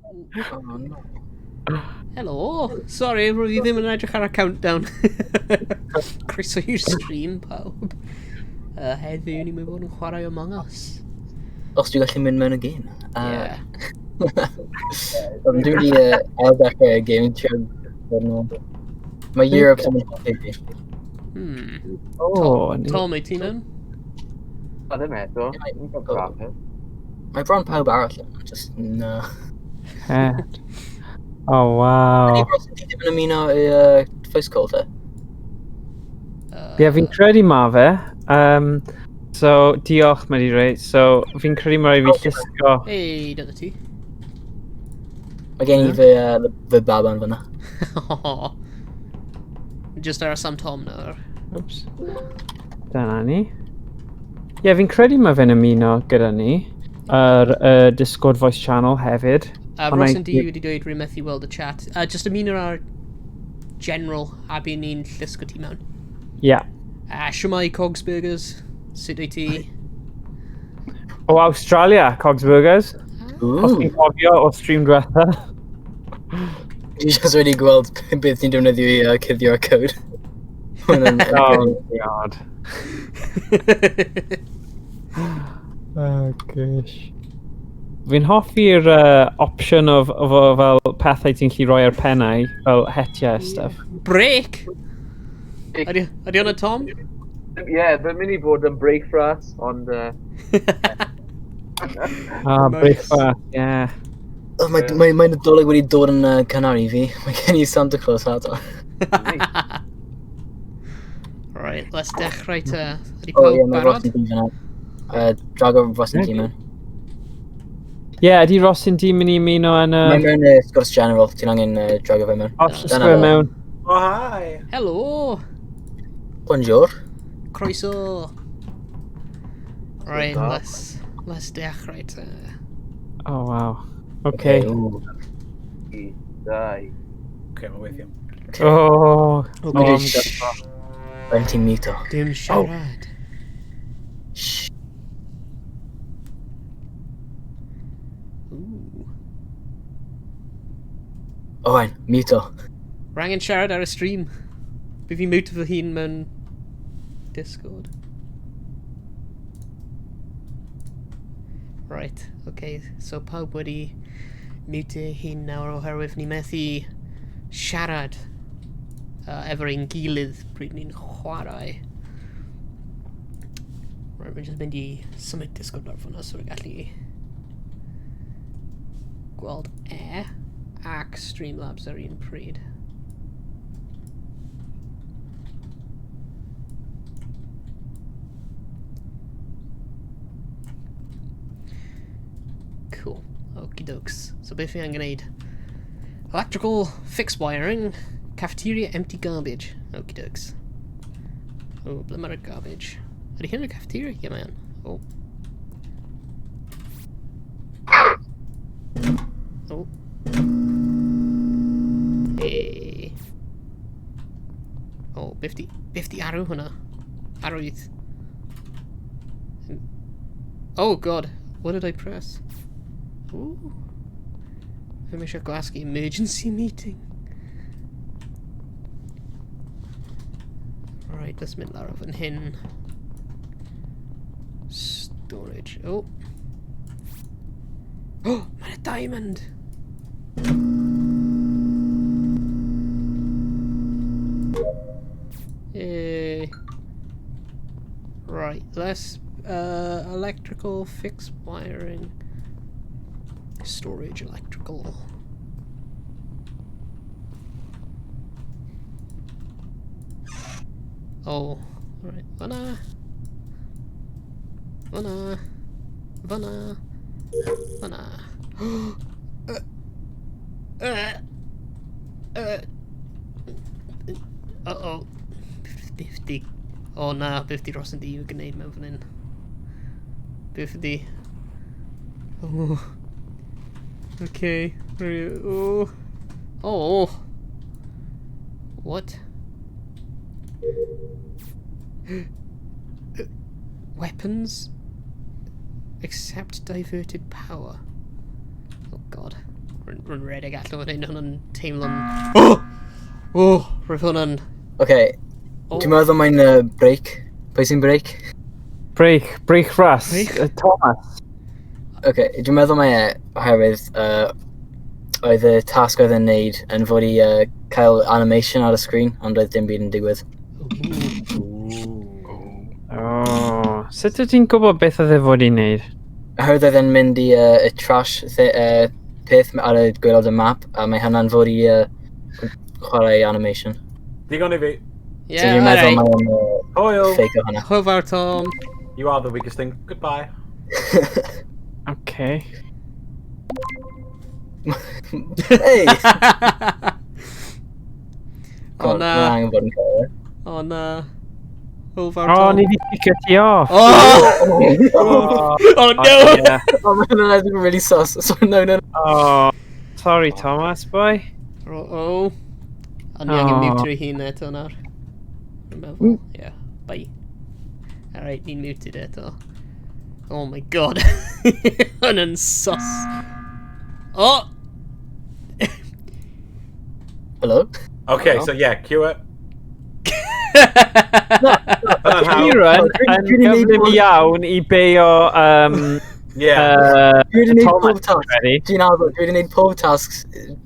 Oh, no. Helo! Sorry, roedd i ddim yn edrych ar y countdown. Croeso i'r stream, pawb. Heddiw ni'n mynd i fod yn chwarae Among Us. Os dwi'n gallu mynd mewn y gêm. Yeah. Ond dwi wedi ail-ddechrau y gêm trio bod yn ôl. Mae Europe yn mynd i fi. Oh, Tom, wyt ti mewn? O, ddim eto. Ni'n cael crap, eh? Mae bron pawb arall yn, just na. Oh, wow. Ydy bron ti ddim yn ymuno i voice call te? Ie, fi'n credu ma fe. So, diolch, mae di rei. So, fi'n credu mae rhaid fi llusgo. Hei, dyna ti. Mae gen i fy, fy baban fyna. Just aros am Tom nawr. Oops. Dyna ni. Ie, yeah, fi'n credu mae fe'n ymuno gyda ni. Yr Discord voice channel hefyd. A Ross and D wedi dweud rwy'n methu weld y chat. Just ymuno ar general a bydd ni'n llusgo ti mewn. Ie. Yeah. Shwmae Cogsburgers, sut wyt ti? O Australia, Cogsburgers. Os ti'n cofio o stream diwetha. Dwi jyst wedi gweld beth ti'n defnyddio i cuddio'r code. Oh, God. Oh, gosh. Fi'n hoffi'r opsiwn o fel pethau ti'n gallu rhoi ar pennau, fel hetiau a stuff. Break? Ydy hwnna Tom? Ie, yeah, fe'n mynd i fod yn breakfast, ond... Breakfast, ie. Yeah. Oh, mae Nadolig wedi dod yn cynnar i fi. Mae gen i Santa Claus hat on. Right, let's dechrau te. Ydy pawb barod? Drago Ross and D mewn. Ie, ydy Ross and D mynd i ymuno yn... Mae mewn sgwrs general, ti'n angen drago fe mewn. O, llusgo fe mewn. Oh, hi! Helo! Bonjour. Croeso! Right, let's dechrau te. Oh, wow. Okay. 2. Okay, mae'n weithio. Oh, okay. Rhaid ti'n mute o. Dim siarad. Shh. Owain, mute o. Rhaid angen siarad ar y stream. Bydd fi'n mute fy hun mewn Discord. Right, okay. So pawb wedi mute ei hun nawr oherwydd ni methu siarad efo ein gilydd pryd ni'n chwarae. Right, rwy'n just mynd i symud Discord lawr fyna so rwy'n gallu gweld e ac Streamlabs ar un pryd. Cool. Okie dokes. So beth fi angen gwneud? Electrical fix wiring, cafeteria empty garbage. Okie dokes. Oh, ble mae'r garbage? Ydy hyn yn y cafeteria? Ie, mae yn. Oh. Oh. Hey. Oh, beth di arw hwnna? Arwydd. Oh god, what did I press? Ooh. Fi eisiau gwasgu emergency meeting. Right, let's mynd lawr o fan hyn. Storage. Oh. Oh, mae'n a diamond! Yay. Right, let's electrical fix wiring. Storage electrical. Oh, right. Fyna. Fyna. Fyna. Fyna. Uh-oh. 50. Oh na, 50 dros yn di i'w gwneud mewn fan hyn. 50. Oh. Okay. Oh. Oh. What? Weapons? Accept diverted power. Oh god. Rwy'n redeg allan fan hyn, hwnna'n teimlo'n... Oh! Oh! Roedd hwnna'n... Oce, Oh. dwi'n meddwl mae'n break. Pwy sy'n break? Break, break ras. Break. Thomas. Oce, dwi'n meddwl mae e oherwydd oedd y tasg oedd e'n neud yn fod i cael animation ar y sgrin, ond oedd dim byd yn digwydd. Ooh. Oh, sut wyt ti'n gwybod beth oedd e fod i wneud? Oherwydd oedd e'n mynd i y trash peth ar y gwaelod y map, a mae hynna'n fod i chwarae animation. Digon i fi. So Yeah, dwi'n meddwl alright. mae'n Hwyl. fake o hynna. Hwyl fawr, Tom. You are the weakest thing. Goodbye. Okay. Hey! O na, Mae'n angen bod yn cywir. o na. Hwyl fawr, Oh, Tom. ni di cicio ti off. Oh! Oh, Oh no! yeah. Oh, mae hwnna'n edrych yn really sus. So, no, no, no. Oh, sorry Thomas, boy. Oh, oh. O'n i angen Oh. mute ei hun eto nawr. Dwi'n meddwl, yeah. Bye. Alright, ni'n muted eto. Oh my god. Hwnna'n sus. Oh! Hello? Okay, Hello? so yeah, cue it. Kieran yn Dwi 'di neud gyflym bod- iawn i beio Yeah. Dwi wedi neud Thomas, pob task. ready. Dwi'n addo, dwi wedi neud pob tasks.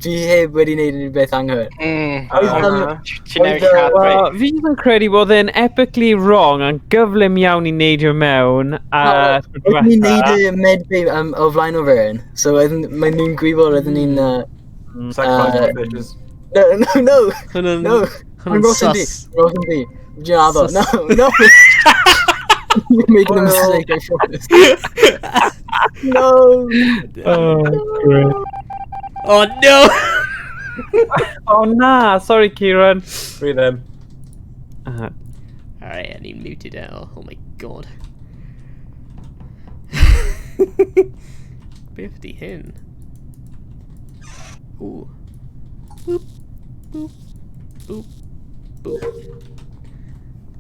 Dwi heb wedi neud unrhyw beth anghywir. Ti'n newid lladd Wel, fi. fi jyst yn credu bod e'n epically wrong yn gyflym iawn i neidio mewn a Oedden ni'n neud y med bay o flaen o fewn, so oedden, mae nhw'n gwybod oedden ni'n... Sacrifice the fishes. No, no, no, Hwnna'n... no. Hwnna'n Mae'n Ross yn di. sus. Ross yn di. Dwi'n addo, Sus. no, no. You're making a mistake, I promise. No. Oh, great. Oh no! Oh na, sorry Kieran. Free them. Alright, ni'n muted eto. Oh my god. Beth ydi hyn? Ooh. Boop. Boop. Boop. Boop.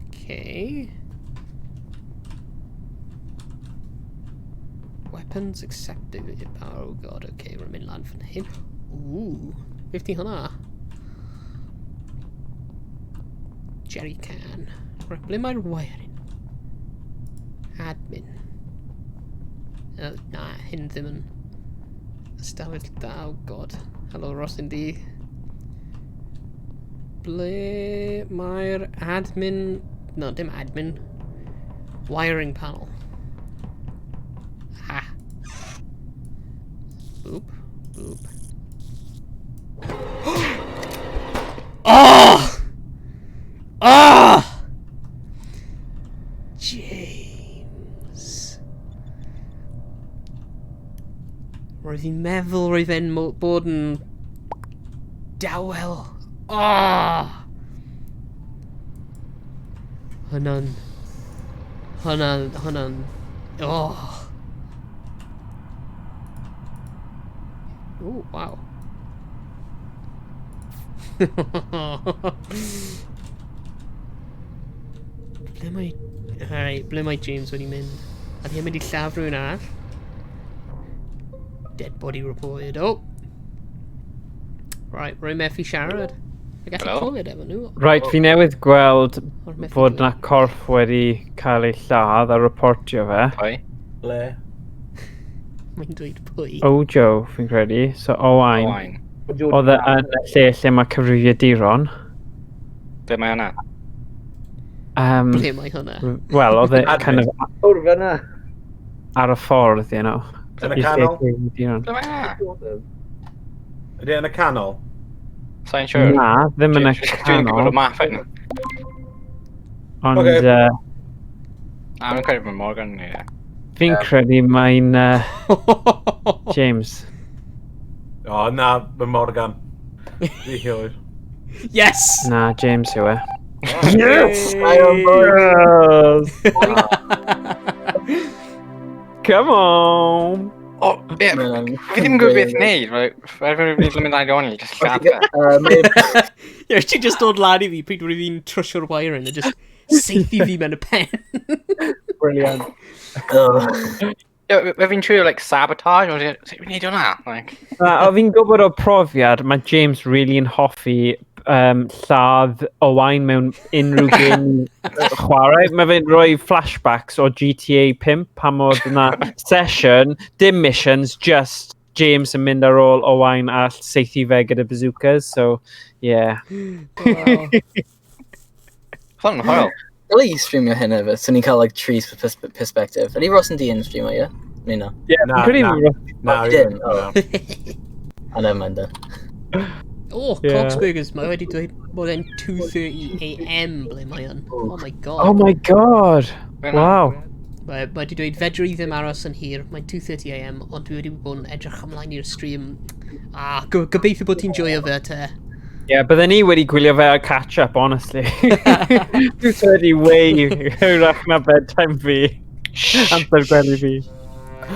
Okay. Weapons accepted. Oh god, okay, rwy'n mynd lan fan hyn. Ooh. Beth di hwnna? Jerry can. Right, ble mae'r wiring? Admin. Na, hyn ddim yn ystafell da, oh god. Hello, Ross D. Ble mae'r admin... No, dim admin. Wiring panel. Ha. Boop. Boop. Oh! Oh! James. Roedd hi'n meddwl roedd e'n bod yn dawel. Oh! Hwnna'n... Hwnna'n... Hwnna'n... Oh! Ooh, wow. Ble mae... Alright, ble mae James wedi mynd? Ydy e'n mynd i lladd rhywun arall? Dead body reported. Oh! Right, rwy'n methu siarad. Fi gallu Hello? clywed efo nhw. Right, fi newydd gweld O'r methu fod clywed. na corff wedi cael ei lladd a reportio fe. Pwy? Ble? Mae'n dweud pwy. Ojo, fi'n credu. So Owain. Owain. Oedd e yn y lle lle mae cyfrifiaduron. Ble mae hwnna? Ble mae hwnna? Wel, oedd e kind of O'r fyna. ar y ffordd, you know. Yn y I lle canol? cyfrifiaduron. Ble mae hwnna? Ydy e yn y canol? Sa'n siŵr. Na, ddim yn y Dwi'n gwybod y canol. map hyn. Ond Ocê. Na, dwi'n credu bod Morgan yn neud e. fi'n credu mae'n James. O, na, mae Morgan. Fi hwyr. Yes! Na, James yw e. Yes! Iron Man. Yes! Come on! O, ie, fi ddim yn gwybod beth i wneud. Fe fi'n mynd ag o'n i, just lladd fe. Ie, ti just dod lan i fi pryd roedd fi'n trwsio'r wiring a just saethu fi mewn y pen. Brilliant. Ie, Fe fi'n trio, like, sabotage, ond sut fi'n neud hwnna? Like, Na, o fi'n gwybod o profiad, mae James really yn hoffi lladd Owain mewn unrhyw gêm chwarae. Mae fe'n rhoi flashbacks o GTA 5 pan oedd yna session, dim missions, just James yn mynd ar ôl Owain a saethu fe gyda bazookas, so yeah. Wow. Hwn yn hwyl. Dyle i streamio hyn efo, so ni'n cael like trees perspective. Ydy Ross yn D yn streamio, ie? Neu na? Yeah, Na, fi'n credu na. na. Na, Dim, na. Oh, never mind then. Oh, Yeah. Cogsburgers, mae wedi dweud bod e'n 2:30 a.m. ble mae yn. Oh my God. Oh my God! Wow. Mae wedi dweud fedru i ddim aros yn hir, mae'n 2:30 a.m. ond dwi wedi bod yn edrych ymlaen i'r stream. Ah, gobeithio bod ti'n joio fe te. Yeah, bydden ni wedi gwylio fe ar catch-up, honestly. 2:30 way hwyrach na bedtime fi. Amser gwely fi.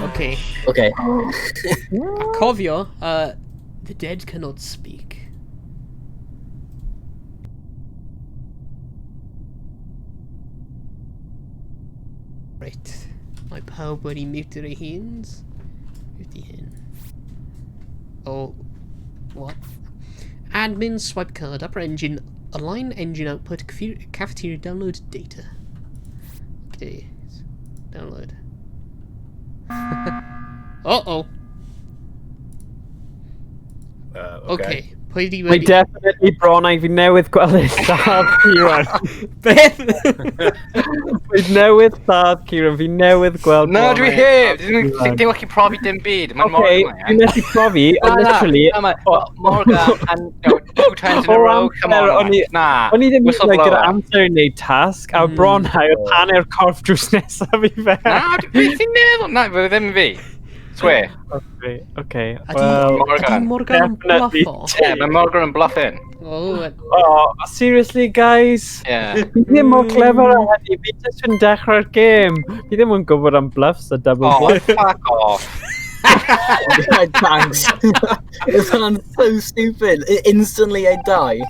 Okay. Okay. A cofio, the dead cannot speak. Right. Mae pawb wedi mute ei huns. Mute hyn. Oh, what? Admin swipe card, upper engine, align engine output, cafeteria download data. Okay, download. Uh-oh. Okay. Okay. Pwy di Mae wedi... definitely bronau fi newydd gweld ei lladd Kieran. Beth? Fi newydd lladd Kieran, fi newydd gweld Na, dwi bronau heb! lladd Kieran. Dim gallu profi dim byd. Mae'n Okay, Morgan. fi'n methu profi, ond literally... Na, mae Morgan and no, two times in a O'r row, come on. amser, o'n i- Na. O'n i ddim hyd yn oed gyda Whistleblower. amser i wneud tasg, a bronau oedd hanner corff drws nesaf i fe. Na, beth ti'n meddwl? Na, fe ddim fi. Swear. Okay, Ydy well... ydy Morgan. Morgan yn Definitely. bluffo? Yeah, mae Morgan yn bluffing. Oh, Oh, seriously, guys? Yeah. Fi ddim mor clever â hynny, fi jyst yn dechrau'r gêm. Fi ddim yn gwybod am bluffs a double Oh, bluff. fuck off. Thanks. This sounds so stupid. Instantly I die.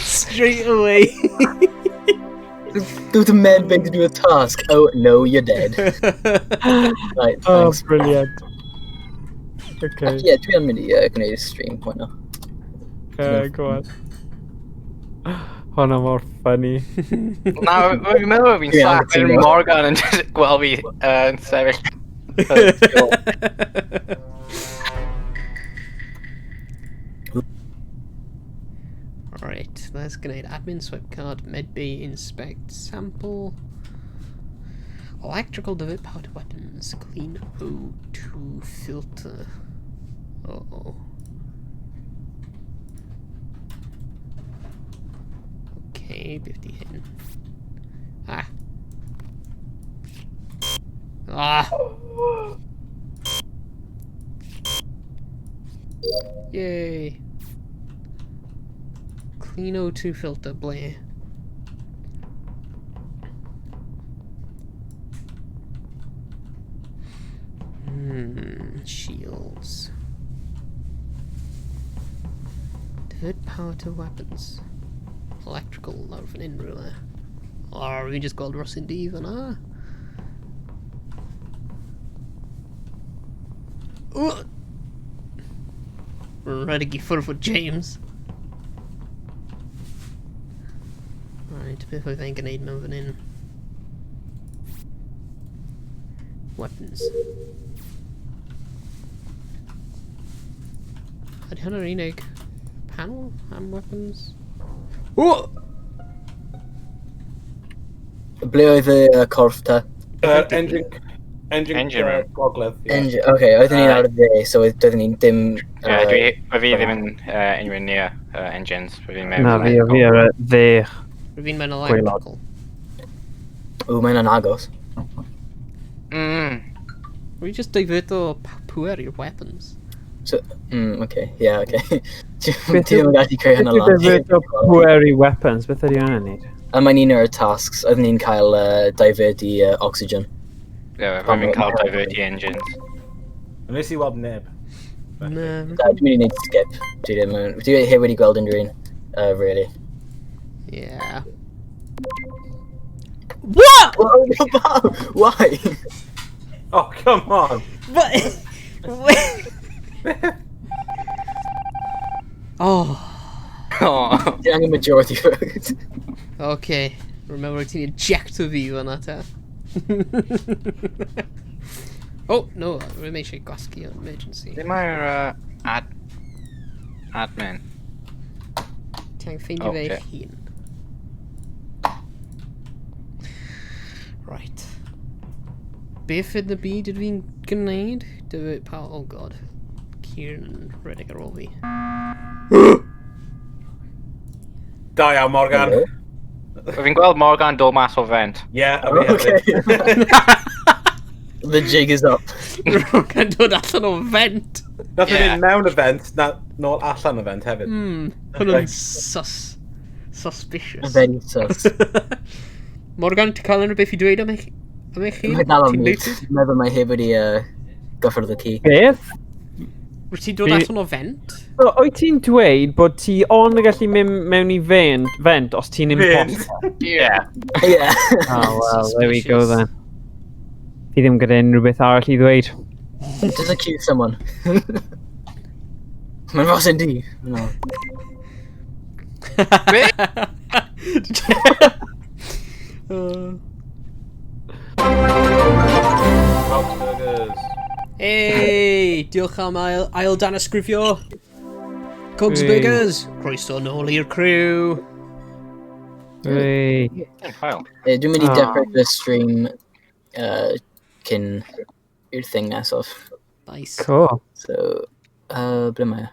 Straight away. Go to medbay to do a task. Oh no, you're dead. Right, Oh, thanks. brilliant. Okay, Yeah, dwi yn mynd i gwneud stream, why not? go on. Hwnna mor funny. Na, fi'n meddwl bod fi'n Ie, saff yn anghytuno. Morgan yn just gweld fi yn sefyll. Right, let's gwneud admin swipe card, medbay inspect sample, electrical divert power to weapons, clean O2 filter. Uh-oh. Okay, 50 hyn. Ah. Ah! Yay! Clean O2 filter, ble. Shields. Divert power to weapons. Electrical, lawr fan hyn rhywle. O, fi just gweld Ross D fan'na. Ugh! Rhedeg i ffwrdd o James. Right, beth oedd e'n gwneud mewn fan hyn? Weapons. Ydy hwnna'r unig panel am weapons? O! Ble oedd y corff ta? Engine, Engine room. Gogledd. Yeah. Engine, okay, oedden ni'n ar y dde, so doedden ni'n dim... Yeah, dwi, mae fi ddim yn anywhere near engines. Fi fi'n mewn. Na, fi ar y dde. Rwy'n mewn Gwaelod. electrical. Ww, mae'n agos. We just divert o pwer i'r weapons. So, okay, yeah, okay. Ti Beth ddim yn gallu creu hynna Beth yw lan. divert o pwer i weapons? Beth ydy hwnna'n neud? A mae'n un o'r tasks, oedden ni'n cael divert i oxygen. Yeah, fi fi'n cael divert i engines. Nes i weld neb. Na. Dwi'n mynd i wneud skip. Dwi ddim yn... Dwi heb wedi gweld unrhyw un, really. Yeah. What? Why? Oh, come on. What? Oh, Oh. Ti angen majority vote. okay. Remember ti'n ejecto fi fan'na ta. Oh, no, rwy'n eisiau gwasgu on emergency. Lle mae'r admin? Ti angen ffeindio fe Ocê. eich hun. Right. Beth yn y byd ydw i'n gwneud? Dyfa pa... Oh god. Kieran yn rhedeg ar ôl fi. Da iawn, Morgan. Fi'n gweld Morgan dod mas o vent. Yeah, a fi Okay. hefyd. The jig is up. Morgan dod allan o vent! Nath yeah. Yeah. mynd mewn y vent, na, nôl allan y vent hefyd. Hwnnw'n sus. Suspicious. Very sus. Morgan, ti'n cael unrhyw beth i dweud am eich hun? Mae dal on Ti'n mute. muted? Dwi'n meddwl mae heb wedi gyffwrdd y key. Beth? Wyt ti'n dod allan o vent? So, wyt ti'n dweud bod ti ond yn gallu mynd mewn i vent os ti'n Vent. imposter? Yeah. Yeah. Oh, well, there we go Suspicious. then. Fi ddim gyda unrhyw beth arall i ddweud. Just accuse someone. Mae'n Ross yn di. No. Be? Bob's Burgers. Hey, diolch am ail danysgrifio. Cogs Hey. Burgers, croeso nôl i'r crew. Hey. Hwyl. Dwi'n mynd i Ah. dechrau fy stream cyn i'r thing nesaf. Nice. Cool. So, ble mae e?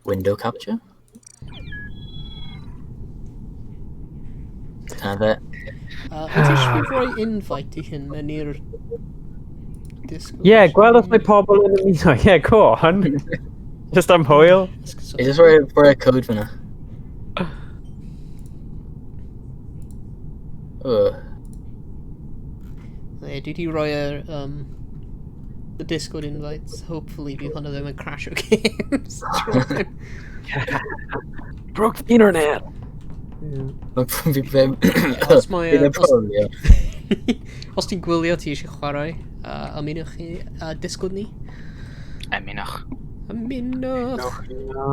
Window capture? Dyna fe. Wyt ti eisiau fi roi invite i hyn mewn i'r Discord? Yeah, gweld os mae pobl yn ymuno. Yeah, go on. Just am hwyl. Is this rhoi y code fyna? Oh, Ie, dwi wedi rhoi yr, the Discord invites. Hopefully bydd hwnna ddim yn crash o games. Broke the internet. Fi ddim... Os mae, Fi ddim probably, ie. Os ti'n gwylio ti eisiau chwarae, ymunwch chi Discord ni. Ymunwch. Ymunwch!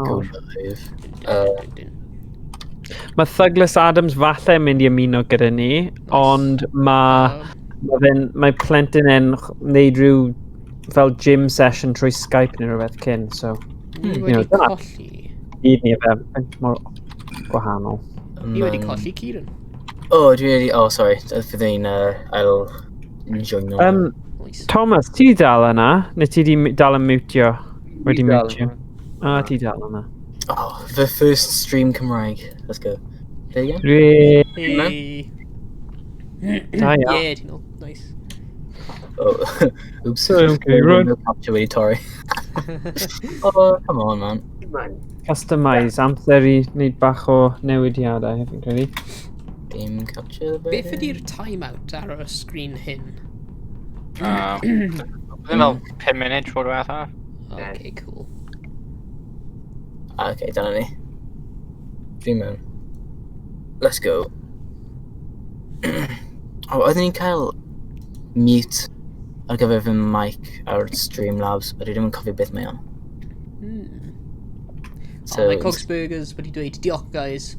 Go live. Dun, dun, dun. Mae Douglas Adams falle yn mynd i ymuno gyda ni, ond mae mae plentyn e'n wneud rhyw fel gym session trwy Skype neu rhywbeth cyn, so Ni You wedi know, dyna- colli. gyd ni fe mor gwahanol. Ni wedi colli Kieran. Oh, dwi wedi... Oh, sorry. Fydd ni'n ail join. Nice. Thomas, ti di dal yna? Neu ti di dal yn mutio? Wedi Dal mutio? yna. Ah, ti dal yna. Oh, the first stream Cymraeg. Let's go. Play again? Re... Hey. Da iawn. Yeah, ti'n ôl. Nice. Oh, oops. Okay, run. No capture wedi torri. Oh, come on, man. Customise, amser i wneud bach o newidiadau, fi'n credu. Game capture. Beth ydy'r timeout ar y sgrin hyn? Ddim fel 5 munud tro diwetha. Okay, cool. Ah, okay, dyna ni. Dwi'n mewn. Let's go. Oh, oeddwn ni'n cael mute ar gyfer fy mic ar Streamlabs, but dwi ddim yn cofio beth mae o'n. So, oh, mae Cogs Burgers wedi dweud, diolch guys,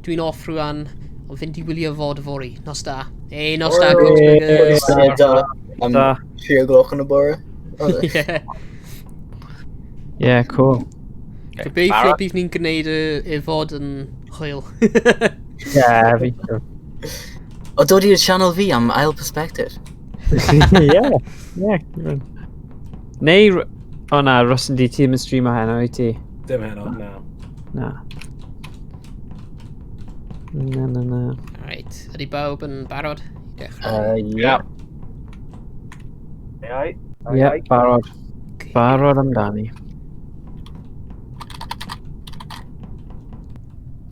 dwi'n off rwan, ond fynd i wylio fod fory. Nos da. Hey, nos da, Cogs Burgers. Syniad da. Am Da. 3 o gloch yn y bore. Oh, Yeah. Yeah, cool. Gobeithio Barod? bydd ni'n gwneud y fod yn hwyl. Yeah, fi. O, dod i'r channel fi am ail perspective. Yeah. Neu... O na, Ross yn di, ti ddim yn streamo heno, wyt ti? Dim heno, na. Na. Na, na, na. Alright, ydy bawb yn barod i dechrau? Yeah. Ai, Yeah, barod. Okay. Barod amdani.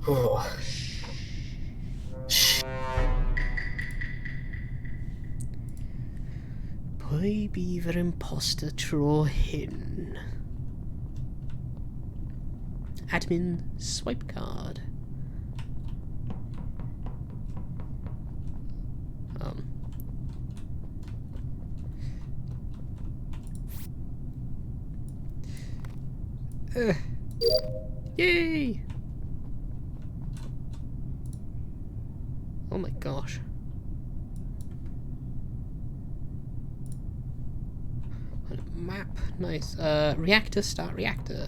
Oh. Shh. Pwy bydd yr imposter tro hyn? Admin swipe card. Yay! Oh my gosh. And a map, nice. Reactor, start reactor.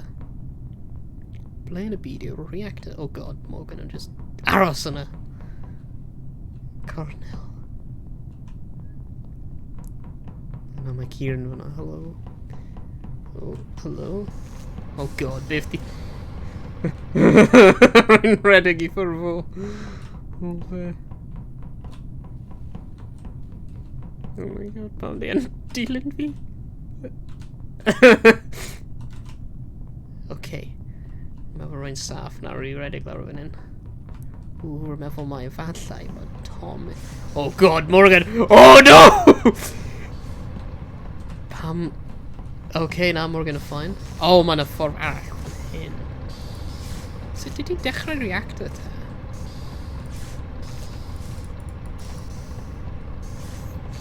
Ble yn y byd yw'r reactor? Oh god, Morgan, I'm just aros yna. Cornel. Yna mae Kieran fyna, hello. Oh, hello. Oh god, beth di... Rwy'n rhedeg i ffwrdd o. Oh, fe. Oh my god, pam di yn dilyn fi? Okay. Mae fy rwy'n saff nawr i redeg lawr fan hyn. Ww, rwy'n meddwl mai efallai mae Tom... Oh god, Morgan! Oh no! Pam... Okay, na, Morgan yn fine. Oh, mae'n y ffordd arall fan hyn. Sut ydy dechrau reactor te?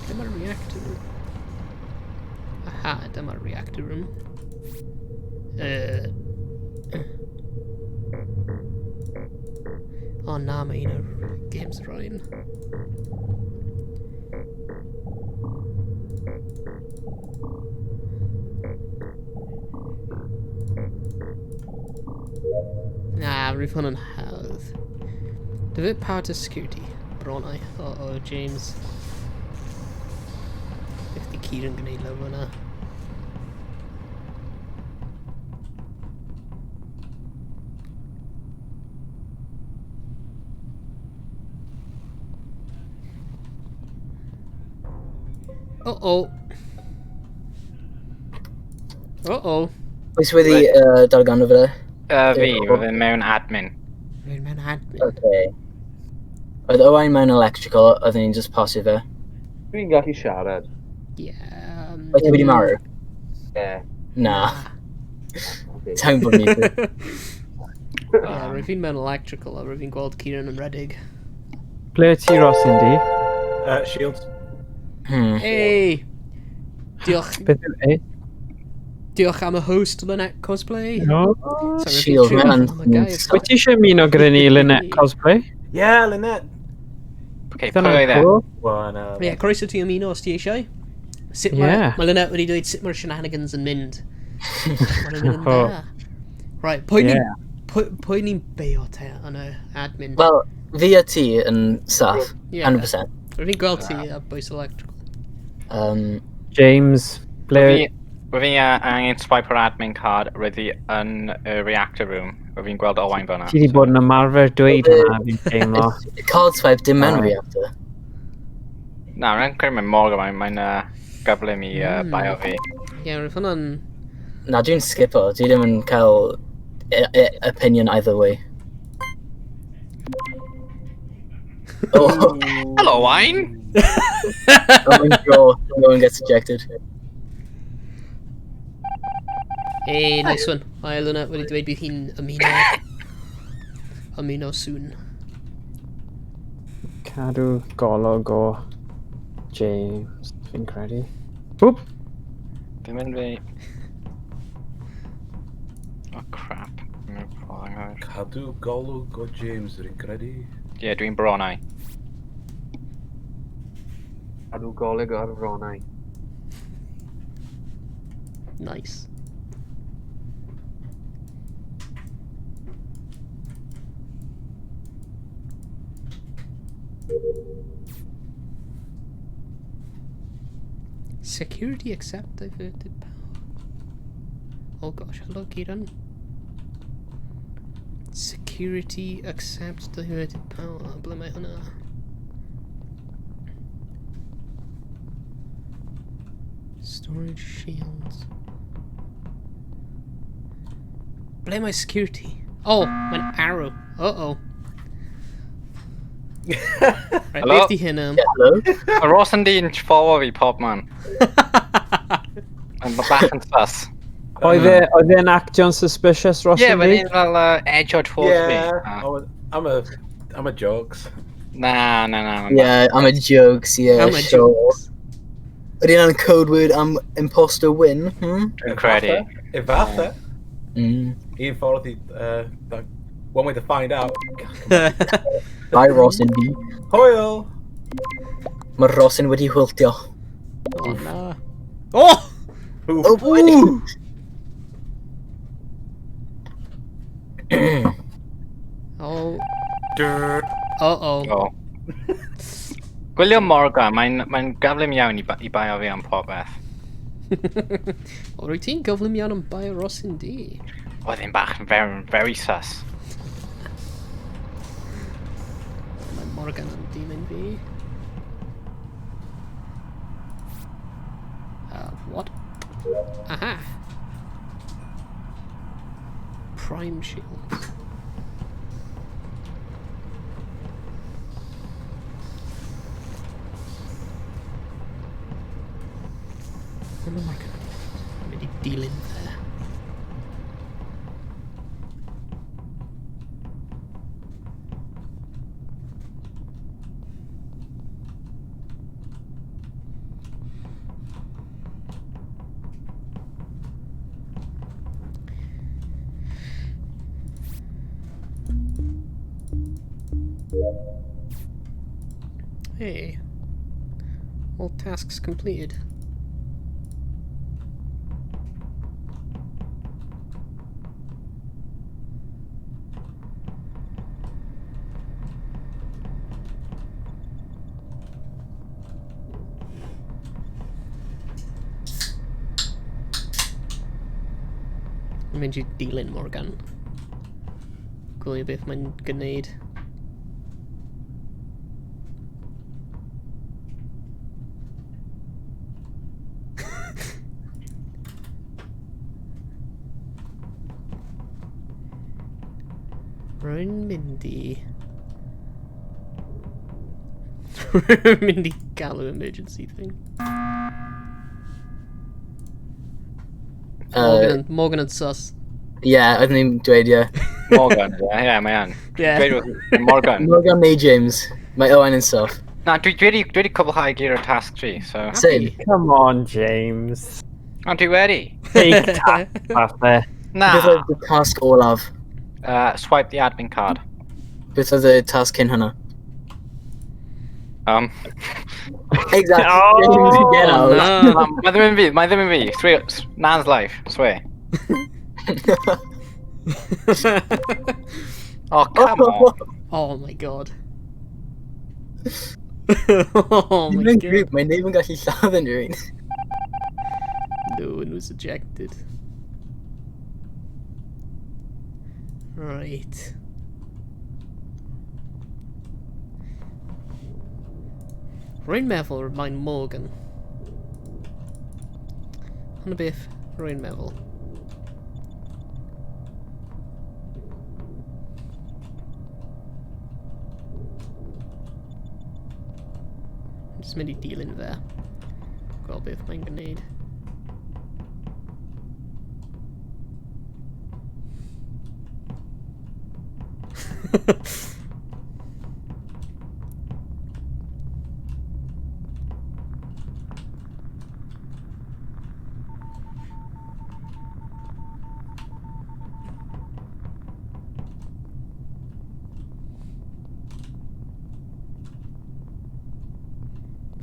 Dyma'r reactor room. Aha, dyma'r reactor room. O na, mae un o'r games rhain. Na, rwyf hwn yn hawdd. Divert power to security. Bronau. Oh, James. Beth di Kieran gwneud lawr fyna? Uh-oh. Uh-oh. Pwy sydd wedi darganfod fe? Fi, roedd mewn admin. Rwy'n mewn admin. Okay. Oedd Owain mewn electrical, oedden ni'n just pasio fe. Dwi'n gallu siarad. Yeah. Oedd ti wedi marw? Ie. Na. Okay. Time bod ni. Yeah, rwy'n fi'n mewn electrical a rwy'n fi'n gweld Kieran yn redig. Ble ti, Ross, Indy? Shields. Hey! Diolch, Beth yw e? diolch am y host, Lynette Cosplay. No. Sorry, rwy'n Shield, fi'n man. trio am y gair. Wyt ti eisiau ymuno gyda ni, Lynette Cosplay? Yeah, Lynette. Okay, pwy Dyna'n oedd e? cool. Well, no. Ie, yeah, croeso ti ymuno os ti eisiau. Sut mae, Yeah. mae Lynette wedi dweud sut mae'r shenanigans yn mynd. Mae'n mynd yn Oh. dda. Right, pwy ni'n Yeah. pwy ni'n beio te yn y admin? Wel, fi a ti yn saff, Yeah. 100%. Rwy'n fi'n gweld ti a bwys electrical. James, ble... Roedd fi angen swipe o'r admin card, roedd fi yn y reactor room. Roedd fi'n gweld Owain fyna. Ti wedi bod yn ymarfer dweud hwnna, fi'n teimlo. Card swipe dim mewn reactor. Na, rwy'n credu mae'n Morgan, mae'n gyflym i bio fi. Ie, yeah, roedd hwnna'n... Na, dwi'n skipo. Dwi ddim yn cael opinion either way. Oh, Hello, Owain! oh my god, no one gets ejected. Hey, nice one. Mae Lynette wedi dweud bydd hi'n ymuno... ymuno soon. Cadw golwg o James, fi'n credu. Whoop! Dwi'n mynd fi... Oh, crap. Dwi'n mynd ffordd anghywir. Cadw golwg o James, rwy'n credu. Ie, dwi'n bronau. Cadw golwg ar fronau. Nice. Security accept diverted power. Oh gosh, hello Kieran. Security accept diverted power. Ble mae hwnna? Storage shields. Ble mae security? Oh, mae'n arrow. Uh-oh. Right, Hello? beth di hyn am? Yeah, hello? Mae Ross yn di'n follow fi pob man. Mae'n bach yn sus. Oedd e'n actio'n suspicious, Ross Ie, mae'n Indy? un fel edge o towards me. Yeah, Ah. I'm a jokes. Na, na, na. Yeah, I'm a jokes, yeah, I'm a sure. jokes. Ydy hwnna'n code word am imposter win, hmm? Dwi'n credu. Efatha. Un ffordd i... one way to find out. Bye, Rosin B. Hwyl! Mae Rosin wedi hwyltio. Oh, na. Oh! Oof. Oh, boy! Oh. Uh-oh. Oh. Gwylio Morgan, mae'n mae gyflym iawn i, i baio fi am popeth. Wel, rwyt ti'n gyflym iawn am baio Rosin D. Oedd hi'n bach yn very, very sus. Mae Morgan yn dilyn fi. What? Aha! Prime shield. Mae Morgan yn mynd i dilyn fe. Hey. All tasks completed. Yn mynd i dilyn Morgan. Gwylio beth mae'n gwneud. Rwy'n mynd i... Rwy'n mynd i galw emergency thing. Morgan and sus. Yeah, oeddwn i'n dweud, ie. Morgan, ie, yeah, mae yn. Yeah. Dweud wrth Morgan. Morgan neu James. Mae Owain yn soft. Na, dwi wedi cwblhau gyd o'r task 3, so... Same. Come on, James. Ond dwi wedi. Take task, falle. Na. Beth oedd y task olaf? Swipe the admin card. Beth oedd y task cyn hwnna? Exactly. Oh, James, get out. na. Mae ddim yn fi, mae ddim yn fi. Swear, Nan's life, swear. Oh, come on. Oh my god. Oh my Mae'n god. grŵp, mae neb yn gallu lladd unrhyw un. No one was ejected. Right. Rwy'n meddwl mae'n Morgan. Hwna beth rwy'n meddwl. I'm just mynd i dilyn fe. Gweld beth mae'n gwneud.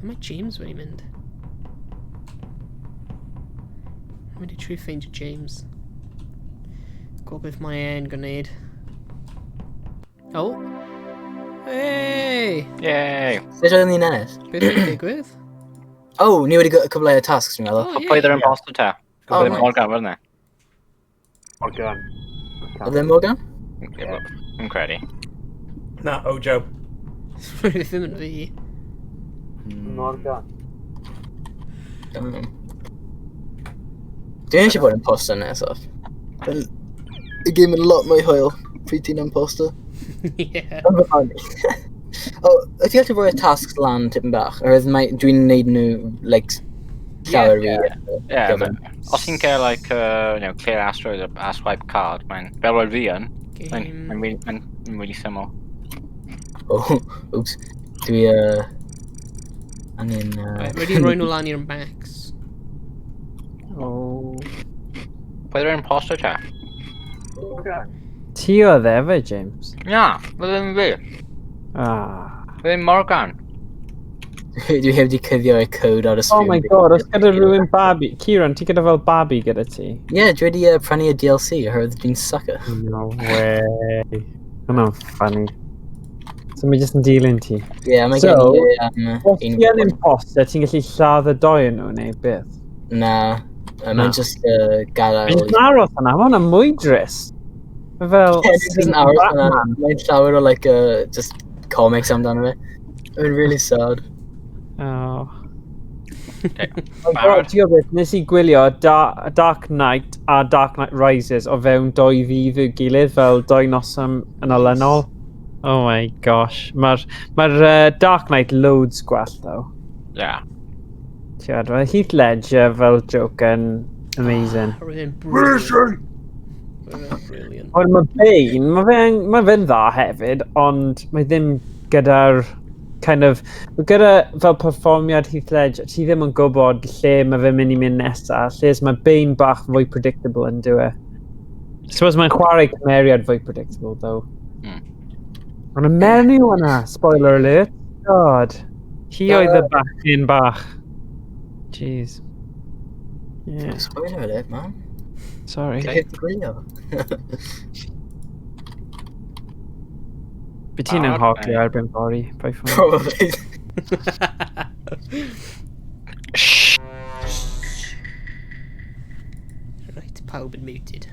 Mae James wedi mynd? Mae'n mynd i trio ffeindio James. Gweld beth mae e'n gwneud. Oh! Hey! Yay! Sut oedden ni'n ennill? Beth yw'n digwydd? Oh, ni wedi cwblhau y tasks, dwi'n meddwl. Oh, Pwy oedd yr imposter te? Oh, Oedd e nice. Morgan, wasn't it? Morgan. Oedd e Morgan? Yn credu. Na, Ojo. Ddim yn fi. Morgan. Dwi'n eisiau bod yn imposter nesaf. Y game yn lot mwy hwyl pryd ti'n imposter. Yeah. O, wyt ti'n gallu rhoi y tasks lan tipyn bach? Oherwydd mae, dwi'n neud nhw, like, llawer fi. Yeah, Gyfan. Os ti'n cael, like, you know, clear asteroid a swipe card, mae'n, fel roedd fi yn, mae'n Game. really, mae'n really syml. Oh, oops. Dwi, angen... Right, wedi rhoi nhw lan i'r max. Oh. Pwy oedd yr imposter te? Ti oedd e fe, James? Na, roedd yn fi. Ah. Roedd yn Morgan. Dwi heb di cuddio y code ar y Oh sgrin. my god, os gyda rhywun babi... Kieran, ti gyda fel babi gyda ti? Yeah, dwi wedi prynu y DLC oherwydd dwi'n sucker. No way. Hwna'n funny. So mae jyst yn dilyn ti. Yeah, mae So, gen i Os ti yn imposter, ti'n gallu lladd y doi yn nhw neu beth? Na, Na. mae'n just gadael. Mae'n jyst yn aros yna, mae hwnna'n mwy drist. Mae fel... Yeah, it's just an aros yna. Batman. Mae'n llawer o like, just comics amdano fe. Mae'n really sad. Oh. Okay. Oh god, ti'n gwybod beth, nes i gwylio Dark Knight a Dark Knight Rises o fewn doi ddydd i'w gilydd, fel doi noson yn olynol. Oh my gosh. Mae'r Dark Knight loads gwell, though. Yeah. Ti'n gwybod, mae Heath Ledger fel Joker yn amazing. Roedd e'n brilliant. Roedd e'n brilliant. Ond mae Bane, mae fe'n dda hefyd, ond mae ddim gyda'r kind of, gyda fel perfformiad Heath Ledger, ti ddim yn gwybod lle mae fe'n mynd i mynd nesaf, lle mae Bane bach fwy predictable yn dyw e. Suppose mae'n chwarae cymeriad fwy predictable, though. Ond y menyw yna, spoiler alert, god. Hi oedd y bachgen bach. Jeez. Yeah, Spoiler alert, man. sorry. Dwi heb di gwylio. By ti'n Barod, anghofio neu? erbyn fory, by phone. Probably. Shh. Right, pawb yn muted.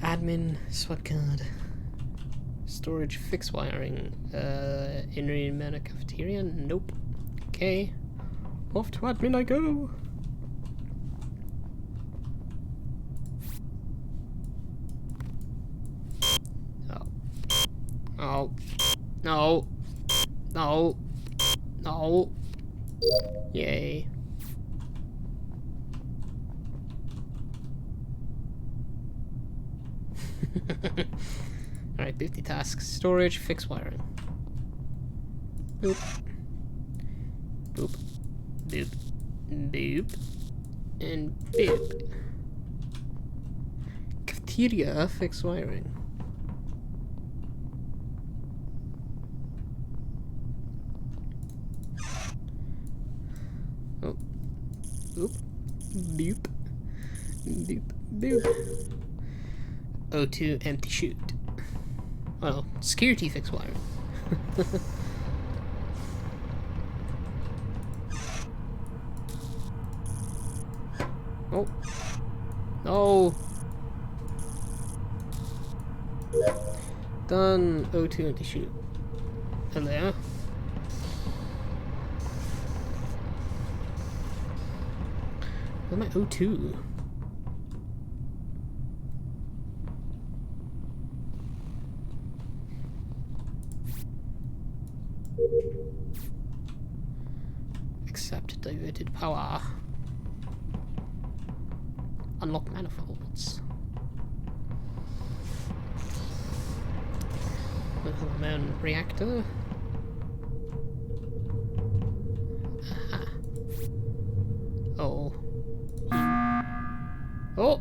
Admin, swap card. Storage, fix wiring. Unrhyw un mewn y cafeteria? Nope. Okay. Off to admin I go. Oh. Oh. No. No. No. Yay. Alright, 50 tasks. Storage, fix wiring. Boop. Boop. Boop. Boop. And boop. Cafeteria, fix wiring. Oh. Boop. Boop. Boop. Boop. O2 empty shoot. Well, security fix wiring. Oh. No. Done. O2 empty shoot. Hello. Where's my O2? Accept diverted power. Unlock manifolds. Mewn reactor. Aha. Oh. Oh!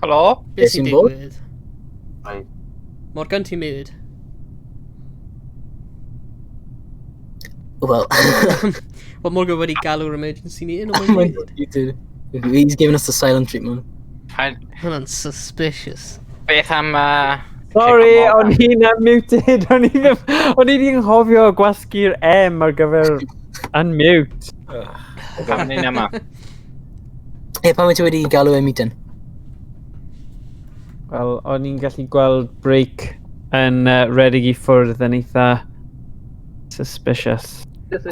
Helo? Beth sy'n sy'n bod? digwydd? Ai. Morgan, ti'n muted. Well, Wel, Morgan wedi galw'r emergency meeting, ond oh my mae'n God, you did. He's giving us the silent treatment. Paid- Hwnna'n suspicious. Beth am... Sorry, Kick o'n i'n unmuted. O'n i ddim... O'n i ddim anghofio gwasgu'r M ar gyfer unmute. Pam ni'n yma? Hey, pan wyt ti wedi galw e meeting? Wel, o'n i'n gallu gweld break yn redeg i ffwrdd yn eitha suspicious.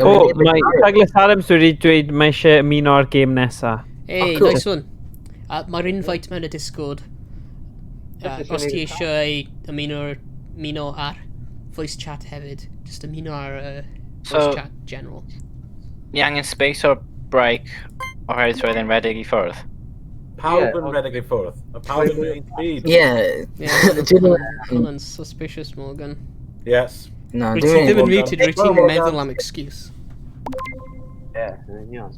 Oh, O, mae Douglas Adams wedi dweud mae eisiau ymuno ar gêm nesa. Hey, Oh, cool. nice one. Mae'r invite mewn y Discord. Os ti eisiau ymuno ar voice chat hefyd, just ymuno ar voice So- chat general. Ni angen space o'r break oherwydd roedd e'n redeg i ffwrdd. Pawb Ie, yn ond- redeg i ffwrdd. Mae pawb yn mynd byd. Yeah. Yeah, Dwi'n hwnna'n suspicious, Morgan. Yes. Na, Rwyt ti dwi'n ddim yn Morgan. muted, rwyt ti'n Morgan. meddwl am excuse. Ie, yn union.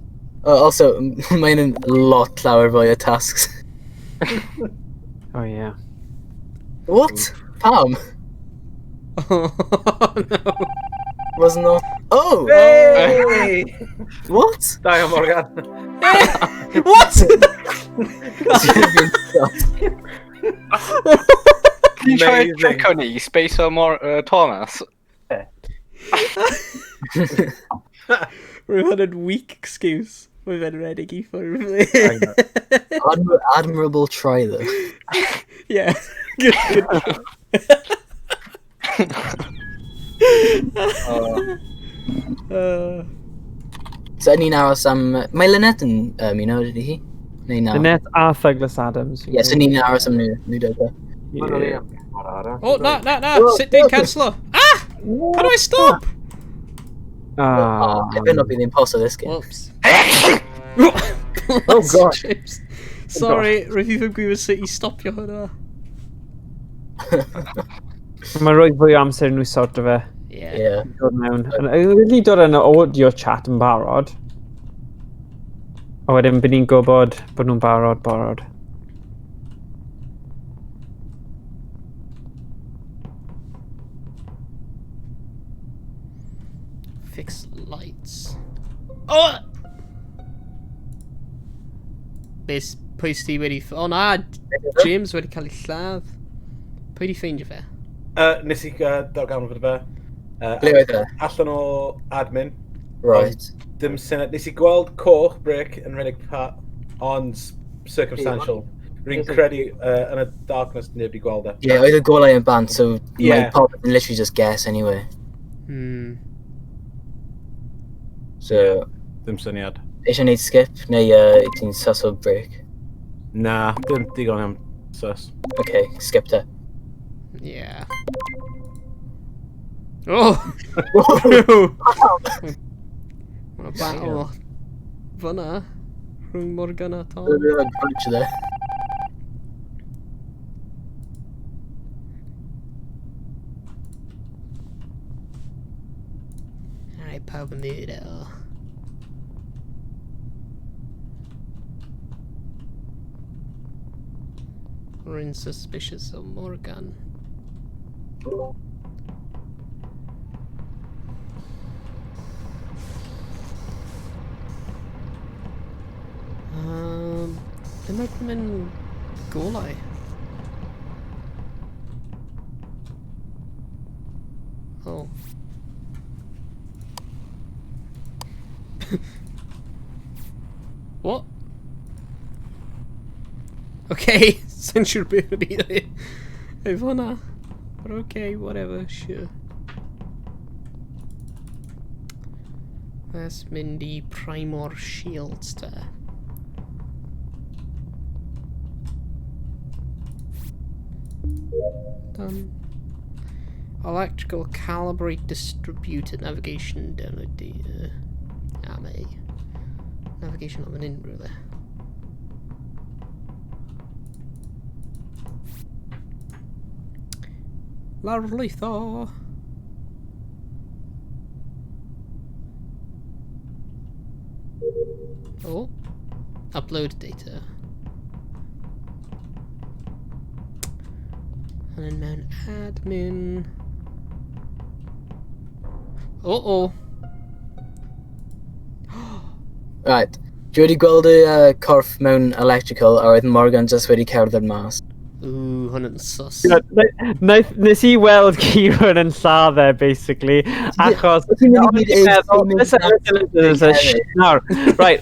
Oh, also, mae'n yn lot llawer fwy o tasks. Oh, yeah. What? Pam? Oh, no. Was not... Oh! Hey! What? Da iawn, Morgan. What? Can you try a Amazing. trick on i, Space o Mor Thomas? Rwy'n hwn yn weak excuse. Mae fe'n redig i ffwrdd. Admirable try, though. Yeah. Good, good. So, ni'n aros am... Mae Lynette yn ymuno, ydy hi? Neu na? Lynette a Douglas Adams. Ie, so ni'n aros am nhw. Nhw dod. Yeah. Oh, na, na, na. Sit down, cancelo. Ah! How do I stop? Ah. Oh, I better not be the imposter this game. Whoops. Oh, God. James. Sorry, rwyf i ddim gwybod sut i stopio hwnna. Mae'n rhoi fwy o amser i nhw sort o fe. Yeah. Yeah. Dod mewn. Wedi dod yn y audio chat yn barod. A wedyn byd ni'n gwybod bod nhw'n barod, barod. Fix lights. Oh! Beth, pwy sy wedi... O na, James wedi cael ei lladd. Pwy di ffeindio fe? Nes i darganfod fe. Ble oedd e? Allan o admin. Right. Dim syniad. Nes i gweld coch brick yn rhedeg pa, ond circumstantial. Rwy'n credu yn y darkness neb i gweld e. Yeah, oedd y golau yn bant, so Yeah. mae pawb yn literally just guess anyway. Hmm. So, Dim syniad. eisiau neud skip, neu ti'n sus o break? Na, dim digon am sus. Okay, skip te. Yeah. Oh! Mae'n battle fyna rhwng Morgan a Tom. Bunch there. Alright, pawb yn dweud e. Rwy'n suspicious o Morgan. Ble mae'r mynd golau? Oh. What? Okay, since you're byd efo hwnna. But okay, whatever, sure. Let's mynd i Primor Shields te. Done. Electrical calibrate distributed navigation download data. Am ei. Navigation am yn unrhyw le. Lawrlwytho! Oh. Upload data. And then mewn admin. Oh oh. Right. Dwi wedi gweld y corff mewn electrical a oedd Morgan just wedi cerdded mas. Ooh, hwn yn sus. Nes i weld Kieran yn lladd e, basically, achos... Ti'n mynd i gyd Meddwl- Listen, listen, listen, listen, shh, Nawr, right,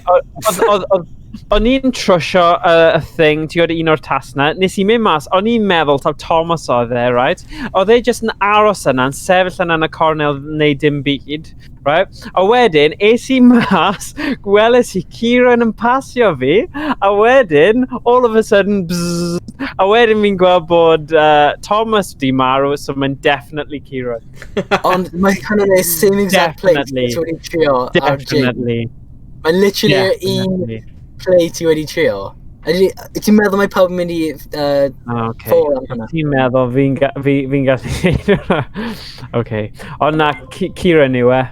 o'n i'n trwsio y thing, ti'n gwybod un o'r tasg na, nes i mynd mas, o'n i'n meddwl taw Thomas oedd e, right? Oedd e jyst yn aros yna, yn sefyll yna yn y cornel neu dim byd, right? A wedyn, es i mas, gweles i Kieran yn pasio fi, a wedyn, all of a sudden, bzzz, a wedyn fi'n gweld bod Thomas di marw, so mae'n definitely Kieran. Ond mae kind of the same exact place Definitely. ti wedi trio ar Jake. Definitely. Mae'n literally yr un Definitely. play ti wedi trio. Ti'n meddwl mae pawb yn mynd i Okay. ffôl am hwnna? Ti'n meddwl fi'n gallu neud hwnna? Okay. Ond na, Kieran yw e.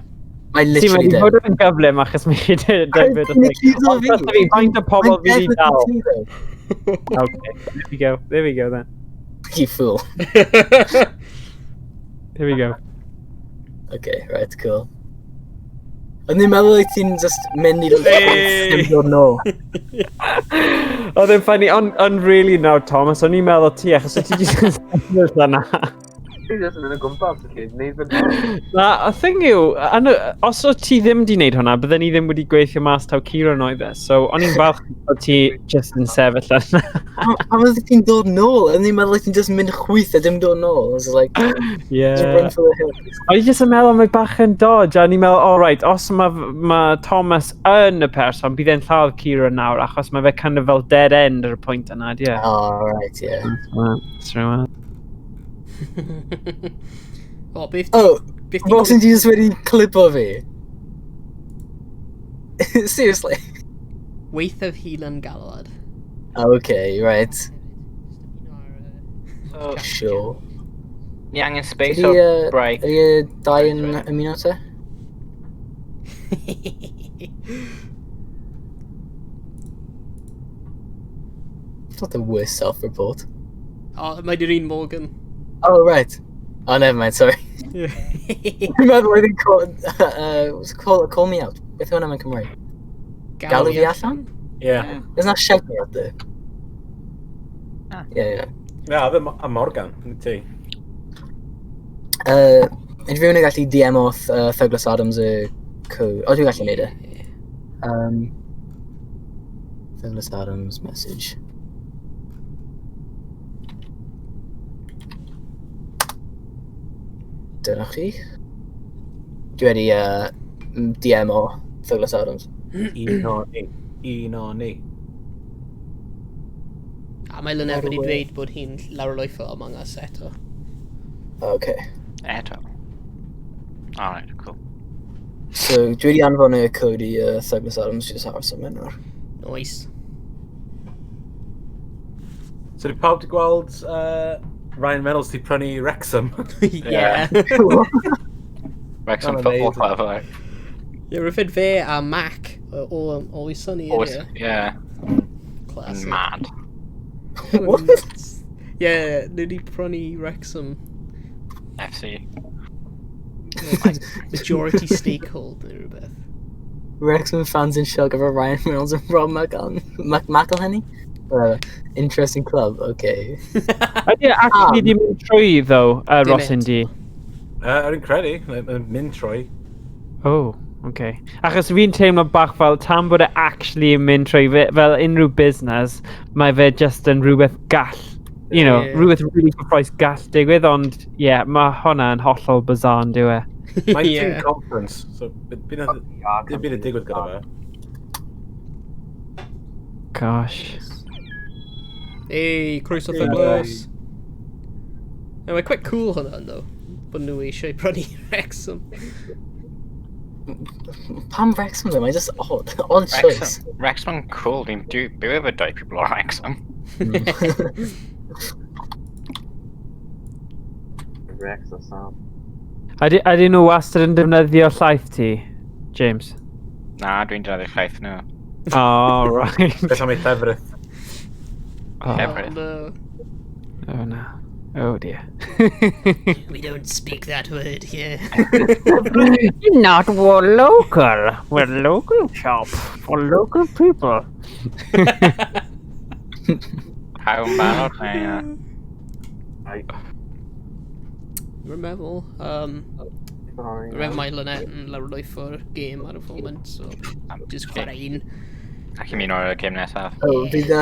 Mae Ti'n literally mynd i dim. fod yn gyflym achos mae eisiau dweud Mae'n accuso Ond fi. trust fi, faint o pobl fi Mae'n wedi dal. definitely ti, Okay, there we go, there we go then. though. You fool. There we go. Okay, right, cool. O'n i'n meddwl wyt ti'n just mynd i Hey! dim dod nôl. Oedd e'n funny, ond on really nawr, Thomas, o'n i'n meddwl ti, achos o ti jyst yn sefyll yna. Ti jyst yn mynd o gwmpas, okay, neud fy Na, y thing yw, os o ti ddim wedi wneud hwnna, bydden ni ddim wedi gweithio mas taw Kieran oedd e, so o'n i'n falch bod ti jyst yn sefyll yna. Pam oedd ti'n dod nôl? O'n i'n meddwl wyt ti'n just mynd chwith a dim dod nôl. I was like, just Yeah. run for the hills. O'n i jyst yn meddwl mae bach yn dodge, a o'n i'n meddwl, all right, os mae ma Thomas yn y person, bydd e'n lladd Kieran nawr, achos mae fe kind of fel dead end ar y pwynt yna, di e? Oh, right, yeah. That's right. O, beth... Oh, beth ti- Ross yn ti just wedi clipo fi? Seriously? Weithaf Helan Galwad. Okay, right. So, Sure. ni angen space Ydy, o break. Ydy y dau yn ymuno te? It's not the worst self-report. O, mae di'r un Morgan. Oh, right. Oh, never mind, sorry. Dwi'n meddwl oedd yn call, what's it call, call me out. Beth yw hwnna mewn Cymraeg? Galw fi allan? Yeah. There's not shout me out there. Ah. Yeah, yeah. Na, ddim a Morgan, nid ti. Ydy rhywun yn gallu DM off Douglas Adams y code? O, dwi'n gallu neud e. Douglas Adams message. Dyna chi. Dwi wedi DM o Douglas Adams. Un o ni. Un o ni. A mae Lynette wedi dweud bod hi'n lawrlwytho Among Us eto. Okay. Eto. Alright, cool. So, dwi wedi anfon y code i Douglas Adams jyst aros am hyn nawr. Nice. So, di pawb di gweld Ryan Reynolds di prynu Wrexham? Yeah. Wrexham Not Football amazing. Club, like. Yeah, rwy'n fe a Mac o Always Sunny, Always, ydy e? yeah. Classic. Mad. What? Yeah, nhw wedi prynu Wrexham. FC. Majority stakeholder neu rhywbeth. Wrexham fans in shock over Ryan Reynolds and Rob McElhenney? Interesting club, okay. Ydy e actually di mynd trwy, though, Dim Ross eto. Indy? O'n i'n credu, mae'n mynd trwy. Oh, okay. Achos fi'n teimlo bach fel tan bod e actually yn mynd trwy fe, fel unrhyw busnes, mae fe just yn rhywbeth gall, you know, Ie. rhywbeth really surprise gall digwydd, ond ie, yeah, mae hwnna yn hollol bizarre yn dyw e. Mae'n Yeah. team conference, so bydd dim byd yn digwydd gyda fe. Gosh. Ei, croeso Ie. Douglas. Yeah, mae'n quite cool hwnna, though. Bod nhw eisiau prynu Wrexham. Pam Wrexham though? Mae'n just odd. Odd choice. Wrexham. Wrexham yn cool. Dwi'n byw efo dau people o Wrexham. Rex o Sam. Ydy nhw wastad yn defnyddio llaeth ti, James? Na, dwi'n defnyddio llaeth nhw. Oh, right. Beth am ei llefrith? Oh, Llefrith. No. oh no. Oh dear. We don't speak that word here. Not we're local. We're local shop for local people. Pawb yn barod neu... Rwy'n meddwl, Sorry. rwy'n meddwl mae Lynette yn lawrlwytho'r game ar y foment, so just chwarae un. Ac i mi o'r gêm nesaf. Oh, fydd...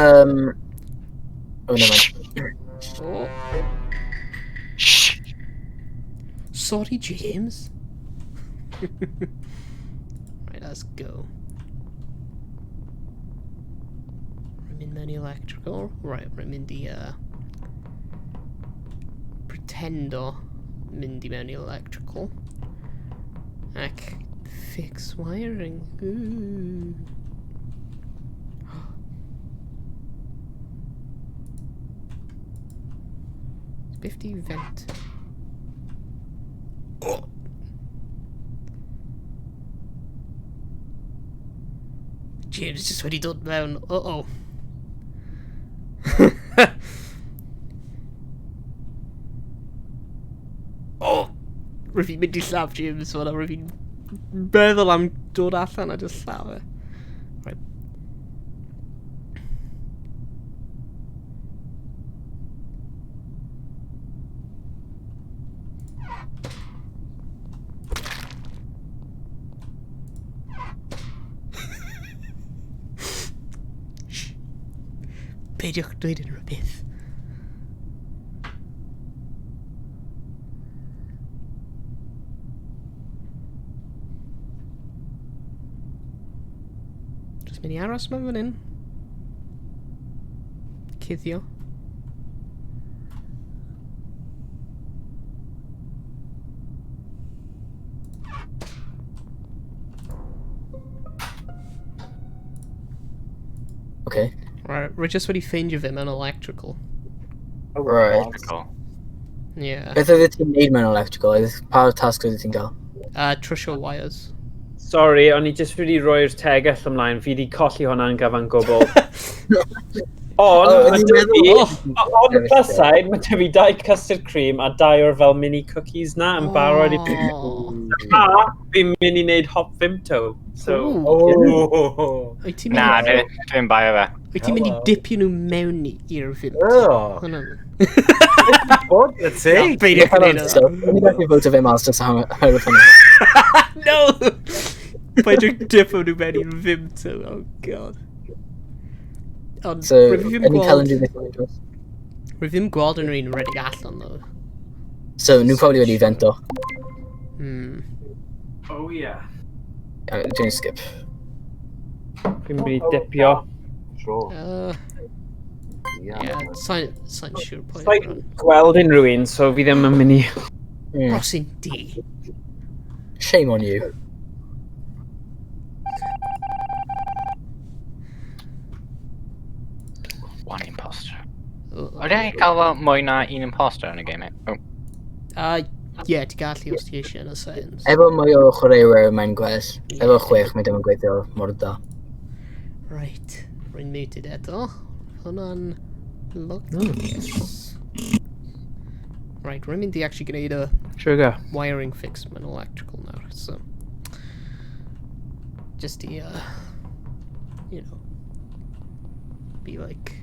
Oh, never mind. Oh. Shh! Sorry, James. Right, let's go. Rwy'n mynd mewn i electrical. Right, rwy'n mynd i, pretendo mynd i mewn i electrical. Ac fix wiring. Ooh. Fifty vent. James just wedi dod mewn. Uh-oh. Oh! Rwyf fi'n mynd i lladd James fan'na. Rwyf fi'n meddwl am dod allan a just lladd e. Right. Shh. Peidiwch dweud unrhyw beth. Just mynd i aros mewn fan hyn. Cuddio. Okay. Right, rwy just wedi ffeindio fe mewn electrical. Oh, Right. God. Cool. Yeah. Beth oedd ti'n neud mewn electrical? Oedd pa tasg oedd ti'n gael? Trwsio wires. Sorry, o'n i jyst wedi rhoi'r tegell ymlaen. Fi wedi colli hwnna'n gyfan gwbl. Ond, Oh, ma' o'n i'n 'da meddwl- fi- on the plus side, mae 'da fi dau custard cream a dau o'r fel mini cookies na yn barod i... Oh. A fi'n mynd i wneud hot Vimto. So, Ooh. Oh. Wyt ti'n Na, mynd, dwi'n bio fe. wyt ti'n mynd i Hello. dipio nhw mewn i'r Vimto? Oh. Hwnna'n... Bod y ti? Peidiwch gwneud So, hwnna. ni'n gallu vote fe mas just am oherwydd hwnna. No! Peidiwch dipio nhw mewn i'r Vimto, oh god. Ond, So, rwyf fi ddim any gweld... calendar beth yn dod? Rwyf ddim gweld unrhyw un rhedeg allan, though. So, nhw probably wedi fento. Oh yeah. Dwi'n skip. Fi'n mynd i dipio. Sure. Yeah, sa'n sa siŵr pwy. Sa'n gweld unrhyw un, so fi ddim yn mynd i... Rosyn D. Shame on you. One imposter. Oh. Oedden ni'n cael fel mwy na un imposter yn y game? Oh. Yeah, ti gallu os ti eisiau yn y settings. Efo mwy o chwaraewyr mae'n gwell. Efo chwech mae ddim yn gweithio mor dda. Right, rwy'n muted eto. Hwnna'n lwcus. Right, rwy'n mynd i actually gwneud y Sugar. wiring fix mewn electrical nawr, so... Just i, you know, be like...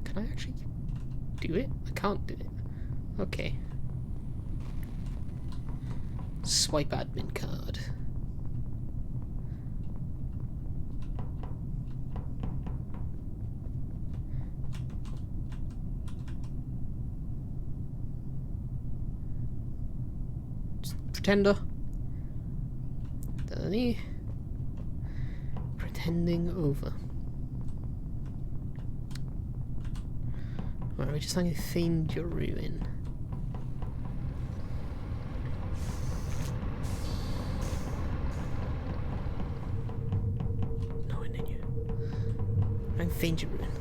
Can I actually do it? I can't do it. Okay. Swipe admin card. Just pretender. Dyna ni. Pretending over. Right, we just angen ffeindio rhywun. No one in here. Angen ffeindio rhywun.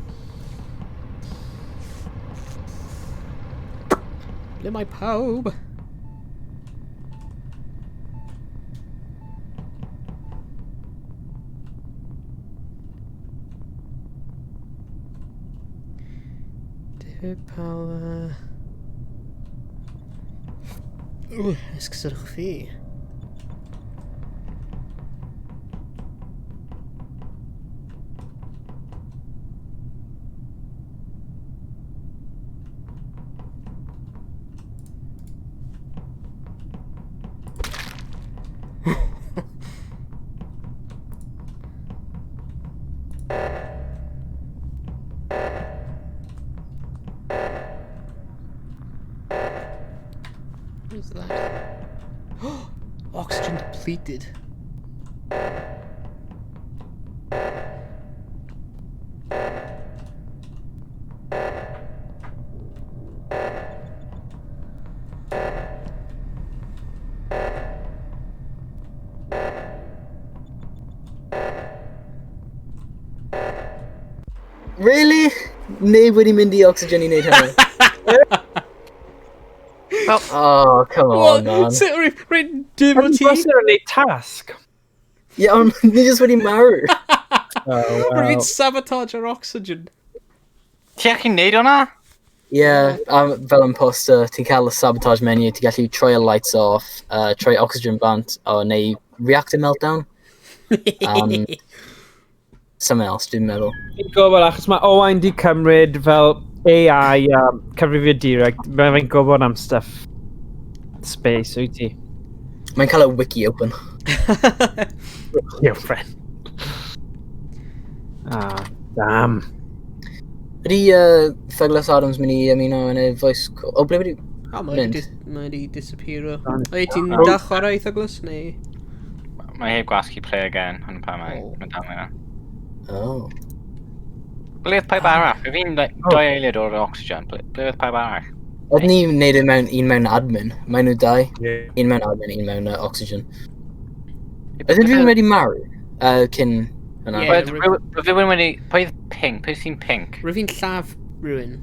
Ble mae pawb? David Power. Ooh, esgusodwch fi. What is that? Oxygen depleted. Really? Neb wedi mynd i oxygen i wneud hynny. Oh, come on, man. Sut rwy'n dim o Yn ti? brysur yn neud tasg. Ie, ond ni jyst wedi marw. Oh, Rwy'n sabotage yr oxygen. Ti allu neud hwnna? Ie, yeah, fel imposter, ti'n cael y sabotage menu, ti'n gallu troi y lights off, troi oxygen bant, o, neu reactor meltdown. Something else, dwi'n meddwl. Fi'n gwybod, achos mae Owain di cymryd fel AI a cyfrifiadureg, mae fe'n gwybod am stuff space, wyt ti? Mae'n cael y wiki open. Your friend. Ah, damn. Ydy Douglas Adams mynd i ymuno yn y voice call? O, ble wedi... O, mae Mynd. wedi disappearo. Ond- Oye, ti'n Oh. dal chwarae, Douglas, neu? Mae heb gwasgu play again, ond pa mae. Oh. Mae'n dal yna. Oh. Ble oedd pawb arall? Fe fi'n like, Oh. doi eiliad o'r oxygen. Ble oedd pawb arall? Oedden ni'n neud e mewn, un mewn admin. Mae nhw dau. Ie. Un mewn admin, un mewn oxygen. Ydyn nhw'n wedi marw? Cyn hynna. Ie. Oedd rhywun wedi... Pwy oedd pink? Pwy sy'n pink? Rwy'n fi'n lladd rhywun.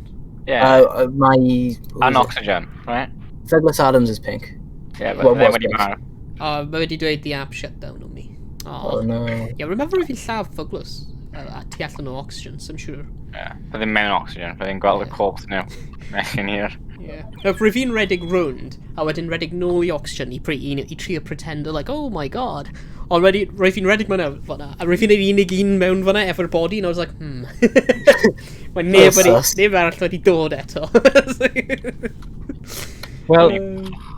Yeah. Mae... And oxygen, right? Douglas Adams is pink. Yeah, but Well, ddim was wedi pink. marw. O, mae wedi dweud the app shut down on me. Oh O. no. Yeah, remember rwy'n fi'n lladd Douglas? A tu allan o oxygen, so I'm sure. Yeah. Bydd ddim mewn oxygen, bydd ddim gweld y Yeah. corpse nhw. Felly'n hir. Yeah. No, rwy'n fi'n redig rownd, a wedyn redig nôl i oxygen i trio pretendo like, oh my god. Ond wedi, rwy'n fi'n redig mewn fan'na, a rwy'n fi'n yr unig un mewn fan'na efo'r body, and I was like, Mae neb wedi, sus. neb arall wedi dod eto. Wel,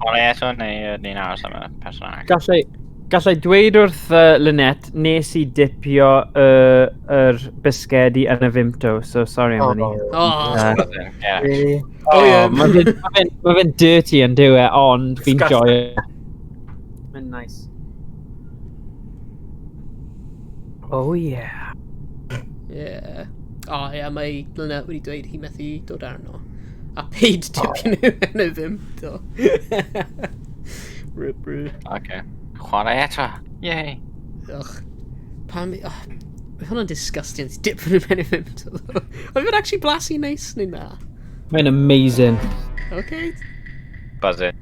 Chwarae eto neu ni'n aros am y person arall? gallai dweud wrth Lynette, nes i dipio yr bisgedi yn y Vimto, so sorry am hynny. Oh, Yeah. Really? Oh, ie. Mae fe'n ma fe dirty yn dyw e, ond fi'n Disgusting. joio. Mae'n nice. Oh yeah. Yeah. O, oh, ie, mae Lynette wedi dweud hi methu dod arno. A paid dipio nhw yn y ddim, do. Rip, rip. Okay. Chwarae eto. Yay. Ugh. Pam... Oh, mae hwnna'n disgusting, ti dipio nhw mewn i ddim, do. Oedd fe'n actually blasu neis neu na? Mae'n amazing. Okay, Buzz it.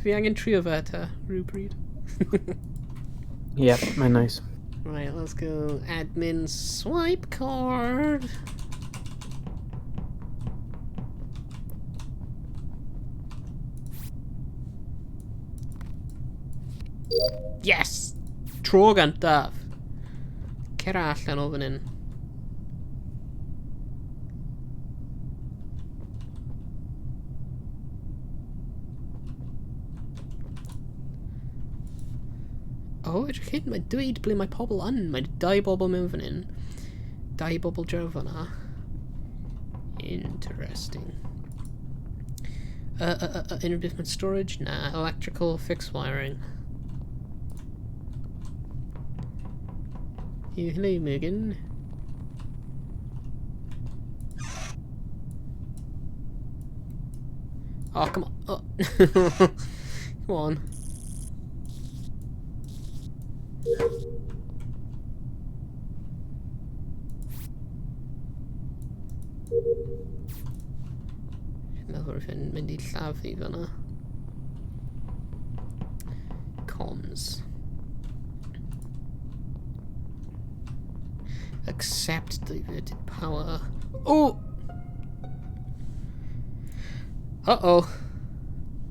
fi angen trio fe ta, rhywbryd. Yeah, mae'n nice. Right, let's go. Admin swipe card. Yes! Tro gyntaf. Cer allan o fan hyn. O, edrych hyn, mae'n dweud ble mae pobl yn. Mae dau bobl mewn fan hyn. Dau bobl draw fan'na. Interesting. Unrhyw beth mewn storage? Na, electrical, fix wiring. You, hello, Megan. Oh, come on. Oh. Come on. Dwi'n meddwl rwy'n mynd i llafu fan'na. Comms. Accept diverted power. Oh! Uh-oh.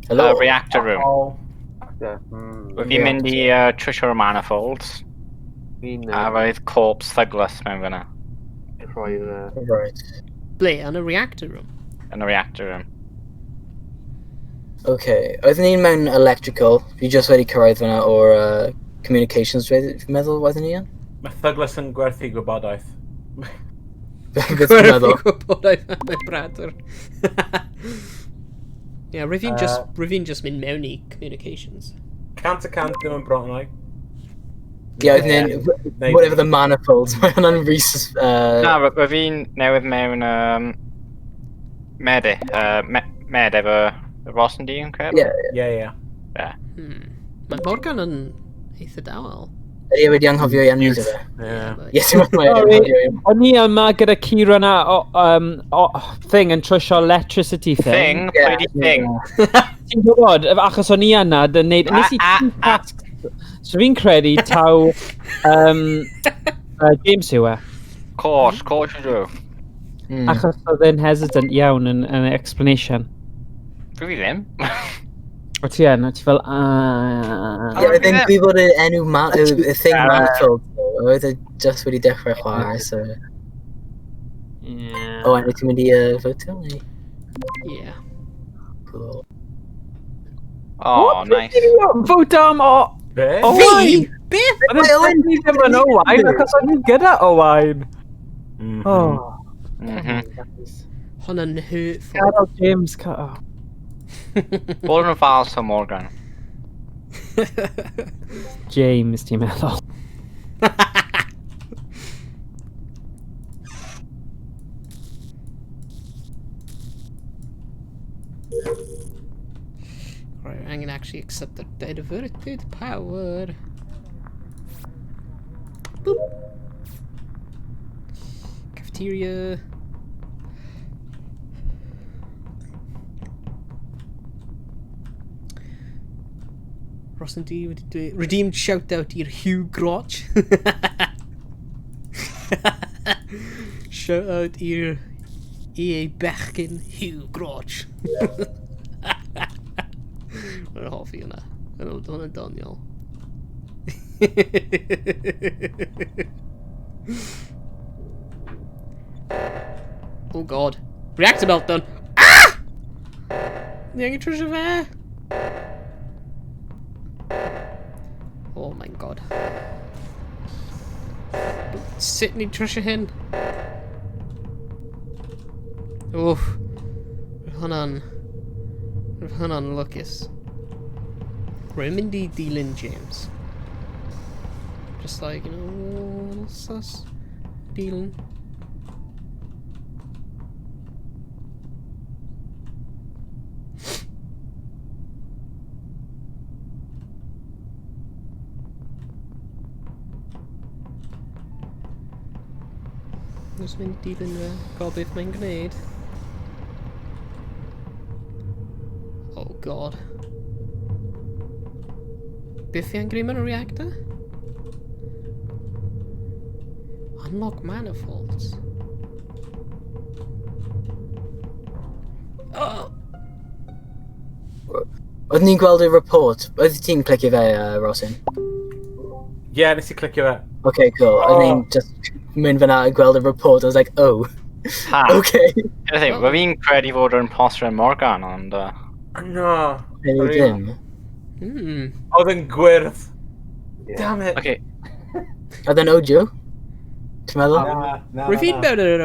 Hello? Reactor room. Oh. Yeah. Wyf fi'n mynd i trwysio'r manifolds, Fi'n a roedd corpse Douglas mewn fyna, rhoi'r... Right. Ble, yn y reactor room. yn y reactor room. Okay. Oedden ni'n mewn electrical. Fi just wedi cyrraedd fyna o'r communications, dwi'n meddwl, oedden ni yn? Mae Douglas yn gwerthu gwybodaeth. Beth ti'n meddwl? Gwybodaeth am y bradwr. Ie, rwyf fi'n just, rwyf fi'n just mynd mewn i communications. 100% ddim yn Brotnau. Ie, oedden ni'n... Neu- Whatever the manifolds, mae hwnna'n rhys... Na, rwy fi'n newydd mewn med, med efo Ross and D yn credu? Ie, Ie, ie. Mae Morgan yn eitha dawel. Ydy e wedi anghofio i unmute fe? Ie. Ie, ti'n meddwl mae wedi anghofio i O'n i yma gyda Kieran a thing yn trwsio electricity thing. Thing? Ie. Pwy di thing? Ti'n gwybod, achos o'n i yna, dyn neud, nes i two tasks. So fi'n credu taw James yw e. Course, course you do. Achos oedd e'n hesitant iawn yn y explanation. Dwi ddim. O ti yn, o ti fel, Ie, oedd e'n gwybod y enw, y thing manifold. Oedd e just wedi dechrau chwarae, so... Yeah. Oh, and ti'n mynd i fotio, neu? Yeah. Cool. Oh, nice. Vote am o... Be? Owain! Fi? Beth? Oedd e'n ddim yn Owain, achos o'n i'n gyda Owain. Oh. Hwnna'n hurtful. Gadael James... Oh. Bod yn ofalus o Morgan. James, ti'n meddwl? Right, I'm gonna actually accept the diverted power. Boop. Cafeteria. Ross and D wedi dweud redeemed shout out i'r Hugh Groch. Shout out i'r EA bechgyn Hugh Groch. Rwy'n hoffi hwnna. Hwnna'n doniol. Oh god. Reactor meltdown. Ah! Ni angen trwsio fe! Oh my god. Sut ni'n trwsio hyn? Oof. Roedd hwnna'n lwcus. Rwy'n mynd i dilyn James. Just like, you know, sus. Dilyn. Jyst mynd i dilyn fe, gweld beth mae'n gwneud. Oh god. Beth fi angen mewn y reactor? Unlock manifolds. Oh! Oedden ni'n gweld y report. Oedd ti'n clicio fe, Rosin? Ie, yeah, nes i clicio fe. Okay, cool. Oedden ni'n just mynd fyna a gweld y report. I was like, oh. Ha. Okay. Roedd fi'n credu fod yr imposter yn Morgan, ond... No. Neu ddim. Oedd yn gwyrdd. Damn it. Okay. Oedd e'n Ojo? Ti'n meddwl? Na, Roedd fi'n mewn yr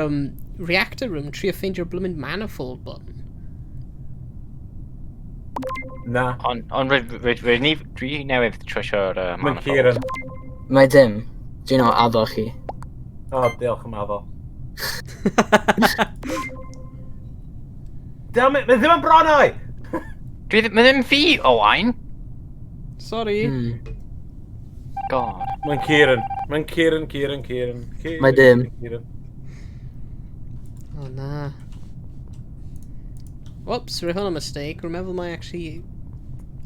reactor room trio ffeindio'r blooming manifold button. Na. Ond dwi newydd trwysio'r Mae'n manifold. Kieran. Mae dim. Dwi'n o addo chi. O, diolch am addo. Damn it, mae ddim yn Bronau! Mae ddim fi, Owain! Sorry. God. Mae'n Kieran. Mae'n Kieran, Kieran, Kieran. Mae dim. Kieran. Oh, na. Whoops, roedd hwnna'n mistake. Rwy'n meddwl mae actually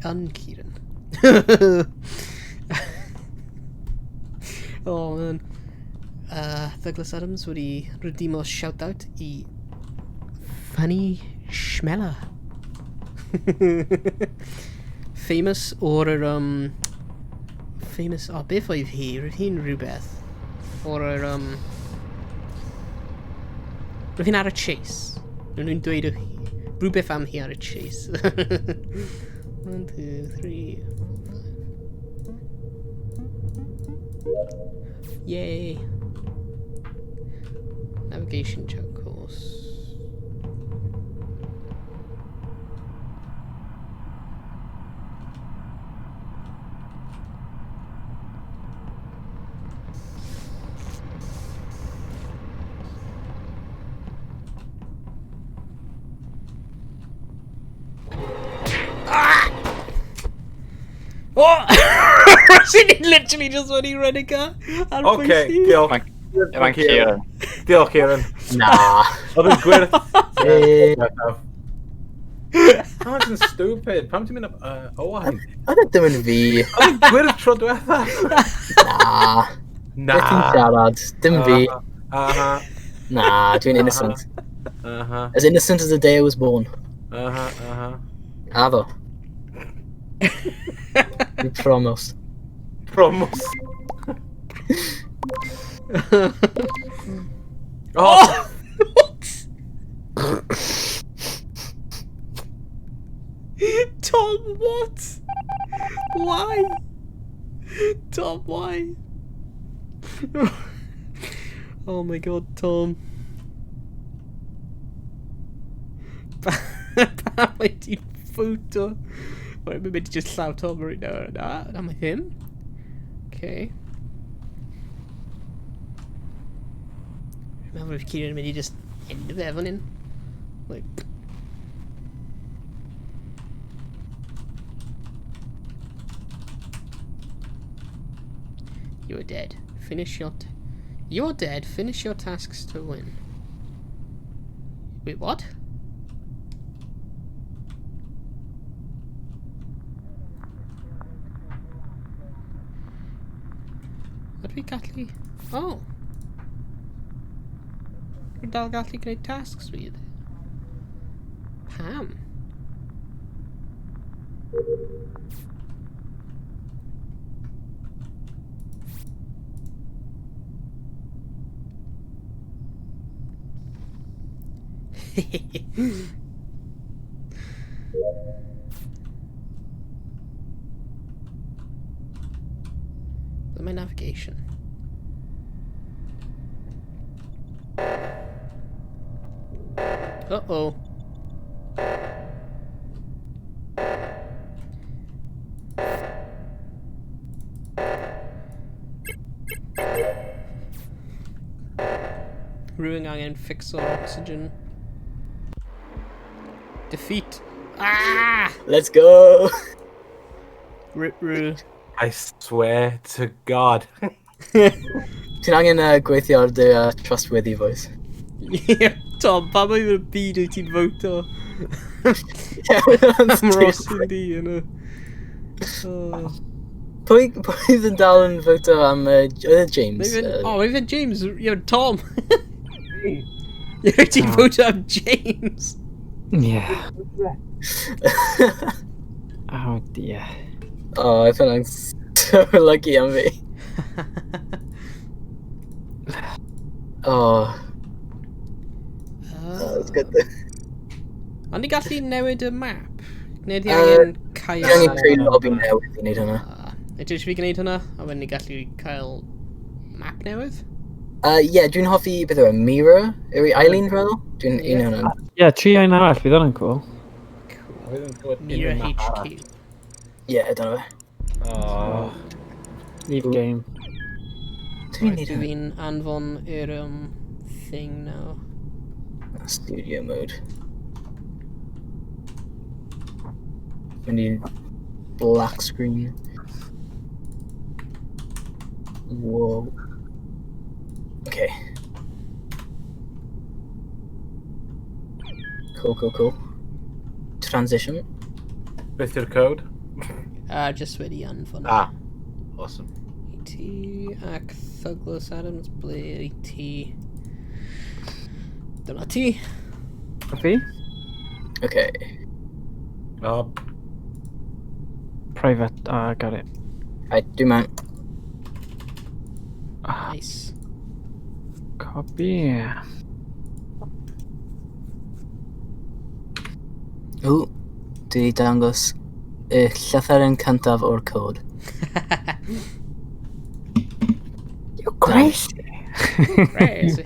yn Kieran. Oh, man. Douglas Adams wedi redeemo shout-out i Fanny Schmeller. Famous o'r yr, famous... O, beth oedd hi? Roedd hi'n rhywbeth. O'r yr, Roedd hi'n ar y chase. Roedd nhw'n dweud o hi. Rhywbeth am hi ar y chase. 1, 2, 3, 4, 5. Yay! Navigation check course. Ah! Oh! She literally just when he read a car. Okay, diolch. Mae'n Kieran. Diolch, Kieran. Na. Oedd yn gwyrdd. Pam ti'n stupid? Pam ti'n mynd am Owain? Oedd e ddim yn fi. Oedd e'n gwyrdd tro diwetha. Na. Na. Beth ti'n siarad? Dim fi. Aha. Na, dwi'n innocent. Aha. As innocent as the day I was born. Aha, aha. Addo. We promise. Promise. Oh! What? Tom, what? Why? Tom, why? Oh my god, Tom. Pam mae ti'n ffoto? Wait, mae'n mynd i just llaw Tom right now. Na, na mae him. Okay. Dwi'n meddwl bod Kieran yn mynd i just end fe fan hyn. Like... You are dead. Finish your... You're dead. Finish your tasks to win. Wait, what? Ydw i gallu... Oh! Dwi'n dal gallu gwneud tasks fi. Pam? My navigation. Uh-oh. Rwy'n angen fixo oxygen. Defeat. Ah! Let's go! Rip roo. I swear to God. Ti'n angen gweithio ar dy trustworthy voice. Yeah, Tom, pam oedd y byd wyt ti'n voto? Am Am Ross yn di yna. Oh. Pwy oedd yn dal yn voto am oedd e James? Oh, oedd e James, you're Tom. Wyt ti'n voto am James? Yeah. Oh dear. Oh, I feel like so lucky am fi. Oh, that's good. Ond ni gallu newid y map? Neu di angen cael... Ti angen creu lobby newydd i wneud hwnna. Neu ti eisiau fi gwneud hwnna? A wedyn ni gallu cael map newydd? Ie, dwi'n hoffi beth yw e, Mira? Yw i Eileen, dwi'n meddwl? Dwi'n un hwnna. Ie, tri ein arall, fydd hwnna'n cool. Cool. Mira HQ. Ie, dyna fe. Oh. Leave game. Dwi'n neud hwnna. Dwi'n anfon i'r thing now. Studio mode. Mynd i black screen. Whoa. Okay. Cool, cool, cool. Transition. Beth yw'r code? Just wedi anfon. Ah, awesome. E.T. ac Douglas Adams, ble E.T. Dyna ti. Fi? Okay. Oh. Private, got it. Right, dwi'n mewn. Nice. Copy. O, dwi wedi dangos y llythyren cyntaf o'r cod. You're crazy. Crazy.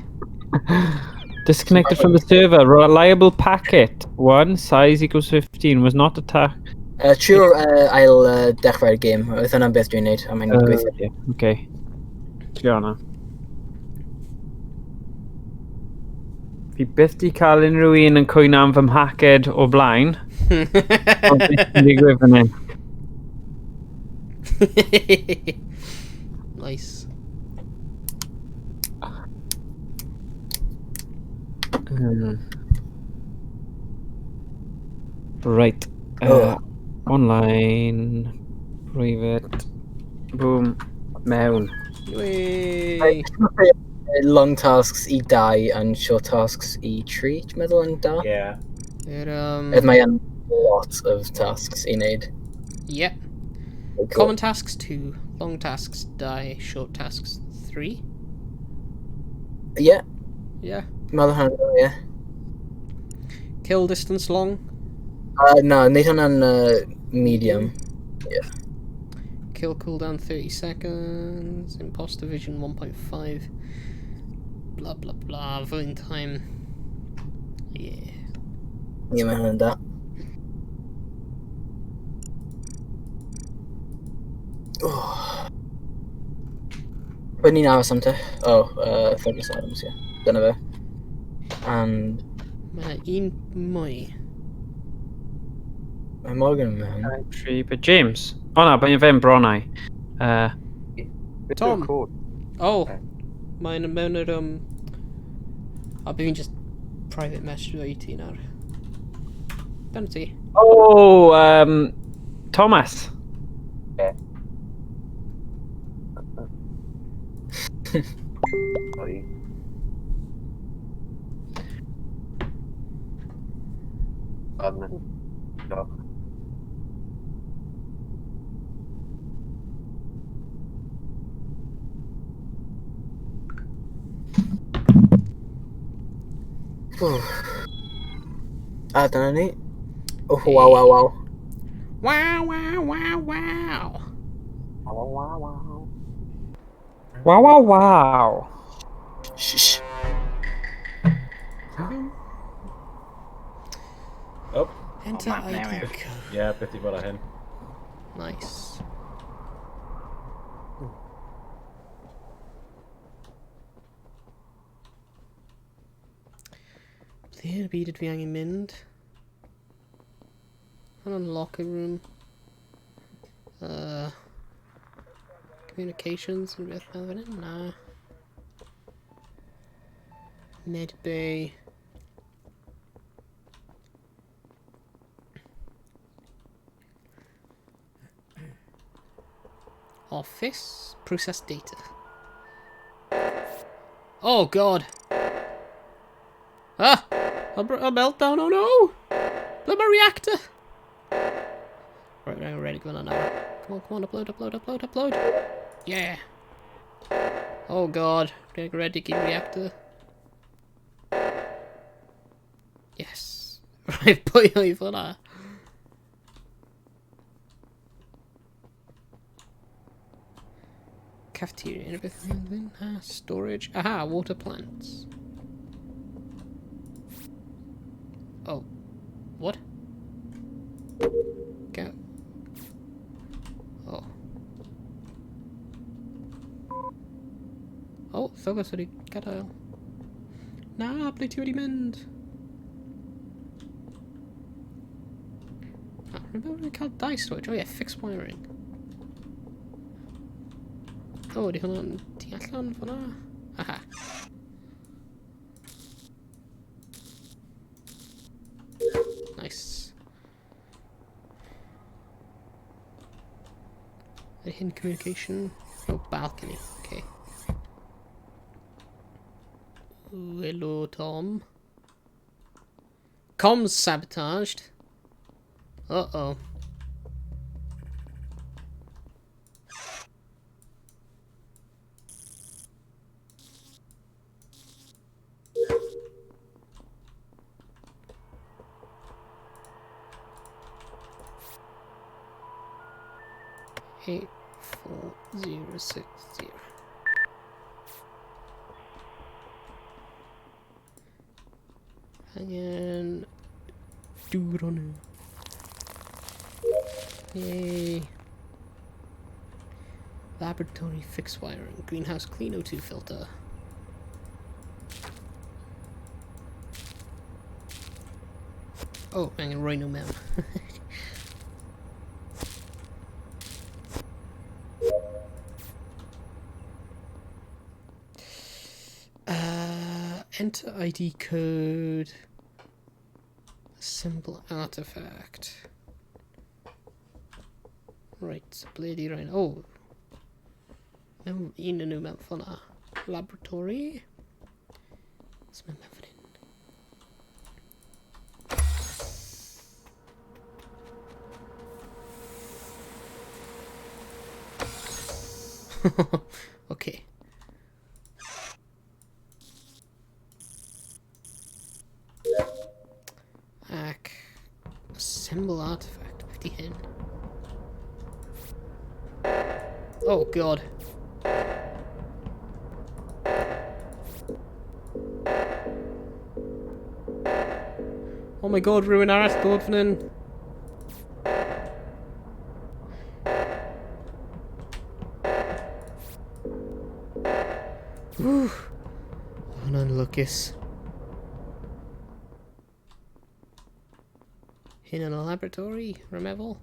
Disconnected from the server. Reliable packet. 1, size equals 15. Was not attacked. Trwy'r ail dechrau'r game. Oedd hwnna'n beth dwi'n neud. A mae'n gweithio. Yeah, okay. Trio hwnna. Fi byth di cael unrhyw un yn cwyno am fy mhaced o blaen. Ond beth sy'n digwydd fan hyn. Nice. Right. Oh. Online, private, boom, mewn. Whee! Long tasks i 2 and short tasks i 3, dwi'n meddwl yn da. Yeah. Yr, Oedd mae yn lot of tasks i wneud. Yeah. Cool. Common tasks 2, long tasks 2, short tasks 3. Yeah, Yeah. meddwl hwnna'n ie. Kill distance long. Na, wneud hwnna'n medium. Kill cooldown 30 seconds. Imposter vision 1.5. Blah blah blah. Voting time. Yeah. Ie, mae hwnna'n da. Oh. Pwy ni'n aros am te? Oh, Fergus Adams, ie. Dyna fe. And Mae un mwy. mae Morgan yn mewn. 3, but James. O na, mae'n fe'n Bronnau. Beth yw'r Tom. cod? Oh, Okay. mae'n mewn yr A bydd fi'n just private message i ti nawr. Dyna ti. Oh, Thomas. Sorry. No. A dyna ni. Oh, waw, waw, waw. Wow, wow, wow, wow. Wow, wow, wow. Wow, wow, wow. Shh, shh. Oh, Enter map ID newydd. code. yeah, beth i fod ar hyn. Nice. Ble yn y byd ydw i angen mynd? Hwnna'n locker room. Communications yn beth fel fan hyn? Na. Med bay. Office. Process data. Oh god. Ah! A meltdown, oh no! Blow my reactor! Right, I'm ready to go on now. Come on, come on, upload, upload, upload, upload! Yeah! Oh god, getting ready to reactor. Yes. Right, pwy oedd hwnna? Cafeteria, unrhyw beth yn storage. Aha, water plants. Oh, what? Go. Oh. Oh, Thogos wedi gadael. Na, ble ti wedi mynd? Ah, remember when we cael dau storage? Oh yeah, fixed wiring. Oh, ydy hwnna'n tu allan fyna? Aha. Nice. Ydy hyn communication? Oh, balcony. Okay. Ooh, hello, Tom. Comms sabotaged. Uh-oh. 84060. Angen dŵr o'n nhw. Yay. Laboratory fix wiring. Greenhouse clean O2 filter. Oh, angen rhoi nhw mewn. Enter ID code. Assemble artifact. Right, ble di rhain? Oh. Mewn un yn nhw mewn fyna. Laboratory. Os mae'n mewn fan hyn. Okay. Ac assemble artifact. Beth di hyn? Oh god. Oh my god, rhywun arall dod fan hyn. Ww. Hwnna'n lwcus. Hyn yn y laboratory, rwy'n meddwl.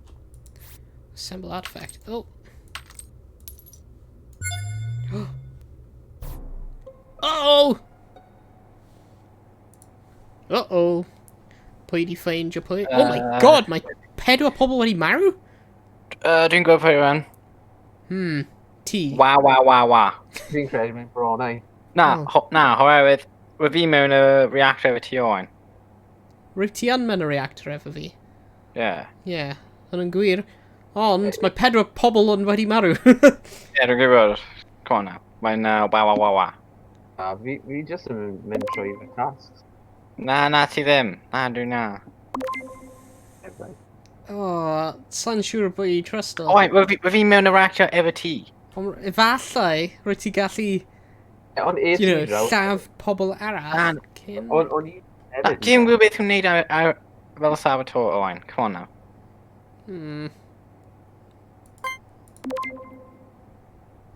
Assemble artifact. Oh. Oh! Uh-oh. Pwy di ffeindio pwy? Oh my god, mae pedwar pobl wedi marw? Dwi'n gwybod pwy yw e'n. Ti. Wa, wa, wa, wa. Fi'n credu mae'n bronau. Na, Oh. ho, na, oherwydd, roedd fi mewn y reactor efo ti Owain. Rwyt ti yn mewn y reactor efo fi. Ie. Ie, yeah, hwn yn gwir. Ond mae pedwar pobl yn wedi marw. Ie, dwi'n gwybod. Come on now. Mae'n wa, wa, wa, wa. Na, fi just yn mynd trwy fy tasks. Na, na, ti ddim. Na, dwi'n na. Oh, sa'n siŵr bod i trusto. Owain, roedd fi mewn y reactor efo ti. Ond efallai, rwyt ti gallu, Ond es you i know, draw. lladd pobl arall Na. cyn... O'n o'n i Na, hefyd. ti'n gwybod beth ti'n gwneud ar fel saboteur, Owain. Come on now.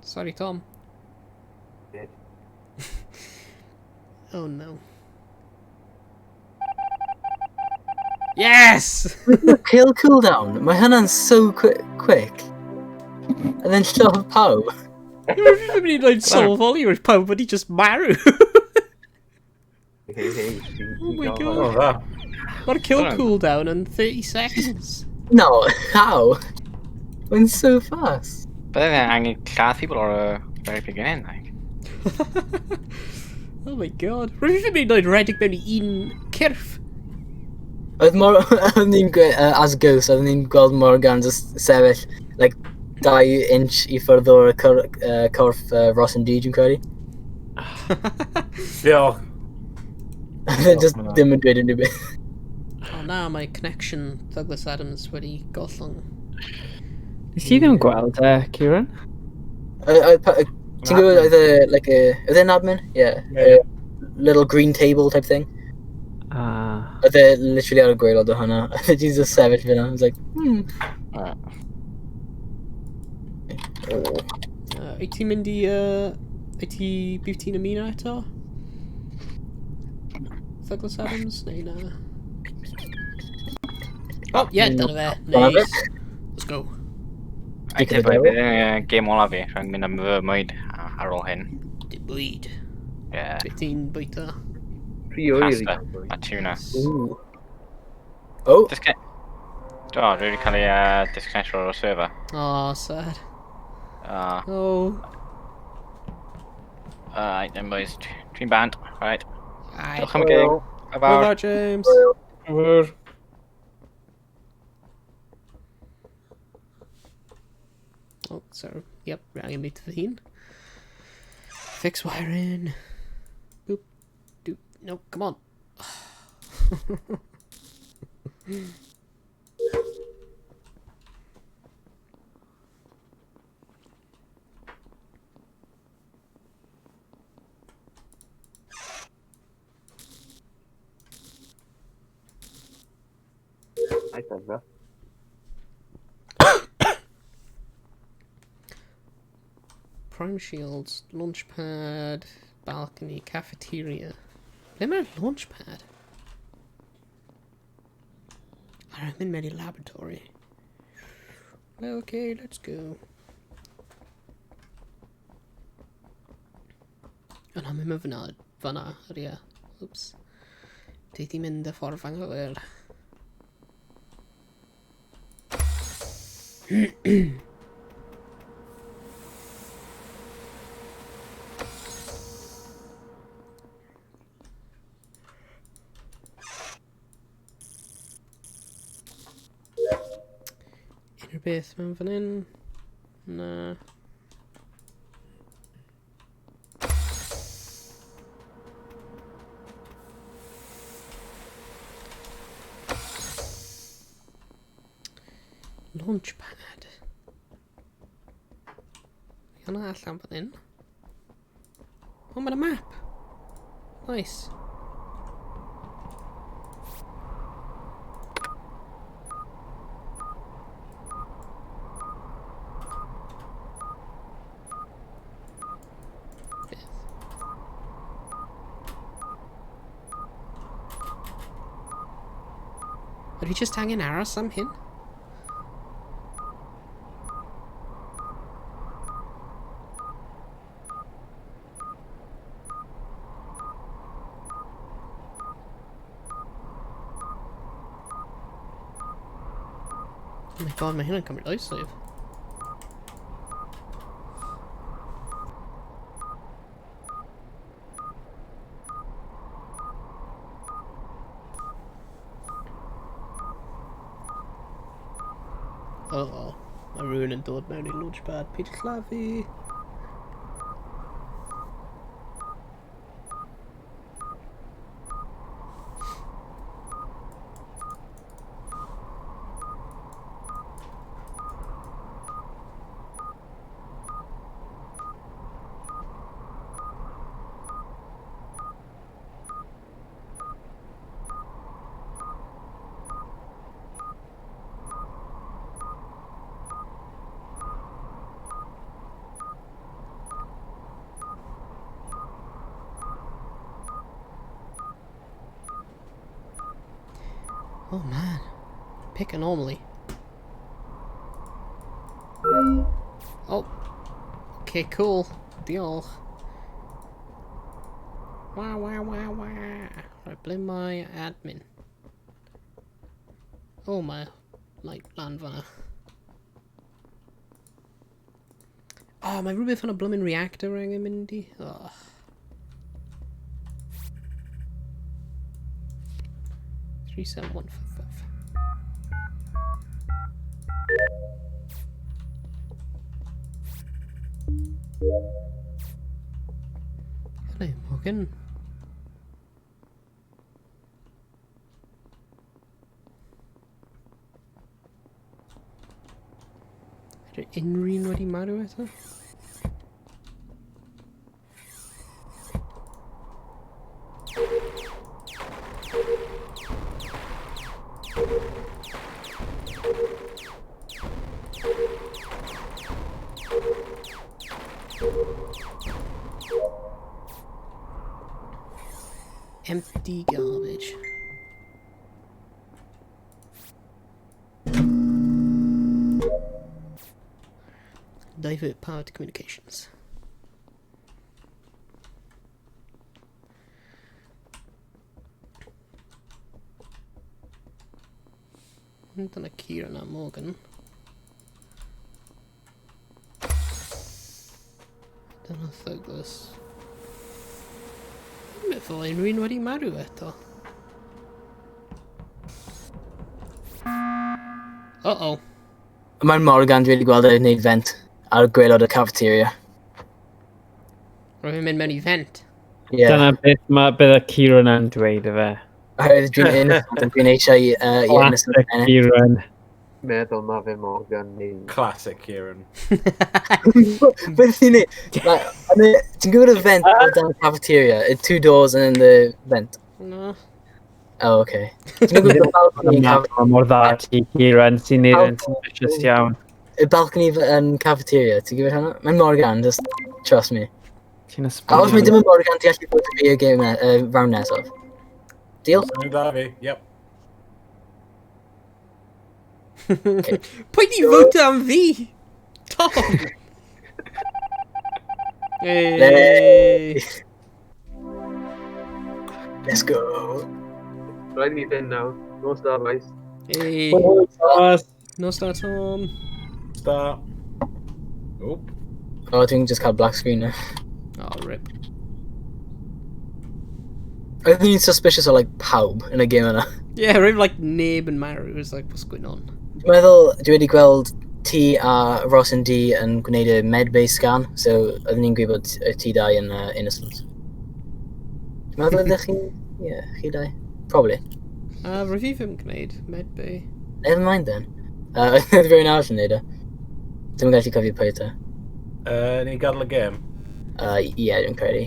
Sorry, Tom. Did. Oh no. Yes! Kill cooldown. Mae hynna'n so quick. And then lladd pawb. You're ddim yn gwneud sylweddoli wrth pawb wedi just marw. Hey, hey, Oh my god. Oh, dda. Mae'r kill Dyna- cooldown yn 30 seconds. No, how? Mae'n so fast. But then angen lladd people o'r very beginning, like. Oh my god. Rwy'n ddim yn gwneud rhedeg mewn i un cyrff. Oedd mor... Oedd ni'n as ghost, oedd ni'n gweld Morgan just sefyll, like, 2 inch i ffwrdd o'r corff Ross and D, dwi'n credu. Diolch. Oedd e just Diolch, ddim yn dweud unrhyw beth. Oh na, mae connection Douglas Adams wedi gollwng. Nes ti ddim gweld e, Kieran? Ti'n gwybod oedd e, like a... Oedd e'n admin? Yeah. Yeah. A little green table type thing. Ah. Oedd e literally ar y gwaelod o hwnna. Oedd e just sefyll fyna. I was like, Oh. Wyt ti'n mynd i... Wyt ti... Bydd ti'n ymuno eto? Douglas Adams? Neu na? Oh, yeah, dyna fe. Dyna fe. Nice. Let's go. I Speak of the tyfu, devil. bydd yn game olaf fi, rwy'n mynd am fy mwyd ar ôl hyn. Di bwyd. Yeah. Beth ti'n bwyta? Rhy oer i Pasta. gael bwyd. A tuna. Ooh. Oh, Disconnect. O, dwi wedi cael ei disconnect o'r server. Oh, sad. Oh. Right, then boys, dwi'n bant. Right. Aye. Diolch am y gig. Hwyl Bye fawr, James. Hwyl. Oh, sorry. Yep, rang am fy hun. Fix wiring. Boop. Doop. No, come on. I said that. Prime shields, launchpad, balcony, cafeteria. Ble mae'r launchpad? I'm in many laboratory. Okay, let's go. O na, mae'n fyna, fyna, ie. Oops. Dwi di mynd y ffordd anghywir. Unrhyw beth mewn fan hyn? Na. Launchpad. Hwna allan fan hyn. O, mae'n map. Nice. Beth? Ydw i just angen aros am hyn? Oh my god, mae hynna'n cymryd oesoedd. Uh-oh. Mae rhywun yn dod mewn i launchpad. Peter Llavy. Oh man. Pick anomaly. Oh. Okay, cool. Diolch. Wah, wah, wah, wah. Right, blame my admin. Oh, my light lan fan'na. Oh, mae rhywbeth yn y bloomin' reactor angen mynd i. Oh. 37155. Hello, Morgan. Ydy unrhyw un wedi marw eto? Empty garbage. Divert power to communications. Dyna Kieran a Morgan. Dyna Douglas. Dwi'n meddwl unrhyw un wedi marw eto. Uh-oh. Mae'n Morgan dwi wedi gweld e'n gwneud vent ar gwaelod y cafeteria. Rwy'n mynd mewn i vent. Yeah. Dyna beth mae bydde Kieran yn dweud y fe. Oherwydd dwi'n innocent, dwi'n eisiau i innocent Classic ennill. Kieran. Meddwl ma fe Morgan neu... Classic Kieran. Beth ti'n neud? Like, I mean, ti'n gwybod y vent o dan y cafeteria? The two doors and then the vent. No. Oh, okay. Ti'n gwybod y balcony yn Mae mor dda ti Kieran sy'n neud yn suspicious iawn. y balcony yn cafeteria, ti'n gwybod hwnna? Mae'n Morgan, just trust me. Ti'n A os mae esbonio. dim yn Morgan, ti'n gallu bod i fi y game round nesaf. Deal? Syniad da fi, yep. Pwy di vote am fi? Tom! Hey. Let's go. Rhaid i ni fynd nawr. Nos da, boys. Hey. Thomas. Nos da, Tom. Start. Oop. Oh, dwi'n just cael black screen now. Oh, rip. Oeddwn ni'n suspicious o, like, pawb yn y game yna. Yeah, rwy'n like neb yn marw. It was like, what's going on? Dwi'n meddwl, dwi wedi gweld T a Ross and D yn gwneud y medbay scan, so oeddwn ni'n gwybod y T dau yn innocent. Dwi'n meddwl ydych chi... Yeah, chi dau. Probably. Rwyf fi ddim yn gwneud medbay. Never mind then. Oedd rhywun arall yn neud e. Dwi'm yn gallu cofio pwy te. Ni'n gadael y gêm? Ie, dwi'n credu.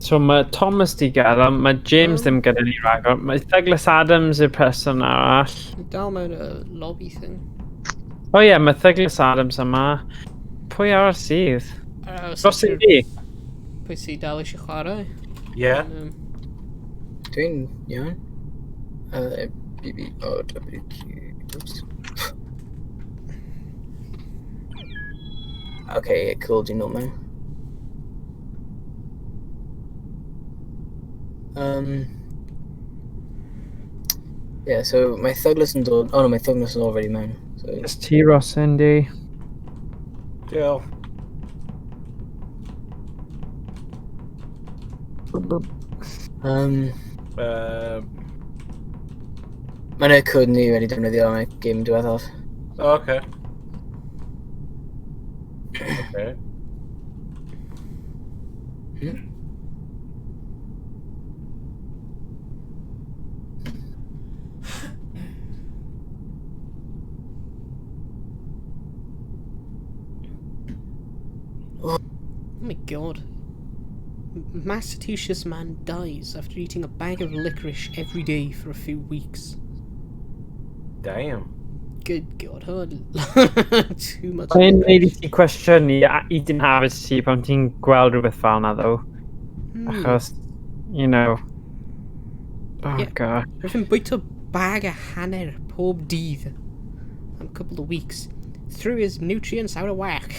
So mae Thomas di gadael, mae James ddim gyda ni ragor. Mae Douglas Adams yw'r person arall. Ni dal mewn y lobby thing. O ie, mae Douglas Adams yma. Pwy arall sydd? Ross and D. Pwy sydd dal eisiau chwarae? Ie. Dwi'n iawn. B, B, O, W, Q... Oops. Okay, cool, dwi'n nôl mewn. Yeah, so mae Thuglas yn dod... Oh no, mae Thuglas yn already mewn. So... It's ti, Ross, Andy. Diolch. Mae yna cod ni wedi defnyddio am y game diwethaf. Oh, okay. Okay. Oh my god. Massachusetts man dies after eating a bag of licorice every day for a few weeks. Damn. Good god, too much. Mae'n neud i ti cwestiynu i dyn hafus ti pan ti'n gweld rhywbeth fel na, though. Achos, you know... Oh yeah. God. Rwy'n bwyta bag a hanner pob dydd am couple of weeks. Threw his nutrients out of whack.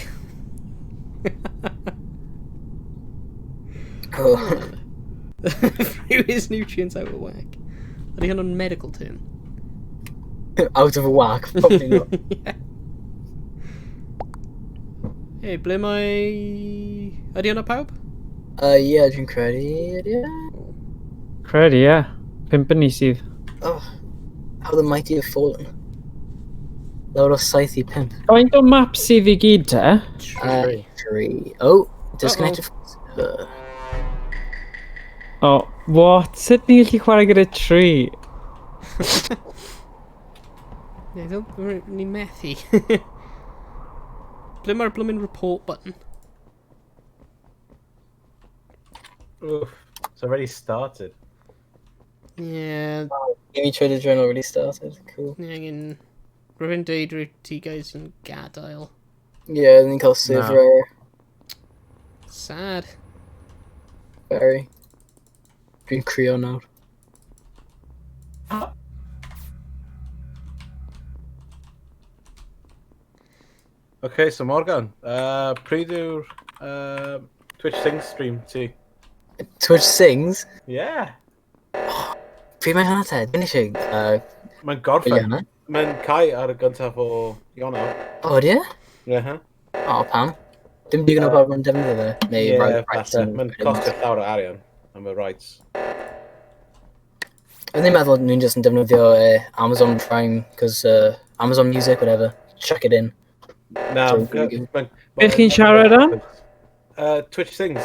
Oh. Threw his nutrients out of whack. Ydy hwn yn medical term? Out of whack, probably not. Yeah. Hey, ble mae... Ydy hwnna pawb? Yeah, dwi'n credu, ydy e? Credu, ie. 5 yn ni sydd. Oh, how the mighty have fallen. Lawr o 7 i 5. Faint o map sydd i gyd te? 3. Oh, disconnected. Oh, what? Sut ni'n gallu chwarae gyda 3? Yeah, ni methu. Ble mae'r bloomin' report button? Oof, it's already started. Yeah. Amy Trader Journal already started. Cool. Yeah, rwy'n deud rwy ti guys yn gadael. Yeah, ni'n cael server error. Sad. Very. Dwi'n crio nawr. Okay, so Morgan, pryd yw'r Twitch Sings stream ti? Twitch Sings? Yeah. Oh, pryd mae hwnna te? Dwi'n eisiau... Mae'n gorffen. Mae'n cau ar y gyntaf o Ionawr. O, ydy e? Ie. O, pam? Dim digon o bobl yn defnyddio fe? Ie, falle. Mae'n costio llawer o arian am y rights. O'n i'n meddwl nhw'n just yn defnyddio Amazon Prime, cos Amazon Music, whatever. Chuck it in. Na, Be chi'n siarad am? Twitch Sings.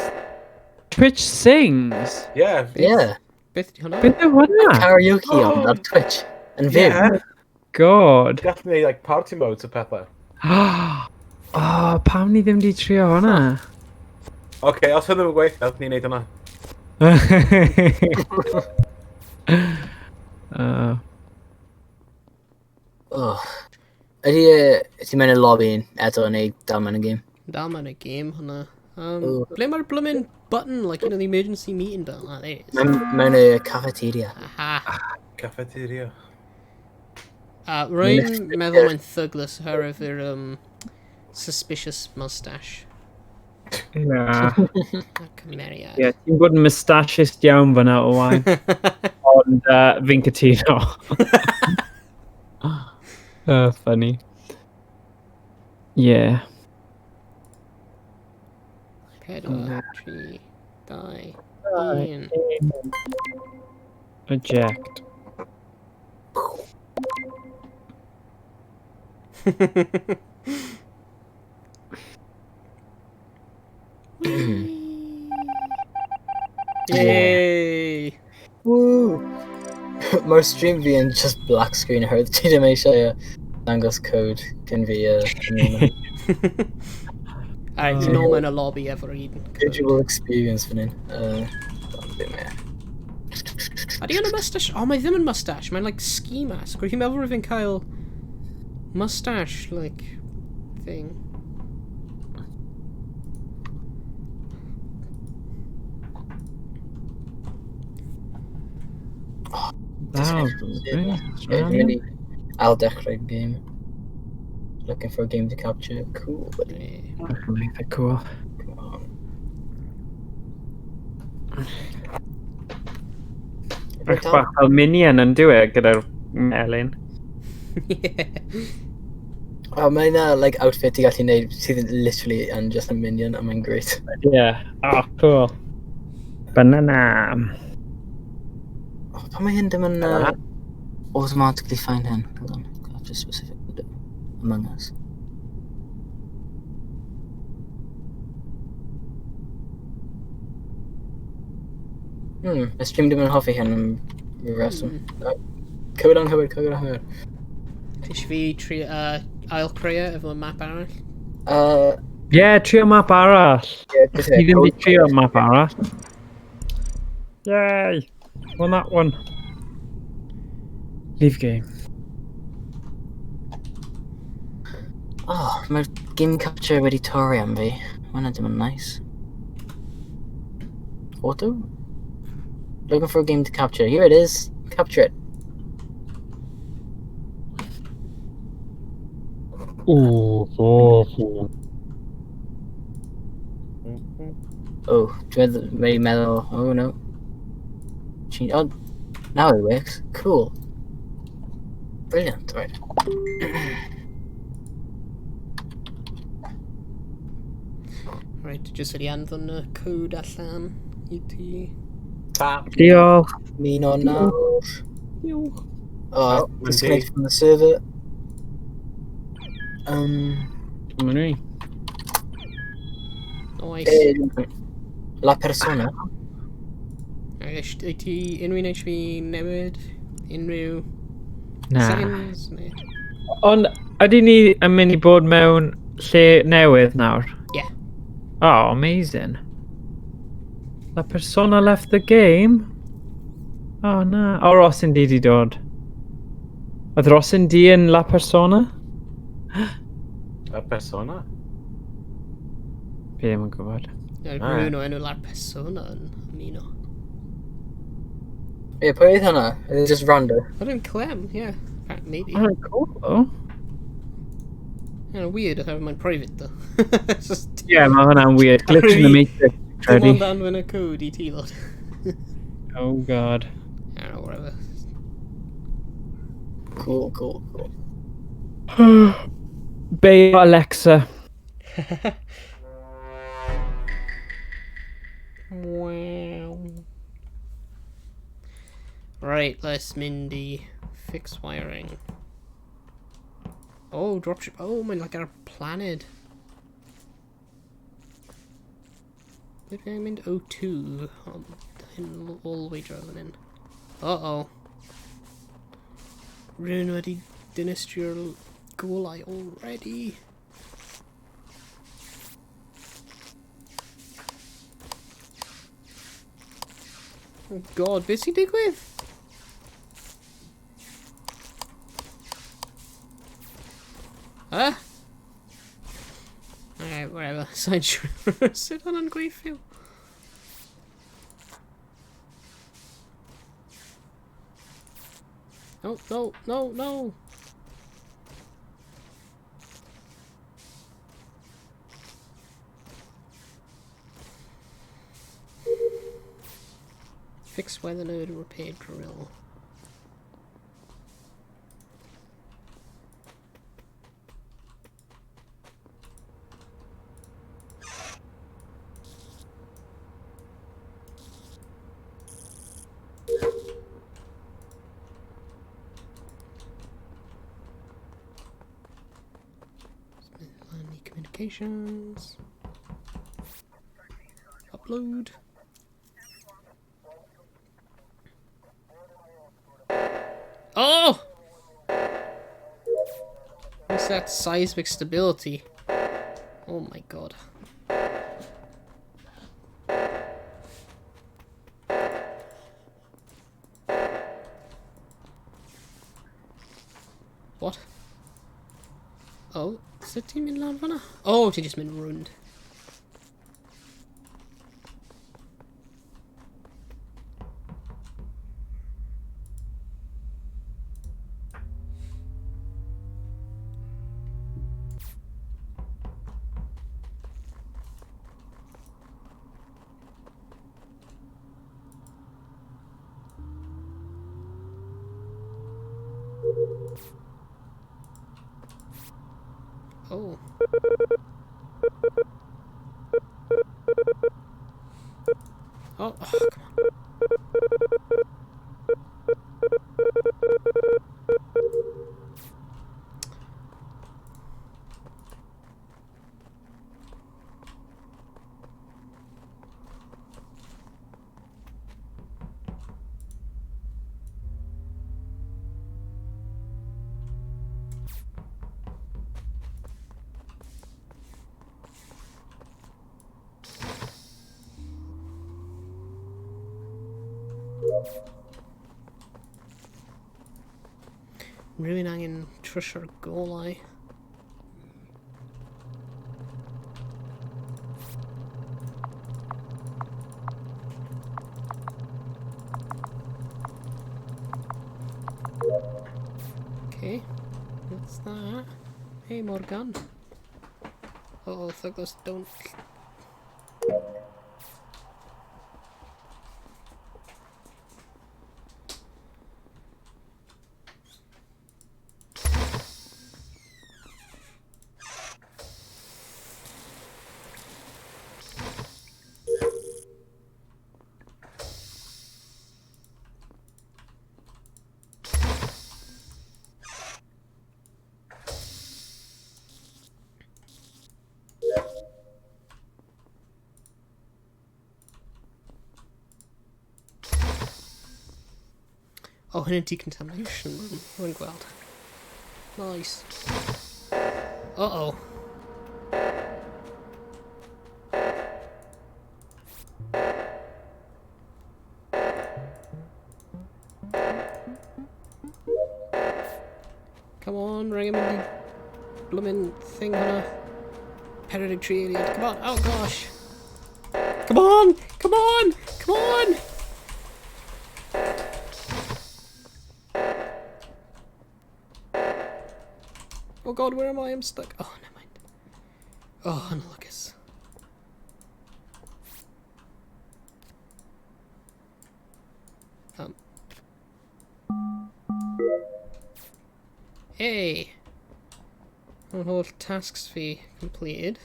Twitch Sings? Yeah. Yeah. Beth yw hwnna? Beth yw hwnna? Karaoke on ar Twitch. Yn fyw. Yeah. God. Gallwn ni like party modes o pethau. Oh, pam ni ddim di trio hwnna? Oce, os hwn ddim yn gweithio, ni'n neud hwnna. Oh. Ydy ti'n mynd i'r lobby eto neu dal mewn y game? Dal mewn y game hwnna. Ble mae'r bloomin' button, like, you know, the emergency meeting button? Ah, there it is. Mewn y cafeteria. Aha. Cafeteria. Rwy'n meddwl mae'n Thuglas oherwydd yr suspicious mustache. Yeah. A cymeriad. Yeah, ti'n bod yn moustacheist iawn fyna, Owain. Ond fi'n cytuno. Funny. Yeah. 4, 3, 2, 1. Eject. Yay! Woo! Mae'r stream fi yn just black screen oherwydd ti ddim eisiau dangos code cyn fi ymuno. Alright, ti'n ôl mewn y lobby efo'r un code. Visual experience fan hyn. Be mae e? Ydy o'n y mustache? Oh, mae ddim yn mustache. Mae'n like ski mask. Rwy'n meddwl rwy'n fi'n cael mustache, like, thing. Wow. Dwi'n mynd i ail dechrau game. Looking for a game to capture. Cool, buddy. Eitha cool. Come on. Bach bach fel minion yn dyw e gyda'r melyn. Yeah. Oh, mae yna like, outfit ti gallu neud sydd yn literally yn just a minion, a mae'n great. Yeah. Oh, cool. Banana. Oh, pan mae hyn ddim yn automatically find hyn? Hold on, capture specific window. Among Us. Y stream ddim yn hoffi hyn am ryw reswm. Cywir anghywir, cywir anghywir. Ti eisiau fi tri, ail creu e efo map arall? Yeah, trio map arall. Yeah, Ti ddim wedi trio map arall. Yay! Won that one. Leave game. Oh, mae'r game capture wedi torri am fi. Mae hwnna ddim yn nice. Auto? Looking for a game to capture. Here it is. Capture it. Ooh, oh, Oh, dwi'n meddwl, meddwl, oh no. Change, oh, now it works. Cool. Brilliant, right. Right, just wedi anfon y code allan i ti. Tap. Diolch. Mean on nawr. Diolch. Oh, Oh, disconnect from the server. Dyma ni. Nice. La persona. Wyt ti unrhyw un eisiau fi newid? Unrhyw Na. settings? Neu... Ond ydy ni yn mynd i bod mewn lle newydd nawr? Yeah. Oh, amazing. La persona left the game? Oh, na. O, Ross yn di dod. Oedd Ross yn di yn La Persona? La persona? Fi ddim yn gwybod. Ie, Ah. Rhywun o enw La Persona yn ymuno. Ie, pwy oedd hwnna? Oedd e just random? Oedd yn Clem, yeah. Maybe. Oh, cool, though. Yeah, weird, oherwydd mae'n private, though. It's just... Yeah, mae hwnna'n weird. Glitch in the Matrix, Dim credu. ond anfon y code i ti, lod. Oh, God. I don't know, whatever. Cool, cool, cool. Be Alexa. Wow. Right, let's mynd i fix wiring. Oh, dropship. Oh, mae'n like ar planet. Ble dwi angen mynd O2? Oh, hyn all the way draw fan hyn. Uh-oh. Rhywun wedi dinistrio'r golau already. Oh god, beth sy'n digwydd? Huh? Alright, whatever. Sa'n siŵr sut hwnna'n gweithio. No, no, no, no! Fix weather node and repair drill. Notifications. Upload. Oh! Reset seismic stability. Oh my god. What? Oh, sut ti'n mynd lawr fan'na? Oh, ti jyst mynd rownd. Oh. Oh, oh, come on. Rhywun angen trwsio'r golau. Okay, that's that. Hey Morgan. Uh oh, Douglas, don't. Oh, hyn yn decontamination room. Rwy'n gweld. Nice. Uh-oh. Come on, ring him in the blooming thing hwnna. Hereditary alien. Come on. Oh gosh. Come on! Come on! Come on! Oh god, where am I? I'm stuck. Oh, never mind. Oh, and Lucas. Hey! Holl tasks fi completed.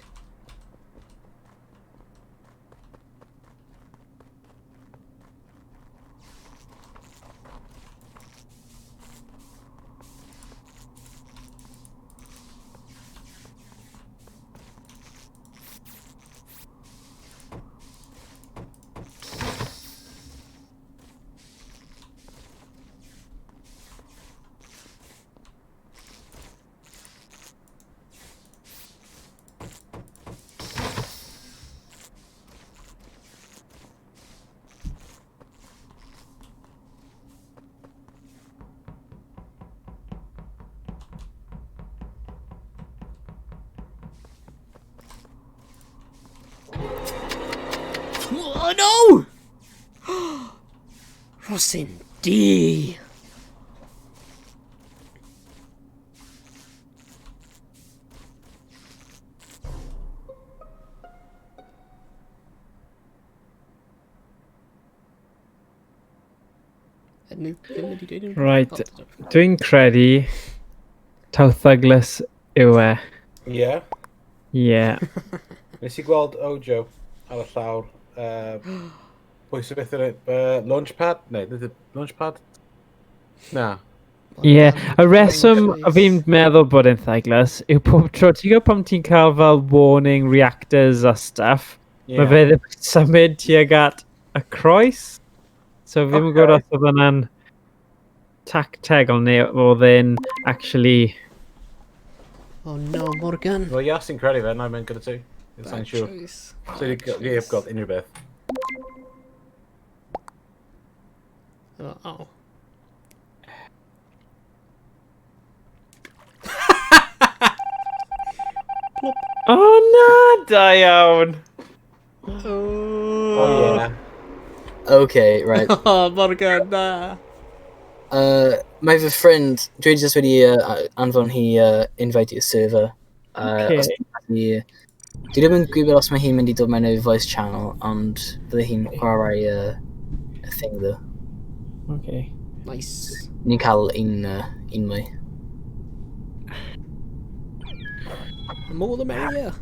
Oh no! Rhosyn D. Right, dwi'n credu taw Douglas yw e. Yeah. Yeah. Nes i gweld Ojo ar y llawr. Pwy sy'n beth yn launchpad? Neu, nid y launchpad? Na. Ie, yeah. Y reswm fi'n meddwl bod e'n Thuglas yw pob tro, ti'n gwybod pam ti'n cael fel warning reactors a stuff, yeah. Mae fe ddim yn symud tuag at y croes. So fi ddim yn gwybod os oedd hwnna'n tactegol neu oedd e'n actually... Oh no, Morgan. Wel, ia, sy'n credu fe, na i mynd gyda ti. It's Bad unsure. choice. So you have got unrhyw beth. Oh. Oh. Oh na, da iawn! Oh, Oh, yeah. Okay, right. Oh, Morgan, na. Mae fy ffrind, dwi jyst wedi anfon hi invite i'r server. Okay. Os hi, dwi ddim yn gwybod os mae hi'n mynd i dod mewn i'r voice channel, ond bydde hi'n chwarae y thing ddo. Okay. Nice. Ni'n cael un mwy. The more the merrier.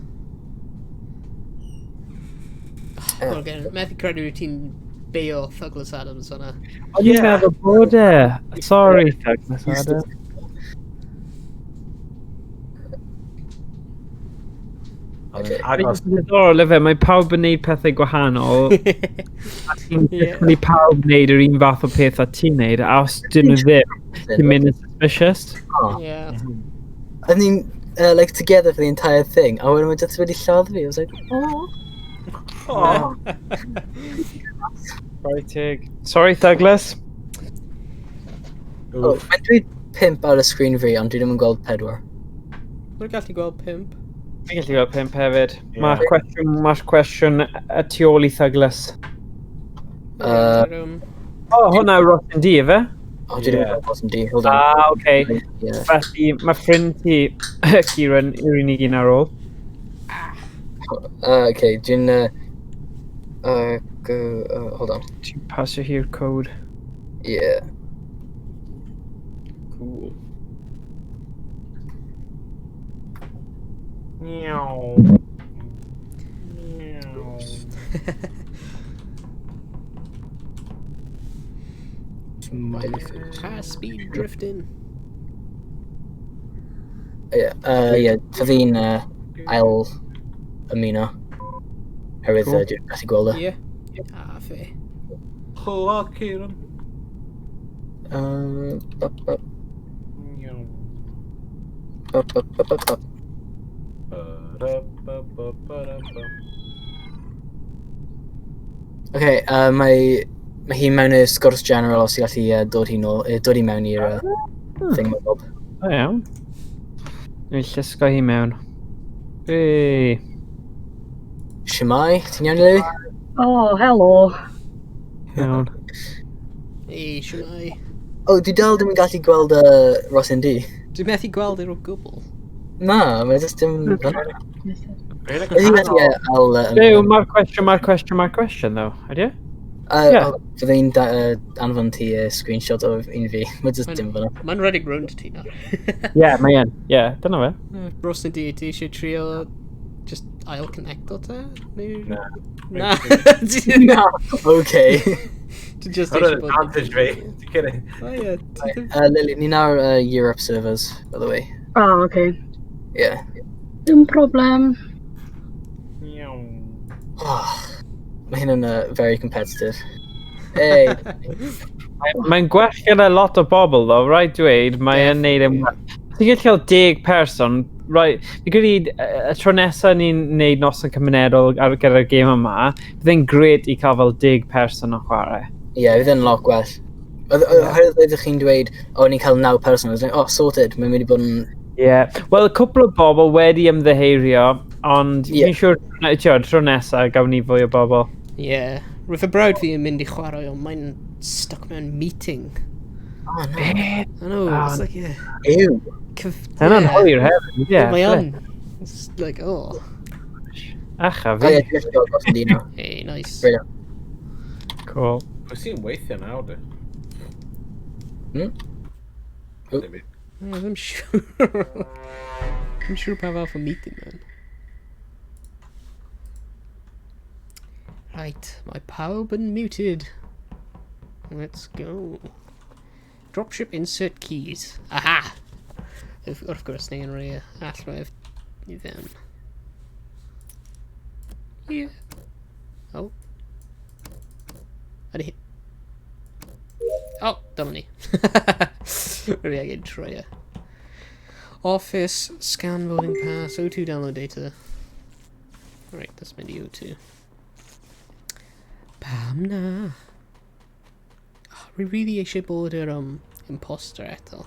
Morgan, methu credu wyt ti'n beio Douglas Adams yna. O'n i'n meddwl bod e. Sorry, Douglas Adams. Okay. Agos. Mae'n diddorol efe, mae pawb yn neud pethau gwahanol. A ti'n Ie. disgwyl i pawb wneud yr un fath o peth a ti'n neud, a os dyn nhw ddim, ti'n mynd yn suspicious. Oh. Yeah. And ni'n like together for the entire thing, a wedyn mae just wedi lladd fi. I was like, oh. Oh. Sorry, Tig. Sorry, Douglas. Oh, mae'n dweud 5 ar y screen fi, ond dwi ddim yn gweld 4. Mae'n gallu gweld 5. Fi'n gallu gweld 5 hefyd. Ie. Mae'r cwestiwn, mae'r cwestiwn y tu ôl i Douglas. O, oh, hwnna yw Ross and D, efe? Oh, dwi ddim yn Ie. gweld Ross and D. Hold on. Ah, oce. Yeah. Felly, mae ffrind ti, Kieran, yw'r unig un ar ôl. Okay, dwi'n... Go, hold on. Ti'n pasio hi'r code. Yeah. Cool. Meow. Meow. Smiley face. High speed drifting. Yeah, yeah, fi'n ail ymuno. Herwydd Cool. dwi'n gallu gweld e. Yeah. Ah, fe. Hwyl, Kieran. Bop, bop, Meow. bop, bop, bop, bop, bop. Ba-da-ba-ba-ba-da-ba. Okay, mae hi mewn y sgwrs general os ti'n gallu dod hi nôl, dod i mewn i'r thing mae Bob. Da iawn. Dwi'n llusgo hi mewn. Ei. Shemai, ti'n iawn Lily? Oh, helo. Iawn. Ei, siwmai. Oh, dwi dal ddim yn gallu gweld Ross and D. Dwi'n methu gweld i'r o gwbl. Na, mae jyst dim... Really Ydy gallu ail... Byw, mae'r cwestiwn, mae'r cwestiwn, mae'r cwestiwn, ddo. Ydy e? Ie. Fydda i'n anfon ti screenshot o un fi. Mae jyst dim fyna. Mae'n rhedeg rownd ti nawr. Ie, mae e'n. Ie, dyna fe. Ross and D, ti eisiau trio just ail connecto te? Neu... Na. Na. Na, okay. Ti just Hwnna'n eisiau bod... advantage fi. Ti'n kidding? O ie, ti ddim... Lily, ni nawr Europe servers, by the way. Oh, okay. Yeah. Dim problem. Meow. Oh, mae hyn yn very competitive. Hey, Mae'n gwell gyda lot o bobl, ddo, rhaid dweud, mae e'n neud e'n well. Ti'n gallu cael 10 person, right, fi credu y tro nesaf ni'n neud noson cymunedol ar gyda'r gêm yma, bydd e'n gret i cael fel 10 person o chwarae. yeah, fydd e'n lot gwell. Oherwydd ydych chi'n dweud, o, ni'n cael 9 person, I was like, oh, sorted, mae'n mynd i bod yn... Ie. Yeah. Wel, cwpl o bobl wedi ymddiheirio, ond Ie. fi'n siŵr, ti'n tro nesaf gawn ni fwy o bobl. Ie. Roedd fy brawd fi yn mynd i chwarae, ond mae'n stuck mewn meeting. Oh, no. I know, Oh, it's like, yeah. Ew. Hynna'n hwyr hefyd, ie. Mae yn. It's like, oh. Ach, a Oh, fi. yeah, dwi'n gallu gweld Ross and D now. Hey, nice. Brilliant. Cool. Wyt ti'n weithio nawr, di? Hmm? Oh. Dim byd. Yeah, ddim siŵr. Ddim siŵr pa fath o meeting, man. Right, mae pawb yn muted. Let's go. Dropship insert keys. Aha! Wrth gwrs, ni yn rhoi y allwedd i fewn. Yeah. Oh. Ydy hi... Oh, dyma ni. Rwy angen troi e. Office, scan voting pass, O2 download data. Right, that's mynd i O2. Pam na? Oh, rwy really eisiau bod yr imposter eto.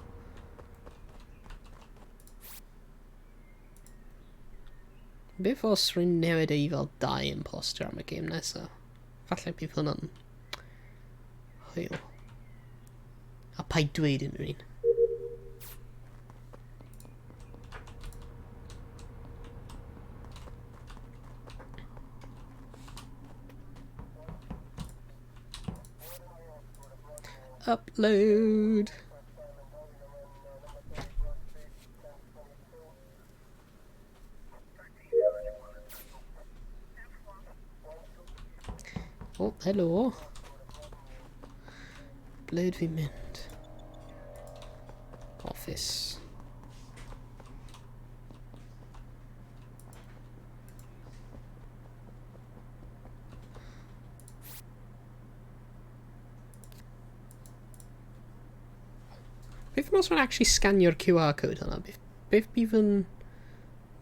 Beth os rwy'n newid e i fel dau imposter am y gêm nesaf? Falle bydd hwnna'n hwyl. A paid dweud unrhyw un. Upload. Oh, helo. Ble ydw i'n mynd? Office. Beth os mae'n actually sganio'r QR code hwnna? Beth bydd yn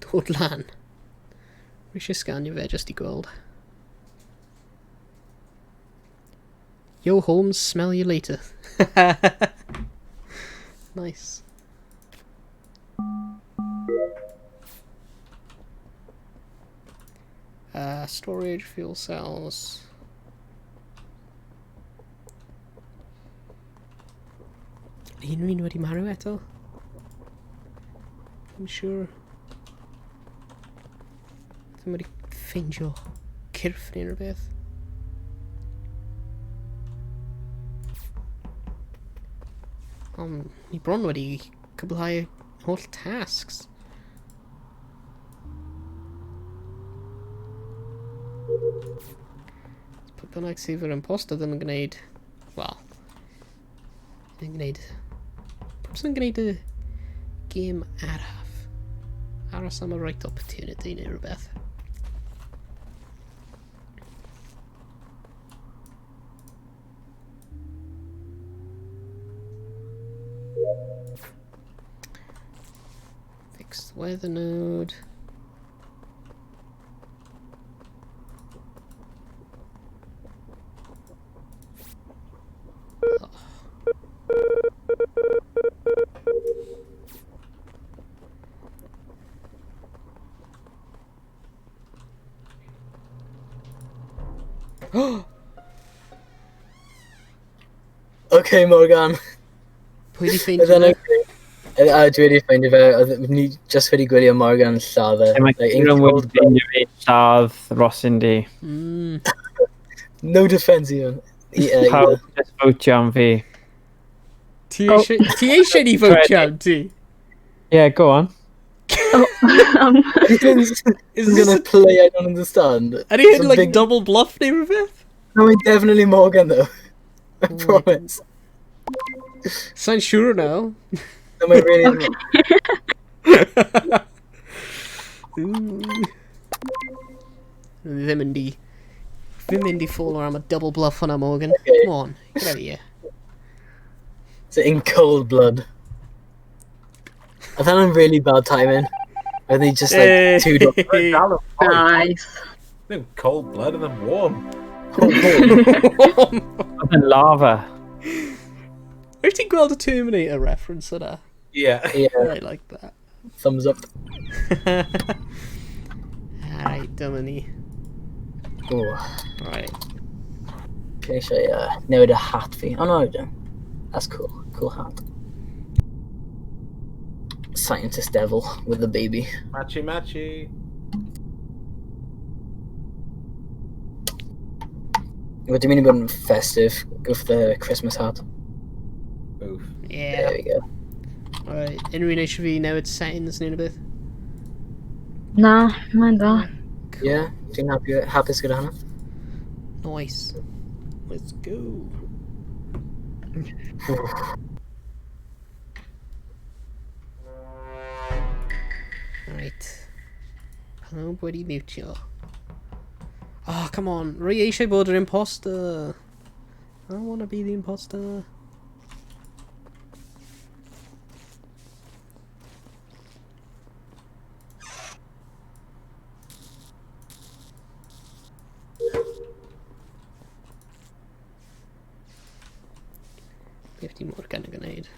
dod lan? Rwy eisiau sganio fe just i gweld. Yo Holmes, smell you later. Nice. Storage, fuel cells. Unrhyw un wedi marw eto? I'm sure. Ddim wedi ffeindio cyrff neu unrhyw beth. Ond ni bron wedi cwblhau holl tasks. Pwy bynnag sydd yr imposter ddim yn gwneud... Wel... Ddim yn gwneud... Pwy sy'n gwneud y gêm araf? Aros am y right opportunity neu rhywbeth. Fix the weather node. Oh. Okay, Morgan. Pwy di ffeindio Oedd e'n fe? okay? A dwi wedi ffeindio fe, oedd ni just wedi gwylio Morgan lladd e. Mae Like, in Kieran wedi cold blood. ffeindio fi lladd Ross Indy. No defence even. Pawb Either. just votio am fi. Ti eisiau ni fotio am ti? Yeah, go on. Is Is this gonna a... play I don't understand. Ydy hyn Some like big- double bluff neu rhywbeth? No, it's definitely Morgan though. I promise. Sa'n siŵr now. No, mae really Ddim yn di... Ddim yn di follow am y double bluff hwnna, Morgan. Okay. Come on, get out of here. It's in cold blood. I found him really bad timing. I think just like two dots. Nice. Ddim cold blood and then warm. Oedd yn lava. Wyt ti'n gweld y Terminator reference yna? Yeah. Yeah, I like that. thumbs up. Alright, dyma ni. Oh, Alright. fi eisiau newid y hat fi. Oh no, I don't. That's cool. Cool hat. Scientist devil with the baby. Matchy matchy. What do you mean about festive? Go for the Christmas hat. Oof. Yeah. There we go. Alright, unrhyw un eisiau fi newid settings neu rhywbeth? Na, mae'n dda. Yeah, fi'n happy, hapus gyda hwnna. Nice. Let's go. Right. Pawb wedi mutio. Oh, come on. Rwy eisiau bod yr imposter. I wanna be the imposter. Beth di Morgan yn gwneud?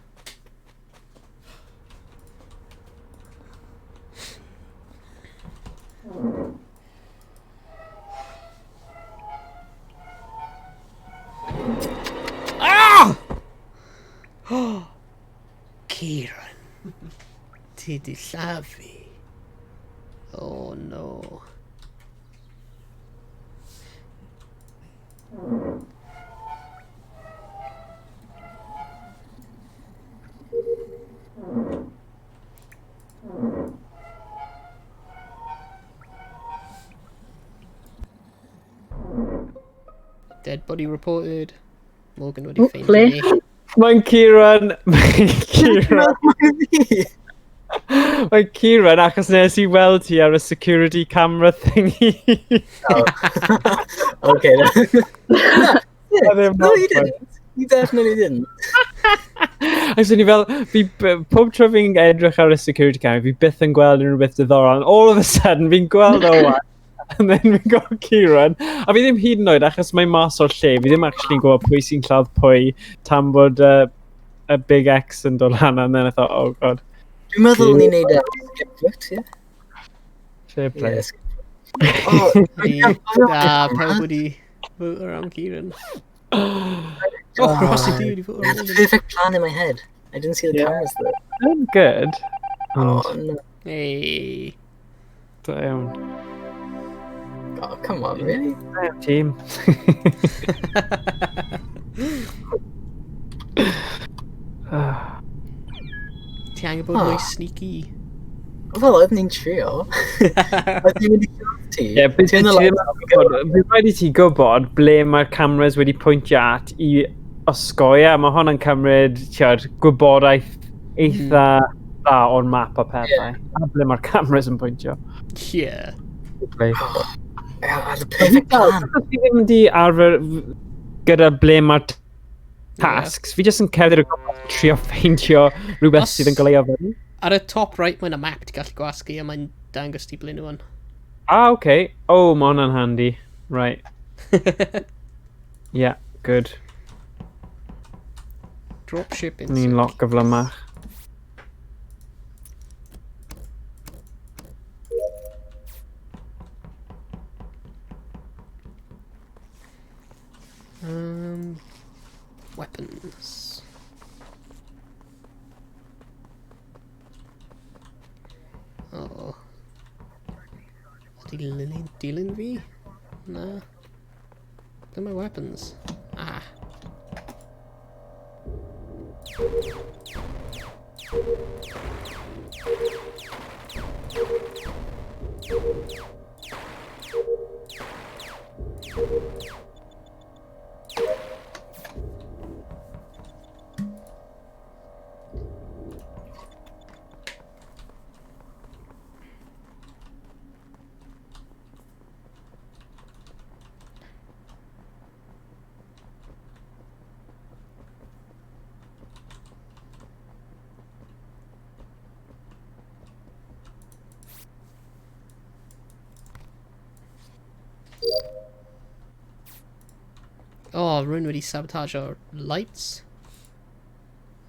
Ah! Kieran. Ti di lladd fi. Oh no. Dead body reported. Morgan wedi Ww, ffeindio ble? ni. Mae'n Kieran... Mae'n Kieran... Mae'n Kieran achos nes i weld ti ar y security camera thingy. Okay then. Oedd e'n No, you mor didn't. You definitely didn't. Ac o'n i fel, fi, pob tro fi'n edrych ar y security camera, fi byth yn gweld unrhyw beth diddorol, and all of a sudden fi'n gweld Owain, and then fi'n gweld Kieran, a fi ddim hyd yn oed, achos mae mas o'r lle, fi ddim actually yn gwybod pwy sy'n lladd pwy, tan bod y Big X yn dod lan, and then I thought, oh god, Dwi'n meddwl ni'n neud e skip vote, yeah? fair play. Yeah, skip vote. Oh, Ydi, Da, pawb wedi vote am Kieran. Oh, Rossi di wedi vote I had am the Morgan. perfect plan in my head. I didn't see the Yeah. cameras there. I'm good. Oh, Ond, no. Hey. da iawn. Oh, come on, really? Da iawn, team. Ah. Ti angen bod mwy Ah. sneaky. Wel, oeddwn ni'n trio. Oeddwn ni'n mynd i lladd ti. Ie, bydd Turn ti the ddim lights yn off. gwybod, bydd rhaid i ti gwybod ble mae'r cameras wedi pwyntio at i osgoi e. Mae hwn yn cymryd, ti'od, gwybodaeth eitha dda o'r map a pethau. A ble mae'r cameras yn pwyntio. Yeah. Basically. I had the perfect plan. Achos fi ddim wedi arfer gyda ble mae'r tasks, fi jyst yn cerdded o gwmpas trio ffeindio rhywbeth Os- sydd yn goleuo fyny. Ar y top right mae'n y map ti'n gallu gwasgu a mae'n dangos ti ble nhw yn. Ah, okay. Oh, mae hwnna'n handy. Right. Yeah, good. Dropship Ni'n insert. lot gyflymach. Weapons. Oh. Ydy Lily dilyn fi? Na. Ble mae weapons? Ah. Oh, rhywun wedi sabotage our lights.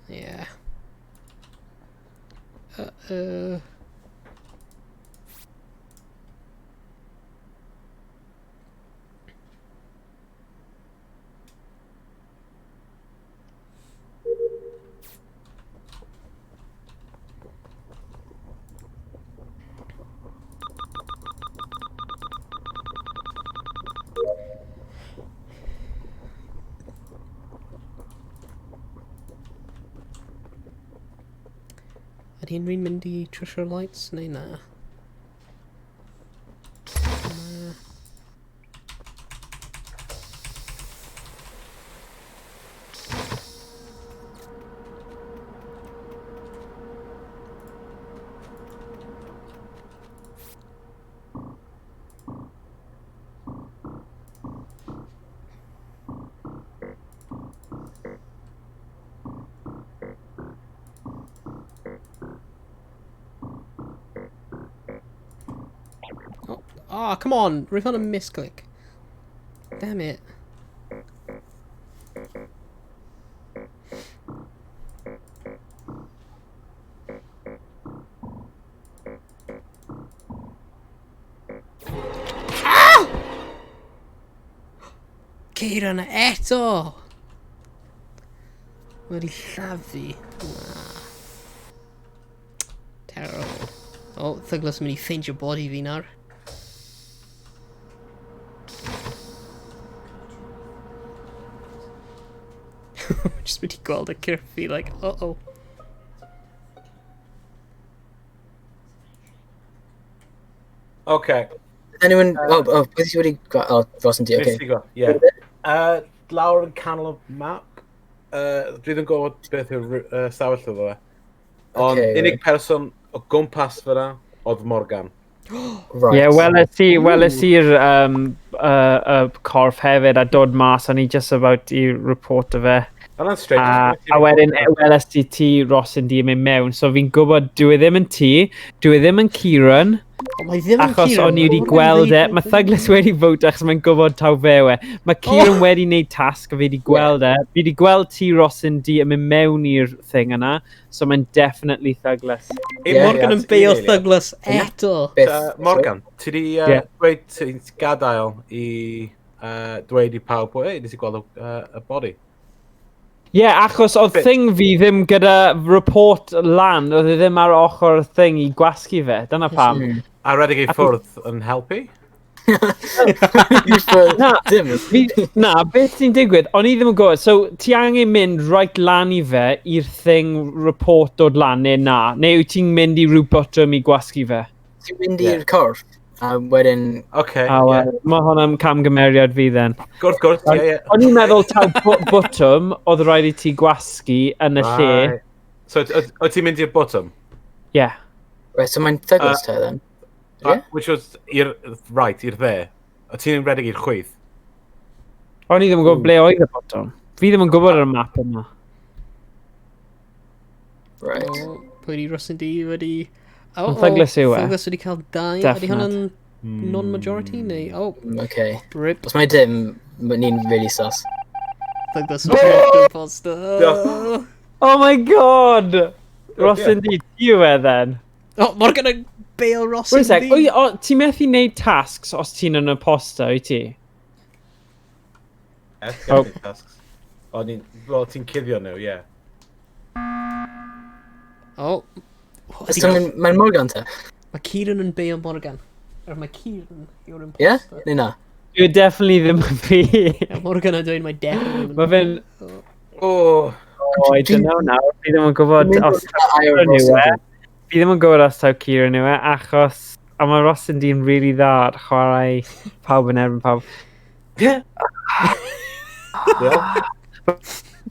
Yeah. Ydy unrhyw'n mynd i trwsio'r lights neu na? Na. Ah, oh, come on! Roedd hwn yn misclick. Damn it. Ah! Kieran eto! Wedi llafu. Na. Terrible. Oh, Thuglas yn mynd i ffeindio body fi nawr. Just mynd i gweld y cyrff fi, like, uh-oh. Okay. Anyone... Oh, oh, beth ti wedi... Oh, Ross yn di, okay. Nes i go, ie. Lawr yn canol y map. Dwi ddim yn gwybod beth yw'r stafell iddo fe. Ond Ocê, unig right. person o gwmpas fyna oedd Morgan. Right. Ie, yeah, weles i'r corff hefyd a dod mas, o'n i just about i report o fe. Hwnna'n strange. A wedyn weles i ti, Ross yn di yn mynd mewn, so fi'n gwybod dwi e ddim yn ti, dwi e ddim yn Kieran, Oh, mae ddim yn achos Kieran. o'n i wedi gweld e, mae Thuglas wedi vote achos mae'n gwybod taw fe yw e. Mae Kieran wedi wneud tasg a fi wedi gweld e, fi wedi gweld ti, Ross yn di yn mynd mewn i'r thing yna, so mae'n definitely Thuglas. Ei, Ie, Morgan yn beio Thuglas eto. Beth? Morgan, ti di Ie. dweud ti'n gadael i dweud i pawb, o, ei, nes i gweld y body. Ie, yeah, achos oedd Bit. thing fi ddim gyda report lan, oedd e ddim ar ochr y thing i gwasgu fe, dyna pam. A redeg i ffwrdd yn helpu? Na, Dim. Fi, na, beth sy'n digwydd, o'n i ddim yn gwybod, so ti angen mynd right lan i fe i'r thing report dod lan neu na, neu wyt ti'n mynd i rhyw botwm i gwasgu fe? Ti'n mynd i'r corff, a wedyn... Oce, A ie. wel, mae hwnna'n camgymeriad fi then. Gwrth, gwrth, ie, ie. O'n i'n meddwl taw botwm oedd rhaid i ti gwasgu yn y lle. Right. So, o ti'n mynd i'r bottom? Ie. Yeah. Right, so mae'n Thuglas te, then. Ie? Which was i'r right, i'r dde. O ti'n redeg i'r chwith? O'n i ddim yn gwybod ble oedd y botwm. Fi ddim yn gwybod ar y map yma. Right. O, pwy di Ross yn di wedi... Oh, Ond Thuglas yw e. Thuglas wedi cael dau. Ydy Definite. hwnna'n non-majority neu... Oh, Okay. rip. Os mae dim, ma' ni'n really sus. Thuglas yn imposter. Diolch. Oh my god! Ross ie. yn di, ti yw e then? Oh, Morgan yn bail Ross Wait a yn sec, di. oi, o, ti'n methu neud tasks os ti'n yn imposter, wyt ti? Oh. Tasks. O'n i'n... Wel, ti'n cuddio nhw, ie. Oh. So mae'n mae'n Morgan te? Mae Kieran yn bail Morgan. Er mae Kieran yw'r Ie? imposter. Neu na? Dwi definitely ddim yn fi. Yeah, Morgan yn dweud mae definitely ddim yn Mae fe'n... Oh. Oh, I don't know nawr. Fi ddim yn gwybod os taw Air Kieran Ross yw e. yn di. Fi ddim yn gwybod os taw Kieran yw e, achos... A mae Ross yn dyn really dda at chwarae pawb yn erbyn pawb. Diolch.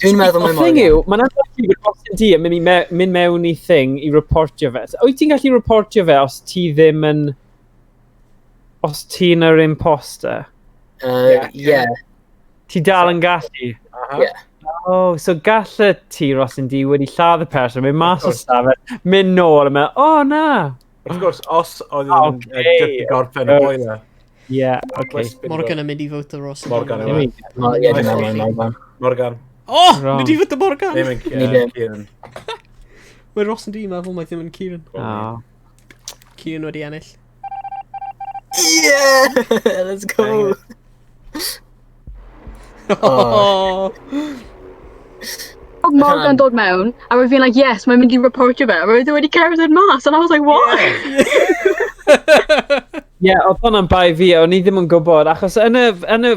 Dwi'n meddwl Y mae thing Morgan. yw, mae'n anodd bod Ross yn di yn mynd, i mynd mewn i thing i reportio fe. So, wyt ti'n gallu reportio fe os ti ddim yn... Os ti'n yr imposter? Ie. Ti dal yn gallu? Aha. Ie. Oh, so gall ti, Ross yn di, wedi lladd y person, mynd mas o stafell, mynd nôl a meddwl, oh na! Wrth gwrs, os oedd yn Ocê. just i gorffen y boiler. Yeah, okay. Morgan yn mynd i vote Ross yn Morgan di. yw e. O, Ie, dwi'n meddwl mae'n Morgan. Morgan. Oh! Wrong. Mynd i vote Morgan! Ddim yn Ni ddim. Kieran. Mae Ross yn di meddwl mae ddim yn Kieran. Oh. Kieran wedi ennill. Yeah! Let's go! Oh. Oedd Morgan dod mewn, a roedd fi'n like, yes, mae'n mynd i reportio fe, a roedd e wedi cerdded mas, and I was like, what? Ie, yeah, oedd hwnna'n bai fi, o'n i ddim yn gwybod, achos yn y, yn y,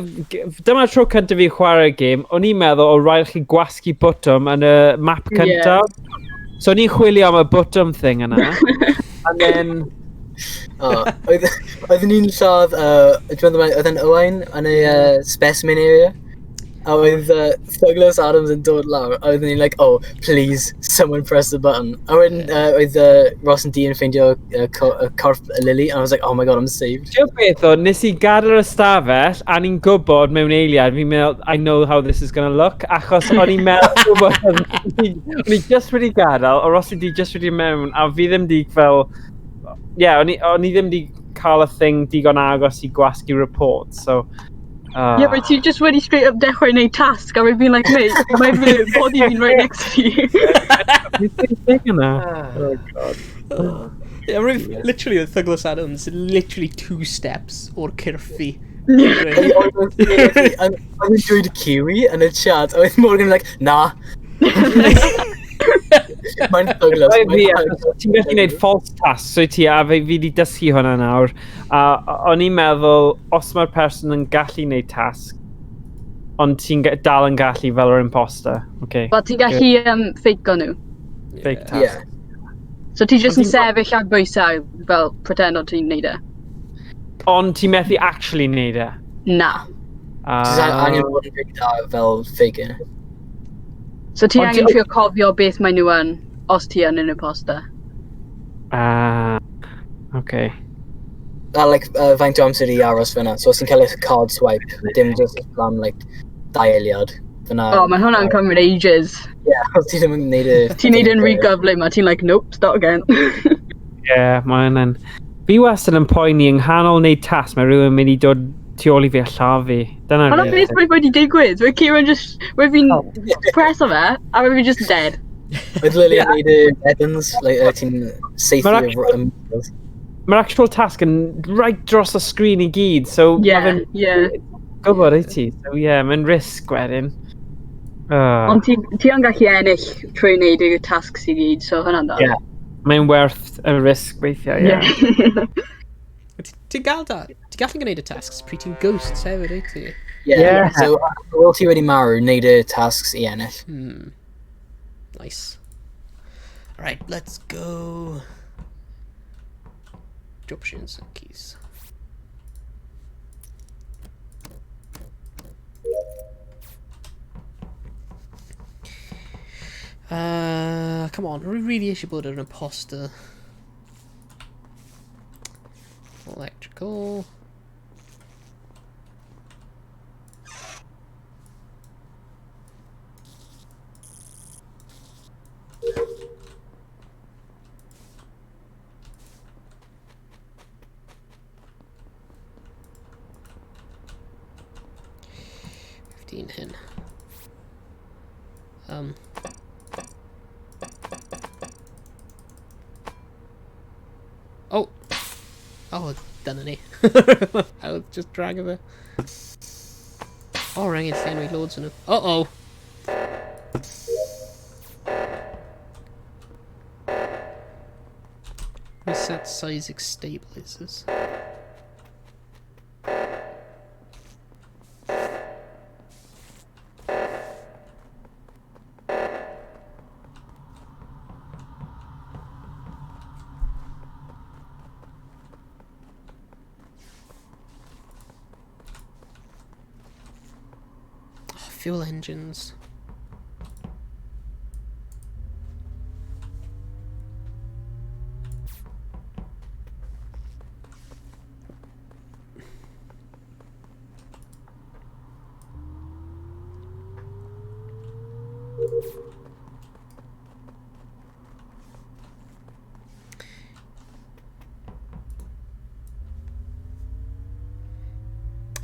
dyma'r tro cyntaf fi chwarae gêm, o'n i'n meddwl o rhaid chi gwasgu botwm yn y map cyntaf. Yeah. So o'n i'n chwilio am y botwm thing yna. And then, Oh, oedd oeddwn ni'n lladd, dwi'n meddwl oedd yn Owain yn y specimen area. A oedd Douglas Adams yn dod lawr, a oeddwn ni'n like, oh, please, someone press the button. A wedyn oedd Ross and Dean yn ffeindio corff Lily, and I was like, oh my god, I'm saved. Ti'n beth o, nes i gadael yr ystafell, a ni'n gwybod mewn eiliad, fi'n meddwl, I know how this is gonna look, achos o'n i'n meddwl, gwybod, o'n i just wedi gadael, o Ross di just wedi mewn, a fi ddim di fel, ie, yeah, o'n i ddim di cael y thing digon agos i gwasgu report, so... Yeah, but ti just wedi straight up dechrau neud task, a rwy'n fi'n like, mate, mae fy body fi'n right next to you. Fi'n yna. Oh, God. Yeah, rwyf literally with Douglas Adams, literally 2 steps o'r cyrff fi. Oedd yn dweud Kiwi yn y chat, a oedd Morgan like, na. Mae'n Douglas. Ti'n gallu gwneud false task, so ti, a fi wedi dysgu hwnna nawr. A o'n i'n meddwl, os mae'r person yn gallu gwneud task, ond ti'n dal yn gallu fel yr imposter. Okay. Wel, ti'n gallu fake-o nhw. Fake task. Yeah. So ti jyst yn sefyll ar bwysau fel pretend o ti'n neud e. Ond ti'n methu actually neud e? Na. Ti'n angen bod yn rili da fel fake-ing. So ti angen trio cofio beth mae nhw yn, os ti yn imposter. Ah, okay. A like, faint o amser i aros fyna. So os ti'n cael eich card swipe, dim just am like, 2 eiliad. Fyna... Oh, mae hwnna'n cymryd ages. Yeah, os ti ddim yn neud y... Ti'n neud yn rhy gyflym a ti'n like, nope, start again. Yeah, mae hwnna'n... Fi wastad yn poeni yng nghanol neud tasg, mae rhywun yn mynd i dod tu ôl i fi a lladd fi. Dyna Hwna'n beth mae wedi digwydd. Mae Kieran just... Mae fi'n press o fe, a mae fi just dead. Oedd Lily yn neud y weapons, like, ti'n saethu... Mae'r actual task yn right dros y sgrin i gyd, so... Yeah, yeah. Gwybod i ti, so yeah, mae'n risg wedyn. Ond ti yn gallu ennill trwy wneud y tasks i gyd, so hwnna'n da. Yeah, mae'n werth y risg weithiau, yeah. Ti'n gael da? Ti'n gallu gwneud y tasks pryd ti'n ghosts hefyd, wyt ti? Yeah. So, wel ti wedi marw, wneud y tasks i ennill. Nice. Alright, let's go. Options and keys. Come on, we really eisiau bod yn imposter. Electrical. Hyn. Oh! Oh, dyna ni. I'll just drag fe. Oh, rhaid llenwi loads yn nhw. Uh-oh! Reset seismic stabilizers. Fuel engines.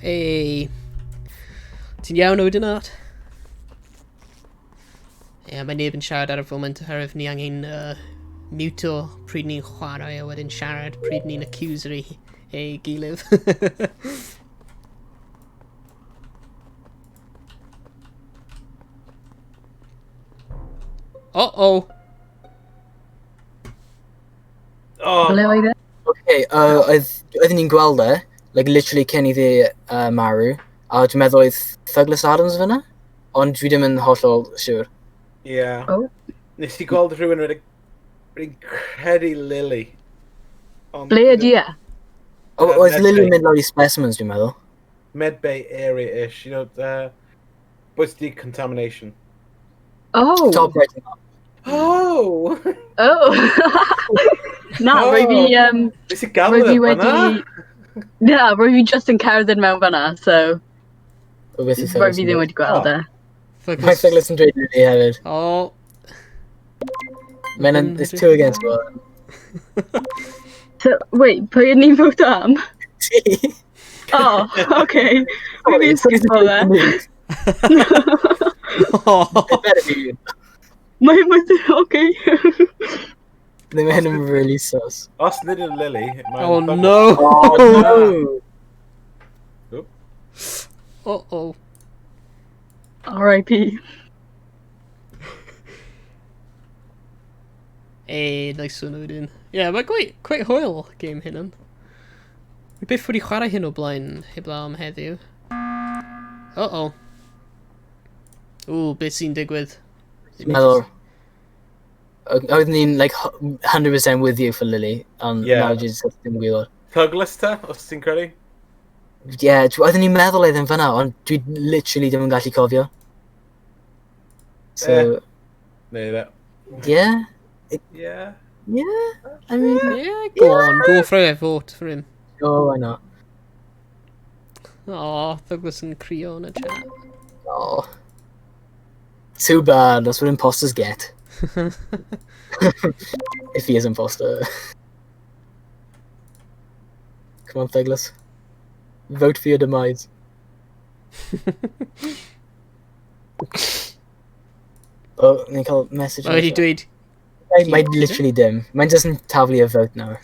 Hey. Ti'n iawn o dyn art? Ie, yeah, mae neb yn siarad ar y foment oherwydd ni angen muto pryd ni'n chwarae a wedyn siarad pryd ni'n accuser ei gilydd. Uh-oh! Oh. Ble oedd e? Okay, oeddwn ni'n gweld e, like literally cyn iddi marw, a dwi'n meddwl oedd Douglas Adams fyna, ond dwi ddim yn hollol siŵr. Yeah. Oh. Nes i gweld rhywun rwy'n credu Lily. Ble ydi e? Oedd Lily yn mynd lawr i specimens, dwi'n meddwl. Medbay area-ish, you know, what's decontamination? Oh! Top right. Oh! Oh! Na, rwy fi... Nes i gael e fan'na? Na, rwy fi just yn cerdded mewn fan'na, so... Rwy fi ddim wedi gweld e. Mae Douglas yn dweud Lily hefyd. Oh. Mae'n, it's 2 against 1. So, wait, pwy ydyn ni'n vote am? Ti. Oh, okay. Fi fi'n skipo fe. Oh. It better be you. Mae, mae, okay. Ddim hyn yn really sus. Os nid yn Lily, mae'n... Oh Douglas. no! Oh no! Uh-oh. R.I.P. Eh, nice one wedyn. Yeah, mae quite hwyl game hyn yn. Fi byth wedi chwarae hyn o blaen heblaw am heddiw. Uh-oh. Ooh, beth sy'n digwydd? Meddwl... Oeddwn ni'n like 100% with you for Lily, ond Yeah. nawr jyst ddim yn gwybod. Douglas ta, os ti'n credu? Yeah, oeddwn ni'n meddwl oedd yn fyna, ond dwi literally ddim yn gallu cofio. So, Neu dde. yeah, Yeah. yeah, I mean, Yeah, go on, go for it, vote for him. oh, why not? Aw, Douglas yn crio yn y chat. Oh. Too bad, that's what imposters get. If he is imposter. Come on, Douglas. Vote for your demise. Oh, ni'n cael message. Mae wedi dweud... Mae literally dim. Mae'n just yn taflu y vote nawr.